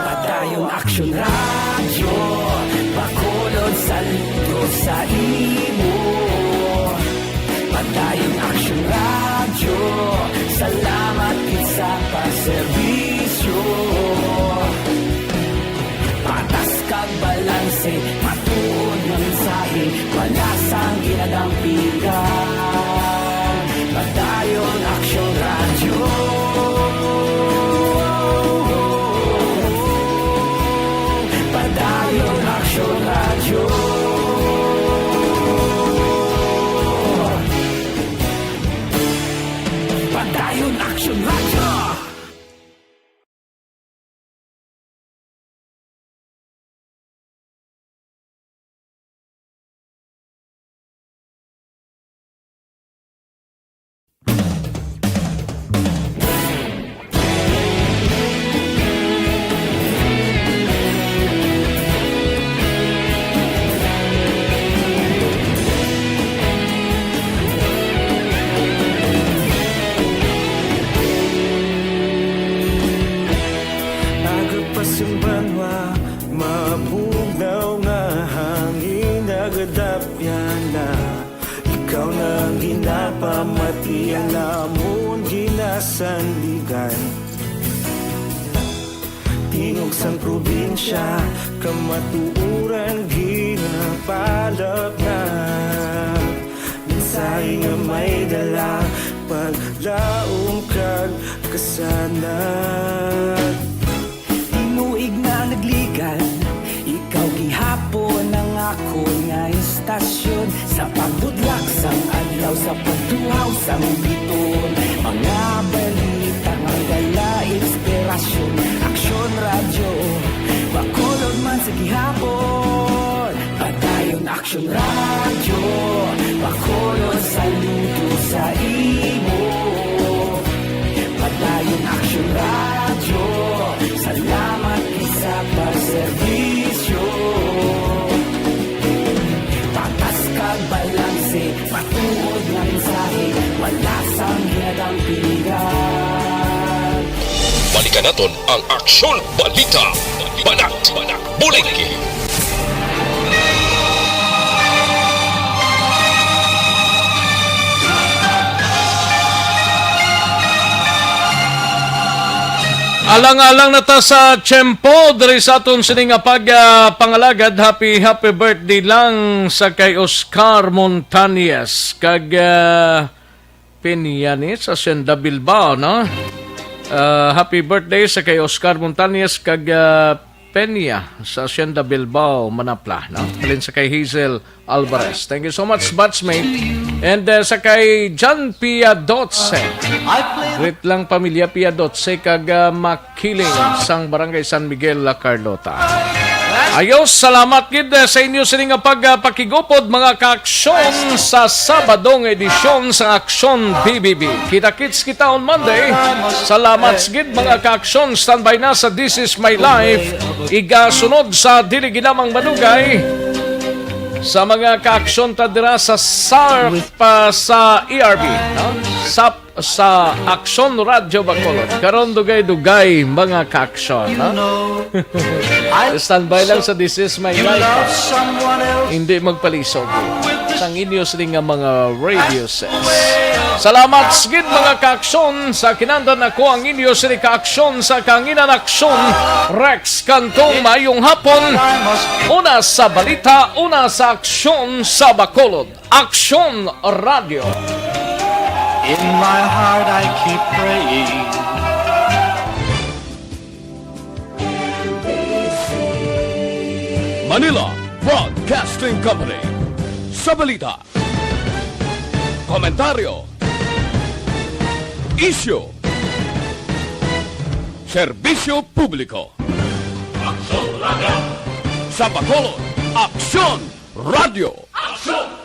Padayon Aksyon Radyo, Bacolod, saludo sa imo. Padayon Aksyon Radyo, salamat gid sa pagserbisyo. Patas kag balanse, matuod nga mensahe, wala sang ginadampigan. Padayon Aksyon Radyo. Padayon Aksyon Radyo. Padayon Aksyon Radyo. Aga pa sing banwa, mabugnaw nga hangin, nagadapyan na. Ikaw na ang ginapamati, ang amon ginasandigan. Tingog sang probinsya, kamatuoran ginapalapnag. Mensahe nga may dala, paglaom kag kasanag. Tinuig na nagligan, ikaw gihapon ang akon nga istasyon. Sa pagbudlak sang adlaw, sa pagtuhaw sang biton, mga balita nga dala inspirasyon. Aksyon Radyo, Bacolod man sa gihapon. Padayon Aksyon Radyo, Bacolod, saludo sa imo. Padayon Aksyon Radyo, salamat gid sa pagserbisyo. Patas kag balanse, matuod nga mensahe, wala Balikan naton ang Aksyon Balita. Banat, Buliki. Alang-alang na ta sa tiyempo diri sa aton sini nga pag, ah, pangalagad. Happy, happy birthday lang sa kay Oscar Montañez kag, ah, Peña ni sa Hacienda Bilbao, no? Ah, happy birthday sa kay Oscar Montañez kag, ah, Peña sa Hacienda Bilbao, Manapla, no? Halin sa kay Hazel Alvarez. Thank you so much, batchmate. And, uh, sa kay John Piadotse. Greet lang pamilya Piadotse kag, uh, Makiling sang Barangay San Miguel, La Carlota. Ayos, salamat gid, uh, sa inyo sini nga pagpakigupod, mga kaaksyon, sa Sabado nga edisyon sa Aksyon B B B. Kita-kits kita on Monday. Salamat gid, mga kaaksyon. Standby na sa This Is My Life. Igasunod sa dili ginamang madugay sa mga kaaksyon ta dira sa sarp, ah, sa E R B, no? Sa, sa Aksyon Radyo Bacolod. Karon dugay-dugay, mga kaaksyon, no? Standby lang sa This Is My Life. Hindi magpalisog sang inyo sini nga mga radio sets. Salamat gid, mga kaaksyon. Sa kinandan ako ang inyo sini kaaksyon sa kanginan aksyon, Rex Cantong. Maayong hapon. Una sa balita, una sa aksyon sa Bacolod. Aksyon Radio. In my heart I keep praying. Manila Broadcasting Company. Sa balita, komentaryo, isyu, serbisyo publiko. Aksyon Radio. Sa Bacolod, Aksyon Radio. Aksyon